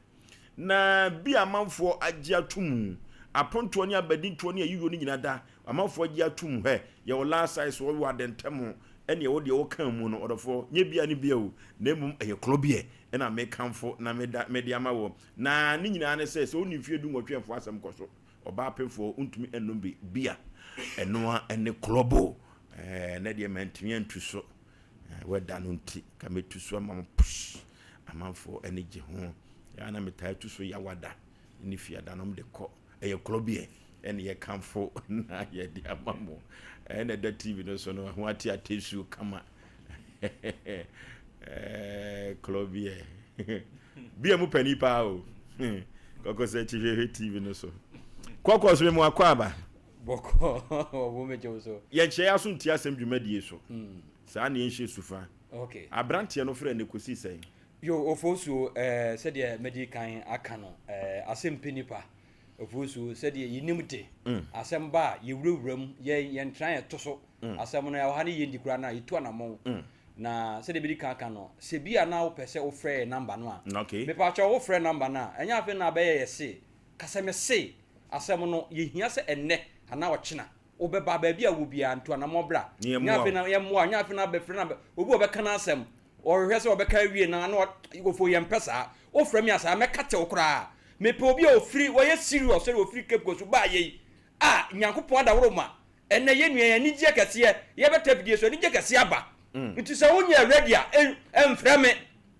Na bi a amanfoɔ agye ato mu, apontoɔ ne abadintoɔ ne ayiyɔ no nyina da, amanfoɔ agye ato mu, hɛ, yɛwɔ last size, wɔwɔ adɛntɛm, ɛne ɛwɔ deɛ wɔka mu no, ɔdɔfoɔ, nyɛ bia ne bia o, na mmom ɛyɛ korɔ ɛna mekamfo na meda, mede ama wɔ. Na ne nyinaa ne sɛ, sɛ wonni mfeɛ 18 ɛmfoɔ asɛm kɔ so, ɔbaa pemfoɔ wontumi nnom bi, bia, ɛnoa ɛne klɔbo, ɛɛ, na deɛ mantumi antu so, wɛda no nti, ka mɛtu so ama mo, push, amanfoɔ ani gye ho. Yɛa na metaa tu so yawada ne fiada nom de kɔ. Ɛyɛ korɔ ɛne yɛkamfo na yɛde ama mo. Ɛna ɛda TV no so no, ho ate atesuo kama. Korɔ bi bia mu pani paa o. Kɔkɔ sɛ akyi hwehwɛ TV no so. Kɔkɔ so mu akɔ aba. Bɔkɔ ɔbo megye wo so. Yɛnkyerɛ yɛ aso nti asɛm dwumadie so. Saa ne yɛnhyɛ sufa. Okay. Aberanteɛ no frɛ ne kɔsi sɛn? Yo, Ofosuo, eh, sɛdeɛ madi kan aka no, eh, asɛm pɛ nipa. Ofosuo, sɛdeɛ yɛnim de, asɛm ba a, yɛwurawura mu, yɛn, yɛntena yɛto so. Asɛm no, ɛwɔ ha ne yɛndi koraa no a, yɛtu anammɔn. Na sɛdeɛ medi kan aka no, sɛ bi a na wopɛ sɛ wofrɛ yɛn namba no a, mepaakyɛw wofrɛ namba no a, ɛnyɛ afei na abɛyɛ yɛ se, ka sɛ mese asɛm no, yɛhia sɛ ɛnnɛ anaa ɔkyena wobɛba baabi a wɔ biara, ntu anammɔn bra. Nyɛ afei na yɛmmoa wo, nyɛ afei na abɛfrɛ na obi a ɔbɛka n'asɛm, ɔhwehwɛ sɛ ɔbɛka awie na na ofo yɛmpɛ saa. Wofrɛ me a saa mɛka kyɛ wo koraa. Mepɛ obi a ofiri, ɔyɛ serious sɛdeɛ ofiri Cape Coast baayɛ yi a Nyankopɔn adaworo ma ɛnnɛ yɛn nua yi anigyeɛ kɛseɛ, yɛbɛtɔ afidie so anigyeɛ kɛseɛ aba. Nti sɛ wonyɛ ready a, ɛmfrɛ me.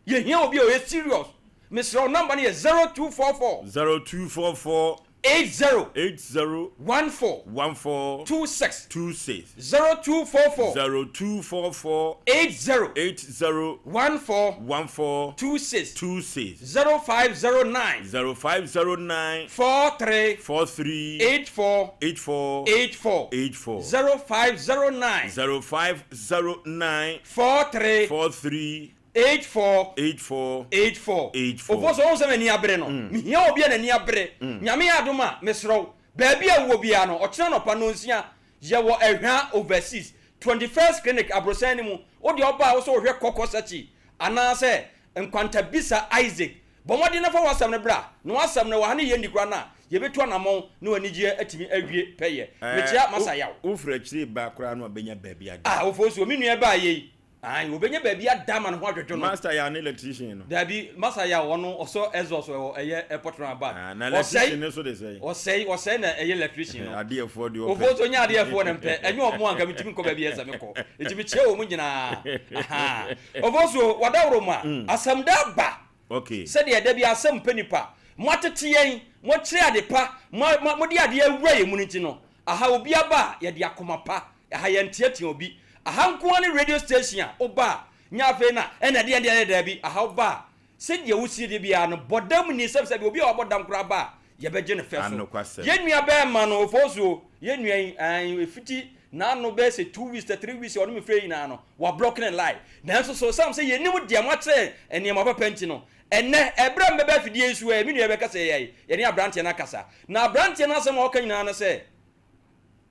Yɛhia obi a ɔyɛ serious. Mesrɛ wo, number no yɛ 0244. 0244. 80. 80. 14. 14. 26. 26. 0244. 0244. 80. 80. 14. 14. 26. 26. 0509. 0509. 43. 43. 84. 84. 84. 84. 0509. 0509. 43. 43. 84. 84. 84. 84. Ofo so ɔhu sɛ m'ani abere no. Mehia obi a n'ani abere. Nyame yɛ adom a, mesrɛ wo, baabi a wowɔ biara no, ɔkyena anɔpa nnɔnsia, yɛwɔ Ahwa Overseas, 21st Clinic, aborosan no mu. Wo deɛ ɔba a, wo sɛ wohwɛ Kɔkɔ Sakyi anaasɛ Nkwantabisa Isaac. Bɔ mmɔden na fa w'asɛm no bra, na w'asɛm no, wɔ ha ne yɛn nni koraa no a, yɛbɛtu anammɔn na w'anigyeɛ atumi awie pɛyɛ. Mekyea Masa Yaw. Wofiri akyire ba koraa no a, bɛnya baabi ada. Ah, Ofosuo, me nua baa yei. Aane, obenya baabi ada ama ne ho adwodwo no. Master Yaw ne electrician no. Daabi, Master Yaw ɔno ɔsɔ exhaust wɔ ɛyɛ airport round about. Ah, na electrician no nso de sɛn? Ɔsɛe, ɔsɛe na ɛyɛ electrician no. Adeɛfoɔ deɛ ɔpɛ. Ofoɔ nso nyɛ adeɛfoɔ na mpɛ, ɛnyɛ ɔmo a nka metumi nkɔ baabi a ɛsɛ mekɔ. Nti mekyia wɔn nyinaa. Ahaa. Ofoɔ nso, wadaworo mu a, asɛm da aba. Okay. Sɛdeɛ da biara asɛm mpɛ nipa. Moatete yɛn, moakyerɛ ade pa, mo, mo, mode adeɛ awura yɛn mu no nti no, aha obi aba a, yɛde akoma pa. Aha yɛnteatea obi. Aha nko ara ne radio station a woba a, nyɛ afei na ɛna ɛdeɛn deɛ daabi. Aha woba a, sɛdeɛ wosie deɛ biara no, bɔ dam ni sɛbsɛbi obi a wabɔ dam koraa ba a, yɛbɛgye no fɛ so. Anokwasɛm. Yɛn nua bɛɛma no, Ofosuo, yɛn nua yi, ae, ɛfiti n'ano bɛyɛ sɛ 2 weeks to 3 weeks a ɔne me frɛ nyinaa no, wablɔke ne line. Nanso so ɛsiane sɛ yɛnim deɛ moakyerɛ yɛn nneɛma papa nti no, ɛnnɛ, ɛberɛ a mebɛba afidie yi so ɛ, me nua yi bɛkasa yi ɛ, yɛne aberanteɛ no akasa. Na aberanteɛ no asɛm a ɔka nyinaa ne sɛ,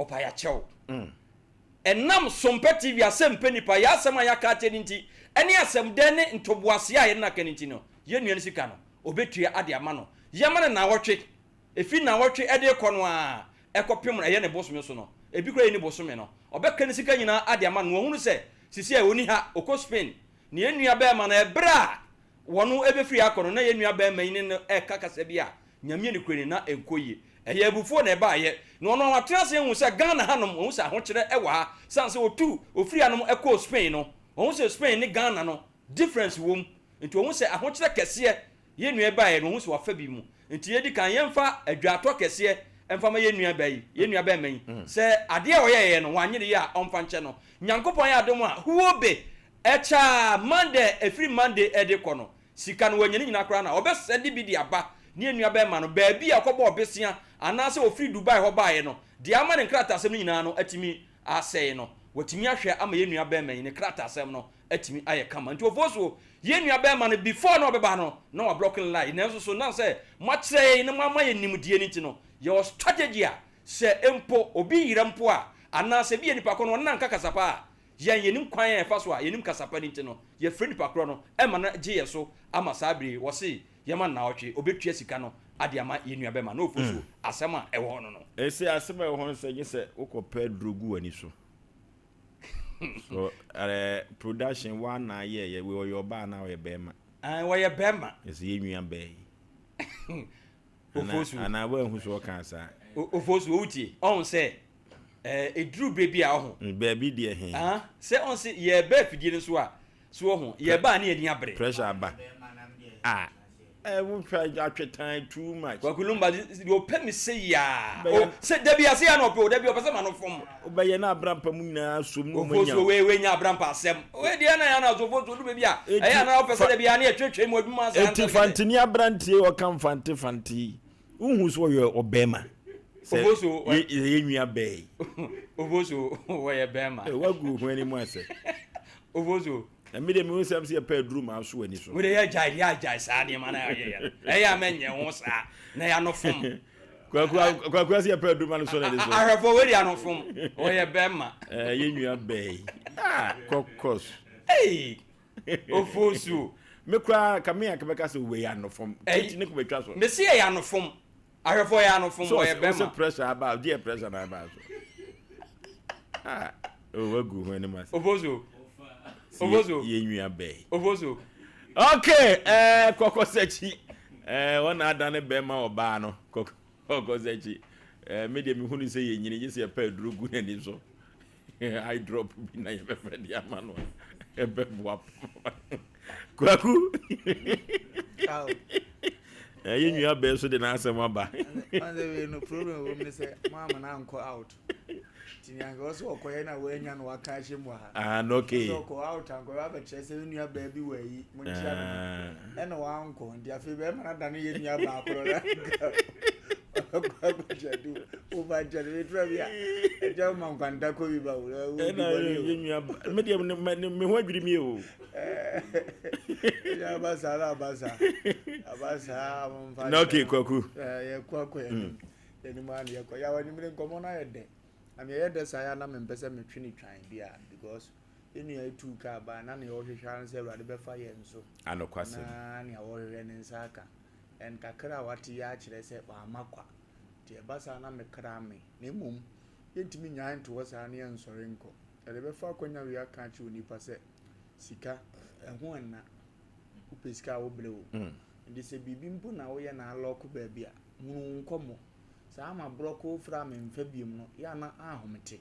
Ɔpa yɛakyɛw. Ɛnam Sompa TV asɛmpɛ nipa, yɛn asɛm a yɛaka akyɛ no nti, ɛne asɛmdɛ ne ntoboaseɛ a yɛne no aka no nti no, yɛn nua no sika no, ɔbɛtua ade ama no. Yɛma no nnawɔtwe. Ɛfiri nnawɔtwe de rekɔ no ara, ɛkɔpem no, ɛyɛ ne bosome so no, ebi koraa ɛnni bosome no, ɔbɛka ne sika nyinaa ade ama no. Na wahunu sɛ, seesei a ɔnni ha, ɔkɔ Spain. Na yɛn nua barima no, ɛberɛ a wɔn rebɛfiri ha akɔ no, na yɛn nua barima yi ne no reka kasa bi a, Nyame nokorɛ ni, na ɛnkɔ yie. Ɛyɛ abufuo na ɛbaeɛ. Na ɔno watena ase ahu sɛ Ghana hanom, wahu sɛ ahokyerɛ wɔ ha. Sane sɛ ɔtu, ɔfiri hanom kɔɔ Spain no, wahu sɛ Spain ne Ghana no, difference wɔ mu. Nti wahu sɛ ahokyerɛ kɛseɛ, yɛn nua yi baeɛ no, wahu sɛ wafa bi mu. Nti yɛdi kan, yɛmfa adwaatɔ kɛseɛ mfa ma yɛn nua ba yi, yɛn nua barima yi, sɛ adeɛ a ɔyɛeɛ no, wanyɛ no yie a, ɔmfa nkyɛ no. Nyankopɔn ayɛ adom a, Huobe, ɛkyɛ a, Monday, ɛfiri Monday de kɔ no, Sika no wanya ne nyinaa koraa na ɔbɛsɛnde bi de aba ne yɛn nua bɛɛma no baabi a ɔkɔbɔɔ besea anaasɛ ɔfiri Dubai hɔ baeɛ no, deɛ ama ne nkrataasɛm no nyinaa no atumi asɛe no, watumi ahwɛ ama yɛn nua bɛɛma yi ne krataasɛm no atumi ayɛ kama. Nti Ofosuo, yɛn nua bɛɛma no before na ɔbɛba no na wablɔke ne line, nanso so nam sɛ moakyerɛ yɛn na moama yɛn nimdeɛ no nti no, yɛwɔ strategy a sɛ mpo obi yera mpo a, anaasɛ ebia nipa ko no ɔne no anka kasa pa a, Yɛn, yɛnim kwan a yɛfa so a yɛnim kasa pa no nti no, yɛfrɛ nipa korɔ no ma no gye yɛn so ama saa bere yi. Wɔse yɛma no naawɔtwe, ɔbɛtua sika no ade ama yɛn nua bɛma no. Ofosuo, asɛm a ɛwɔ hɔ no no. Ese asɛm a ɛwɔ hɔ no sɛ gye sɛ wokɔ pɛ aduro gu w'ani so. So eh, production wa na ayɛ yɛ wei ɔyɛ ɔbaa anaa ɔyɛ bɛrima? Ɛɛ, ɔyɛ bɛrima. Ese yɛn nua bɛɛ yi. Ana, Ofosuo. anaa woanhu so ɔkaa saa? Ofosuo, wotie? Ɔhu sɛ Ɛɛ, ɛduru berɛ bi a, ɔho. Baabi deɛ he? Ah, sɛ ɔn se yɛɛba afidie no so a, so ɔho, yɛɛba a ne yɛni abere. Pressure aba. Ah, eh, wo hwɛ atwetan too much. Kwaku Lumba, deɛ ɔpɛ me sei aa. O, sɛ, dabi a, sei a na ɔpɛ o, dabi ɔpɛ sɛ ma no fom. Wobɛyɛ na abrampa mu nyinaa som na ɔmo anya wo. Ofosuo, wei, wei nyɛ abrampa asɛm. Wei deɛ na yɛ na so ofosuo du baabi a, ɛyɛ a na ɔpɛ sɛ dabi a ne yɛtwetwe mu adwuma saa. Eti Fantini abranteɛ yi ɔka Mfante Fante yi. Wohu sɛ ɔyɛ ɔbɛrima. Sɛ Oboso yɛ yɛ nua bɛɛ yi. Oboso wɔyɛ bɛrima. Eh, wagu ho anim asɛ. Oboso. Na mi de mi ho sɛm sɛ yɛpɛ aduru maa so ani so. Wode yɛ gyae yɛ agyae saa nneɛma na yɛ yɛ no. Ɛyɛ a mɛnyɛ ho saa na yɛ ano fom. Kwaku kwaku ase yɛpɛ aduru ma no so na ne so. Ahwɛfo wei de ano fom. Wɔyɛ bɛrima. Eh, yɛ nua bɛɛ yi. Ah, kɔkɔs. Hey. Ofosu. Me koraa ka me a kɛbɛka sɛ wei ano fam. Kate ne kɔbɛtwa so. Mesi yɛ ano fam. Ahwɛfoɔ yɛ ano fam wɔyɛ bɛma. So pressure aba deɛ pressure na aba so. Ah, oh wagu ho anim ase. Ofosu. Ofosu. Yɛ nua bɛɛ. Ofosu. Okay, eh kɔkɔ sɛkyi. Eh wɔn na adane bɛma ɔbaa no. Kɔkɔ sɛkyi. Eh me deɛ mehunu sɛ yɛ nyini gye sɛ yɛpɛ aduro gu n'ani so. Eye drop bi na yɛbɛfɛ de ama no a ɛbɛboa. Kwaku. Yɛn nua bɛɛ so de n'asɛm aba. Ɔn sɛ wei no problem wɔ mu ne sɛ mo ama no ankɔ out. Nti nea anka ɔsɛ ɔkɔyɛ na wanya no waka ahyɛ mu wɔ ha. Ah, no okay. Ɔsɛ ɔkɔ out anka ɔbɛ abɛkyerɛ sɛ nua bɛɛ bi wɔ ayi mo nkyia no. Ah. Ɛna wankɔ nti afei bɛrima no adane yɛ nua baako no na ɔkɔ akɔkyɛ do wofa nkyɛ no metura bi a ɛkyɛ woma nkwanta kɔ bi ba wo Ɛna yɛ nua ba me deɛ me ho adwiri mi o. Ɛyɛ aba saa na aba saa aba saa momfa Na okay Kwaku. Yɛkɔ akɔ yɛnim yɛnim a na yɛkɔ yɛ awɔ anwummere nkɔmmɔ no ayɛ dɛ na meyɛyɛ dɛ saa yɛ a na mempɛ sɛ metwe ne twan bi a because yɛn nua yi tuu kaa baa na nea ɔhwehwɛ ara ne sɛ Awurade bɛfa yɛn so Anokwasɛm. na nea wɔhwehwɛ ne nsa aka and kakra a wate yi akyerɛ sɛ wamma kwa nti ɛba saa na me kra me na mmom yɛntumi nnyae nto hɔ saa na yɛnsɔre nkɔ yɛde bɛfa akwanya wei aka akyerɛ onipa sɛ sika ɛho ɛnna wopɛ sika a wobrɛ o nti sɛ biribi mpo na woyɛ na alɔko baabi a hunu wo nkɔmmɔ saa ma borɔko wofrɛ a memfa biom no yɛ ana ahomete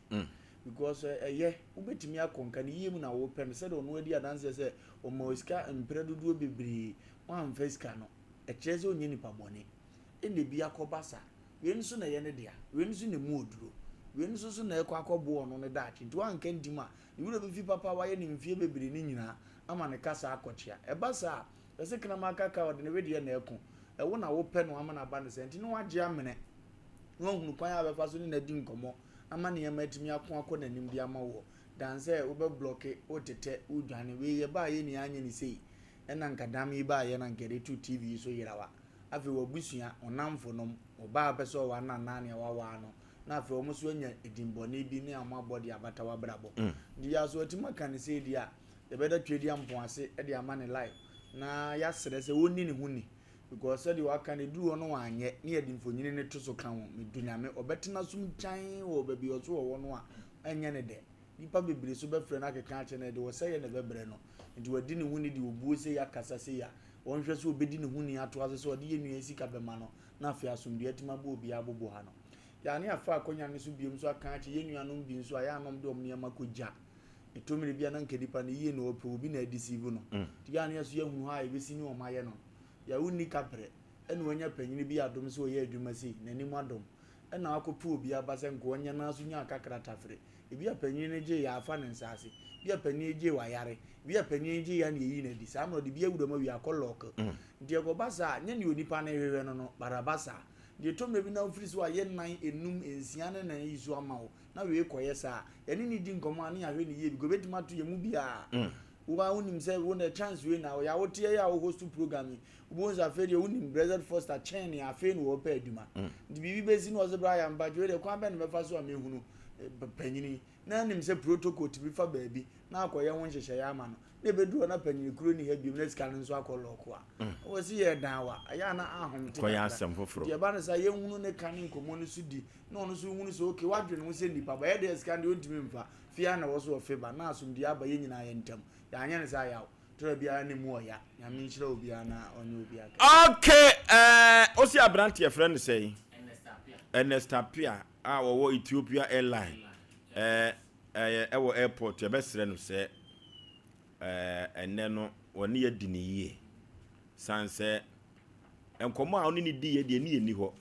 because ɛyɛ wobɛtumi akɔ nka ne yie mu na wopɛ no sɛdeɛ ɔno adi adanseɛ sɛ ɔma wo sika mprɛ dodoɔ bebree woamfa sika no ɛkyerɛ sɛ ɔnyɛ nipa bɔne ɛna ebi akɔba sa wei nso na ɛyɛ ne dea wei nso na ɛmu oduro wei nso so na ɛkɔ akɔboɔ ɔno ne daakye nti woanka ntim a ne werɛ bɛfi papa a wayɛ ne mfeɛ bebree no nyinaa ama ne kasa akɔkyea ɛba saa a yɛse kraman kaka ɔde ne wedeɛ na ɛko ɛwo na wopɛ no ama no aba no saa nti na wagye amene na wahunu kwan a bɛfa so ne no adi nkɔmmɔ ama nneɛma atumi ako akɔ n'anim de ama woɔ dan sɛ wobɛ blɔke wotetɛ wodwane wei yɛbaa yɛ nyinaa anyɛ ne sei ɛna nka dam yi baayɛ na nka yɛde to TV yi so yerawa afei wabusua ɔnamfo nom ɔbaa pɛ sɛ ɔwa no anaa nea wawaa no na afei wɔn nso anya edinbɔne bi ne wɔn abɔ de abata w'abrabɔ nti yɛ aso atumi aka ne sei deɛ a yɛbɛda Tweaduampɔn ase de ama ne life na yɛasrɛ sɛ ɔnni ne ho ni because sɛdeɛ waka no ɛduru hɔ no wanyɛ ne yɛde mfonyini no to so ka ho medu nyame ɔbɛtena som kyan wɔ baabi ɔso wɔwɔ no a ɛnyɛ ne dɛ nipa bebree so bɛfrɛ no akeka akyerɛ no ɛde wɔsɛeɛ na ɛbɛbrɛ no nti wadi ne ho ni de obuo sei akasa sei a wɔnhwɛ sɛ ɔbɛdi ne ho ni atoa so sɛ ɔde yɛ nua sika bɛma no na afei asomdwoeɛ atumi abɔ obiara abobo ha no yɛa ne afa akɔnya no so biom nso aka akyerɛ yɛn nuanom bi nso a yɛ anom de wɔn nneɛma kɔgya ɛtɔ mmerɛ bi a na nka nipa no yie na ɔpɛ obi na adeceive no nti yɛ a na yɛso yɛhunu hɔ a yɛbɛsi ne wɔn ayɛ no yɛ wonni kaprɛ ɛna wanya panyini bi adom sɛ ɔyɛ adwuma sei n'anim adom ɛna wakɔpɛ obi aba sɛ nka ɔnyɛ no so nya kakra tafere ebi a panyini no gye yɛ afa ne nsa ase bi a panyini gye wayare bi a panyini gye yɛ na yɛyi no adi saa mmerɛ ɔde bi awura mu awie akɔ lɔɔke nti ɛkɔba saa nyɛ ne onipa no hwehwɛ no no baraba saa deɛ ɛtɔ mmerɛ bi na wofiri so a yɛ nan enum nsia ne nan yi so ama wo na wei kɔyɛ saa yɛne ne di nkɔmmɔ a ne yɛahwɛ ne yie bi kɔbɛtumi ato yɛn mu biara wo a wonim sɛ wo na chance wei na ɔyɛ awoteɛ yɛ a wo host program yi wobɛhu sɛ afei deɛ wonim Blessed Foster kyɛn ne afei na wɔpɛ adwuma nti biribi bɛsi na ɔsɛ bra yɛ mpagye wei deɛ kwan bɛn na mɛfa so a mɛhunu panyini na nim sɛ protocol tumi fa baabi na akɔyɛ ho nhyehyɛeɛ ama no na ɛbɛduru hɔ na panyini kuro ni ha biom na sika no nso akɔ lɔɔko a wɔ se yɛ dan wa ɛyɛ a na ahom te kɔyɛ kakra asɛm foforɔ nti ɛba no saa yɛnhunu ne ka ne nkɔmmɔ no so di na ɔno nso hunu sɛ okay wadwene ho sɛ nnipa ba ɛyɛ deɛ sika no deɛ ɔntumi mfa fie a na ɛwɔ so ɔfe ba na asomdue aba yɛn nyinaa yɛ ntam yɛanyɛ no saa yaw tɔrɔ biara ne mu ɔya nyame nhyira obiara na ɔnyɛ obiara kɛse. Okay, ɛɛ osi aberanteɛ frɛ no sɛn? Ernest Appiah a wɔwɔ Ethiopia Airline ɛɛ ɛyɛ ɛwɔ airport yɛbɛsrɛ no sɛ ɛɛ ɛnɛ no wɔne yɛ di ne yie san sɛ nkɔmɔ a ɔne ne di yɛ deɛ ne yɛ ni hɔ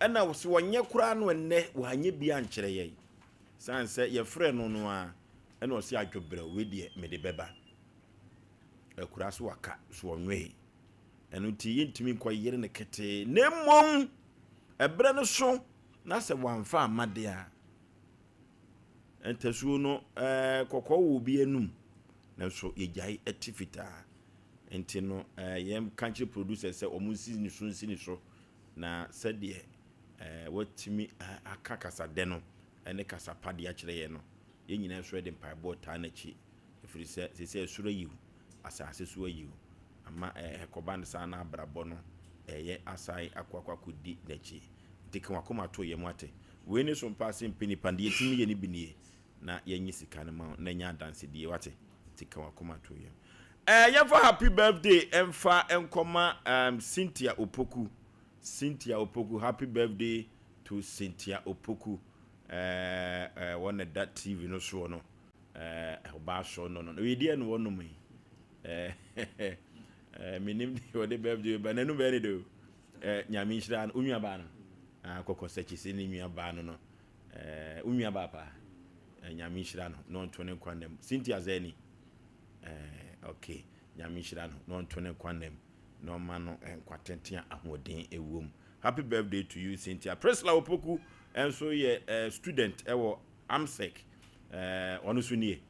ɛna sɛ wɔnyɛ koraa no ɛnɛ wɔanyɛ bi ankyerɛ yɛn san sɛ yɛfrɛ no no a ɛna ɔsɛ adwobrɛ wei deɛ mede bɛba akura so waka so ɔnwee ɛno nti yɛntumi nkɔ yere no ketee na mmom ɛberɛ no so na sɛ wɔamfa amma deɛ a ntasuo no ɛɛ kɔkɔɔ wɔ obi anum nanso yɛgyae ɛte fitaa nti no ɛɛ yɛn ka kyerɛ producer sɛ wɔn nsi ne so nsi ne so na sɛdeɛ ɛɛ watumi aka kasadɛ no ɛne kasa pa de akyerɛ yɛn no yɛn nyinaa nso de mpaebɔ taa n'akyi ɛfiri sɛ sɛ soro ayiw asase so ayiw ama ɛkɔba no saa na abrabɔ no ɛyɛ asan akɔ akɔ akɔdi n'akyi nti ka wakoma to yɛn mu ate wei ne so mpa ase mpɛ nipa deɛ yɛtumi yɛ no bi nie na yɛnye sika no ma wo na nya adansedie wate nti ka wakoma to yɛn yɛmfa happy birthday ɛmfa nkɔma Cynthia Opoku Cynthia Opoku happy birthday to Cynthia Opoku wɔn na da TV no soɔ no ɔbaa sɔ no no no deɛ no wɔnom yi. Menim deɛ ɔde birthday ba n'anum bɛyɛ ne de o. Nyame nhyira no. Wo nuabaa no? Ah, kɔkɔ sɛkyi se ne nuabaa no no. Wo nuabaa paa. Nyame nhyira no na ɔnto ne nkwa nna mu. Cynthia Zani. Okay. Nyame nhyira no na ɔnto ne nkwa nna mu na ɔma no nkwa tenten a ahoɔden ɛwom. Happy birthday to you Cynthia. Priscilla Opoku nso yɛ student ɛwɔ AMSEC. Ɔno nso nie.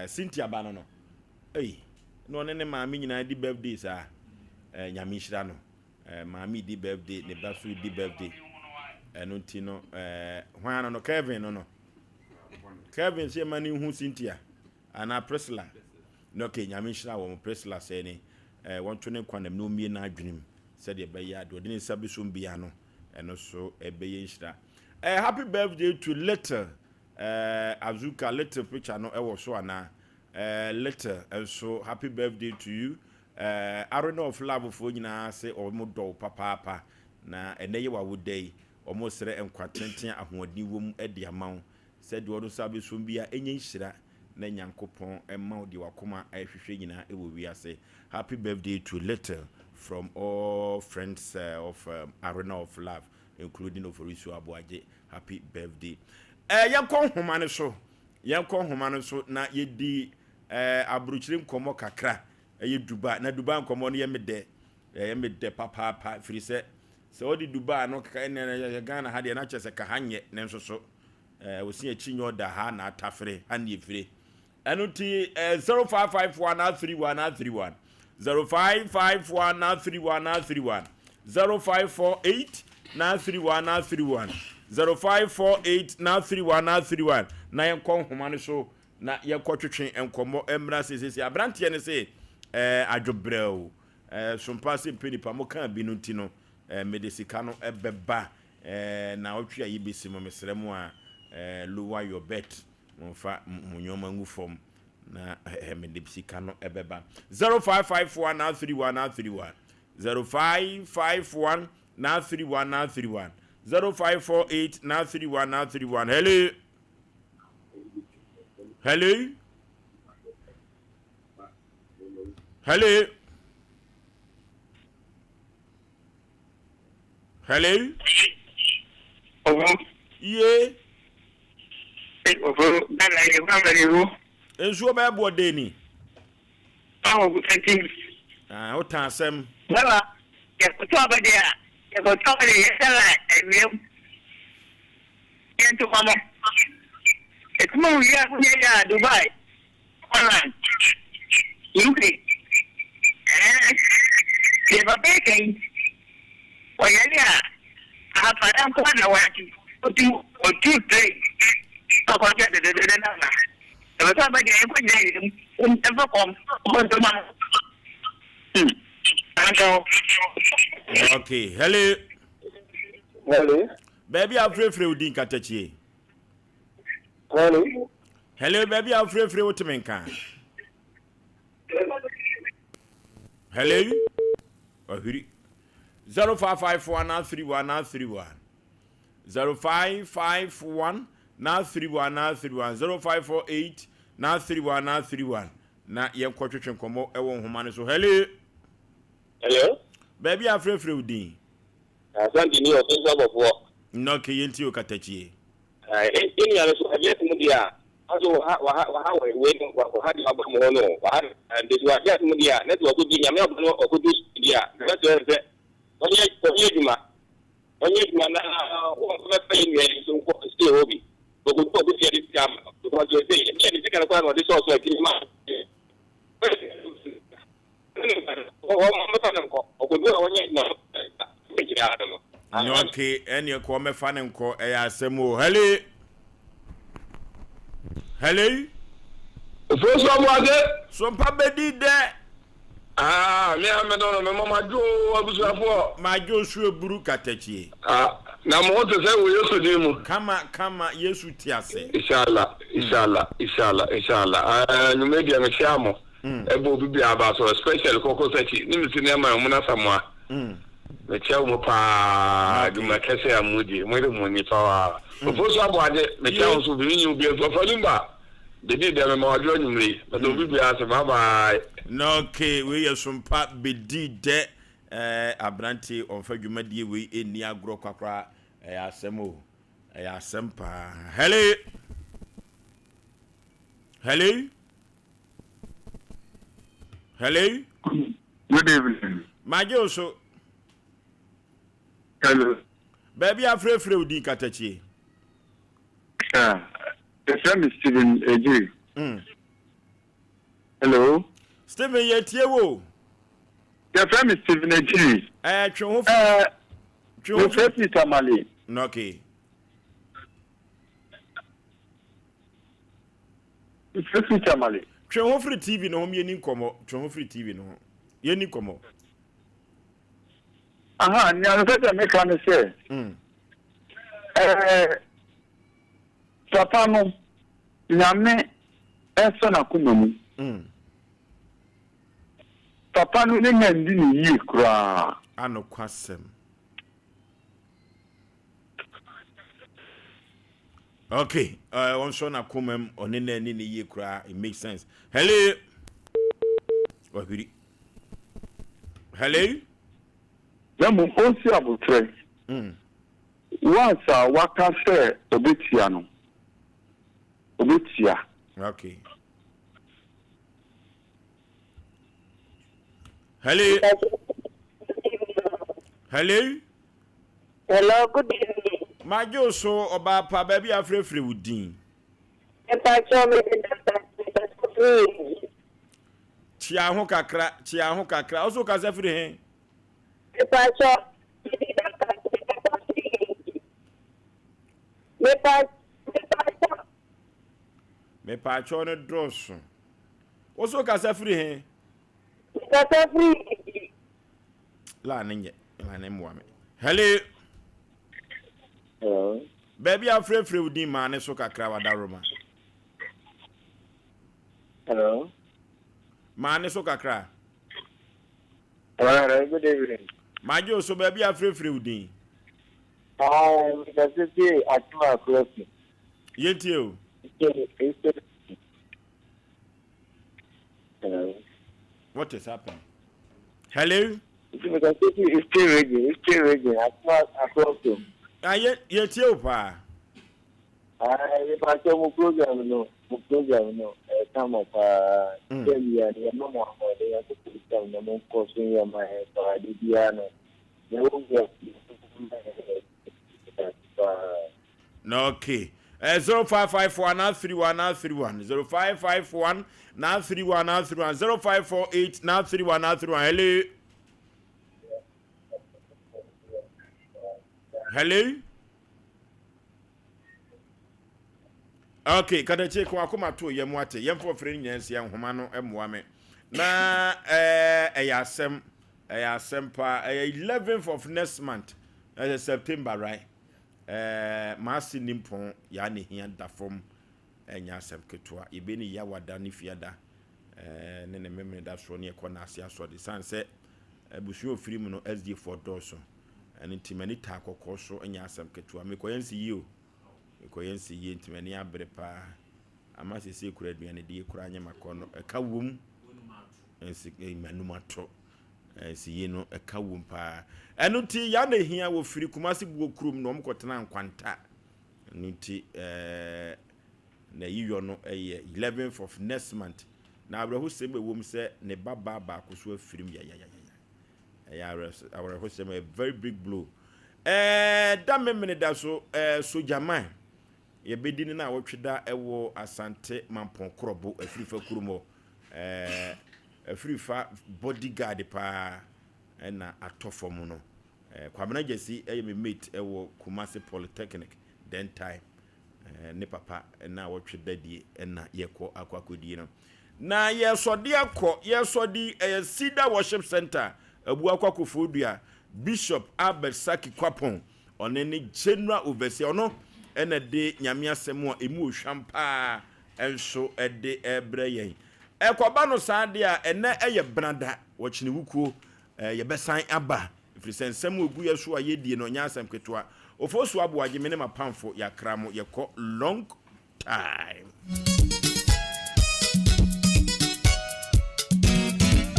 Cynthia ba no no. Ei, na ɔne ne maame nyinaa di birthday saa. Nyame nhyira no. Maame di birthday, ne ba so di birthday. Ɛno nti no, hwan no no, Kevin no no. Kevin sɛ ma ne hu Cynthia anaa Priscilla. Na okay, Nyame nhyira wɔn Priscilla sɛ ne wɔnto ne nkwa nam na ɔmmie n'adwene mu sɛdeɛ ɛbɛyɛ a deɛ ɔde ne nsa bɛsom bia no, ɛno so ɛbɛyɛ nhyira. Happy birthday to little Azuka, little picture no ɛwɔ so anaa? Eh little nso happy birthday to you eh Arena of love foɔ nyinaa se wɔn dɔ wo papaapa na ɛnɛ yɛ w'awoda yi wɔn srɛ nkwa tenten a ahoɔden wɔ mu de ama wo sɛ deɛ ɔno nsa bɛsom biara ɛnyɛ nhyira na Nyankopɔn mma wo deɛ w'akoma ɛhwehwɛ nyinaa ɛwɔ wiase happy birthday to little from all friends of Arena of love including Oforisuo Aboagye happy birthday eh yɛnkɔ nhoma no so Yɛnkɔ nhoma no so na yɛdi eh, aburokyire nkɔmmɔ kakra. Ɛyɛ Dubai. Na Dubai nkɔmmɔ no yɛ me dɛ. Ɛyɛ me dɛ papaapa. Firi sɛ, sɛ wɔde Dubai no kaka ɛnɛ yɛ Ghana ha deɛ na kyerɛ sɛ ka ha nyɛ. Nanso so, eh, wɔsi akyi nyɛ ɔda ha na atafere ha ne efire. Ɛno nti, eh, 0551 31 31 0551 31 31 0548 931 31 0548 931 31 na yɛnkɔ nhoma no so na yɛnkɔ twetwe nkɔmmɔ mmra sesese aberanteɛ no se ɛɛ adwobrɛw ɛɛ sompa se mpɛ nipa mo kaa bi no nti no ɛɛ mede sika no ɛbɛba ɛɛ na ɔtwe a yɛbɛsi mo mesrɛ mo a ɛɛ lower your bet momfa mo nneɛma ngu fam na ɛɛ mede sika no ɛbɛba 0551 931 931 0551 931 931 0548 931 931 Hello Hello Hello Hello Owo. Ye. Owo, bala ye, bala ye wo. Nsuo bɛɛ boɔ dɛ ni. Awo ɛti. Ah, wo tan asɛm. Bɛma yɛkɔtɔ aba deɛ a, yɛkɔtɔ aba deɛ yɛsɛ la awia mu. Yɛnto ma mo. Ɛtuma wo yɛ wo yɛ yɛ a Dubai, Holland, UK. Ɛɛ, deɛ papa yi ka yi, ɔyare a, ahafada nko ara na wagye. Otu, otu train, ɔkɔhwɛ dɛdɛdɛdɛ na aba. Ɛbɛtɔ aba deɛ yɛnkɔ gyina yɛn mu ɛmfa kɔm ɔmɔ ntoma no hmm anka hɔ. Okay, hello. Hello. Baabi a wofirefire wo din katakyie. Hello. Hello, baabi a wofirefire wo teme nka. Hello. Ɔhwiri. 0554 931 931. 0551 931 931 0548 931 931 na yɛnkɔtwetwe nkɔmmɔ wɔ nhoma no so. Hello. Hello. Baabi a afrɛfrɛ wo din. Asante ni ɔsɛ nso abɔfoɔ. Nnɔke yɛnti o katakyie. Ɛnua no so agye atom deɛ a aso waha waha waha wɔ wei no waha deɛ waba mu hɔ no waha nti so agye atom deɛ a na sɛ wakɔdi nyame aba no wakɔdi deɛ a bɛbɛsrɛ no sɛ ɔnyɛ ɔnyɛ adwuma Ɔnyɛ adwuma na wɔbɛfa yɛn nua yi nso nkɔ stay hɔ bi. Ɔkɔdu hɔ bɛtua ne sika ama no because yɛ sɛ ebia ne sika no koraa na ɔde sɔɔ so akyiri ma wɔmmɛfa no nkɔ. Ɔkɔdu hɔ a ɔnyɛ adwuma gyina no no. Okay, ɛneɛ kɔ wɔmmɛfa no nkɔ ɛyɛ asɛm o. Hello. Hello. Ofosu Abuade. Sompa bɛdi dɛ. Ah, me a me no no, me ma madwo o, abusuafoɔ. Madwo so eburu katakyie. Ah, na mo ho te sɛ wɔ Yesu din mu. Kama, kama, Yesu te ase. Inshallah, inshallah, inshallah, inshallah. Ah, anwummerɛ deɛ mekyea mo. Ɛbɔ obi biara aba so, especially Kɔkɔ Sakyi, ne me senior man Omuna Samoa. Mekyea mo paa, adwuma kɛse a mo di, mo yere mo ni paa. Ofosu Aboagye, mekyea wo nso, bi menyi wo bi, Afa Lumba. Bedi dɛ mema wadwo anwummere yi. Meda obi biara ase. Bye bye. Na okay, wei yɛ sompa bedi dɛ eh, aberante ɔmfa dwumadie wei ɛnni agorɔ kwakora ɛyɛ asɛm o, ɛyɛ asɛm paa. Hello! Hello? Hello? Good evening. Magye wo so. Hello. Baabi afrɛfrɛ wo din katakyie. Ah, yɛfrɛ me Stephen Ejiri. Mm. Hello. Stephen yɛtie wo. Yɛfrɛ me Stephen Ejiri. Ɛɛ eh, twe ho. Ɛɛ. Eh, twe ho. Mefrɛ fi Tamale. Okay. Mefrɛ fi Tamale. Twe ho firi TV no ho yɛni nkɔmmɔ. Twe ho firi TV no ho. Yɛni nkɔmmɔ. Aha, nea mepɛ sɛ meka ne sɛ, mm. ɛɛ, papa no, Nyame ɛsɔ n'akoma mu. Mm. Papa no ne nya ndi ne yie koraa. Anokwasɛm. Okay, uh, ɔnsɔ n'akoma mu, ɔne na ani ne yie koraa, it makes sense. Hello. Wahwiri. Hello. Na mmom ɔnsi aboterɛ. Mm. Once a waka sɛ ɔbɛtua no, ɔbɛtua. Okay. Hello. Hello. Hello, good evening. Magye wo so ɔbaa pa baabi a afrɛfrɛ wo din. Mepakyɛw me de data mekasa firi Yeji. Kyia ho kakra, kyia ho kakra. Wo so kasa firi he? Mepakyɛw me de data mekasa firi Yeji. Mepa mepakyɛw. Mepakyɛw no dɔɔso. Wo so kasa firi he? Mekasa firi Yeji. Laa ne nyɛ, laa ne mmoa me. Hello. Hello. Baabi a frɛfrɛ wo din maa ne so kakra wadaroma. Hello. Maa ne so kakra. Hello, good evening. Magye wo so baabi a frɛfrɛ wo din. Ah, mekasa firi Atuma Akurofi. Yɛntie o. Hello. What is happening? Hello. Eastern region, Eastern region, Atuma Akurofi. Ah, yɛ yɛtie o paa. Ah, nipa sɛ mo program no, mo program no, ɛyɛ kama paa. Sɛ wia no, yɛma mo ahoɔden, yɛn koko sɛm na mo nkɔ so yɛ ma yɛn paa, de biara no, yɛwɔ wia ma yɛn paa. Na okay. Eh, 0554 931 931 0551 931 931 0548 931 931 Hello. Hello. Okay, kadakye ko akoma to yɛ mu ate. Yɛmfa ɔfrɛ no nyinaa nsia nhoma no mmoa me. Na eh, ɛyɛ asɛm. Ɛyɛ asɛm paa. Ɛyɛ 11th of next month. Ɛyɛ September, right? Ɛɛ m'ase nimpɔn yaa ne hia da fam ɛnyɛ asɛm ketewa. Yɛbɛ ne Yawada ne Fiada ɛɛ ne ne Memeneda soɔ ne yɛkɔ n'ase asɔre. Sane sɛ abusua ofiri mu no SDA foɔ dɔɔso. Ɛno nti m'ani taa kɔkɔɔ so ɛnyɛ asɛm ketewa. Mekɔyɛ nsi yie o. Mekɔyɛ nsi yie nti m'ani abere paa. Ama sesei kura aduane die koraa nyɛ makɔnnɔ. Ɛka wom nsi m'anum ato. Nsiyie no ɛka wom paa. Ɛno nti ya na ehia wɔfiri Kumasi Buo kurom na wɔkɔtena Nkwanta. Ɛno nti ɛɛ na yiyɔ no ɛyɛ 11th of next month. Na awerɛhosɛm ɛwom sɛ ne ba baa baako so afirim yayayaya. Ɛyɛ awerɛhosɛm a very big blow. Ɛɛ da memene da so ɛɛ Sogyaman yɛbɛdi ne naawɔtwe da ɛwɔ Asante Mampɔn Korɔbo Afirifa kurom hɔ. Ɛɛ Afirifa body guard paa na atɔ fam no. Kwabena Gyasi yɛ me mate wɔ Kumasi Polytechnic then time. Ne papa na wɔtwe dadie na yɛkɔ akɔ akɔdie no. Na yɛsɔde akɔ, yɛsɔde ɛyɛ Cedar Worship Center, Abuakwa Koforidua, Bishop Albert Saki Kwapong, ɔne ne General Overseer, ɔno na de Nyame asɛm a ɛmu ohwam paa nso de rebrɛ yɛn. Ɛkɔba no saa de a, ɛnnɛ yɛ Benada, wɔkyene wukuo, yɛbɛsan aba, ɛfiri sɛ nsɛm a ɛgu yɛn so a yɛdie no, ɛnyɛ asɛm ketewa. Ofosu Aboagye, me ne m'apamfo, yɛakra mo, yɛkɔ long time.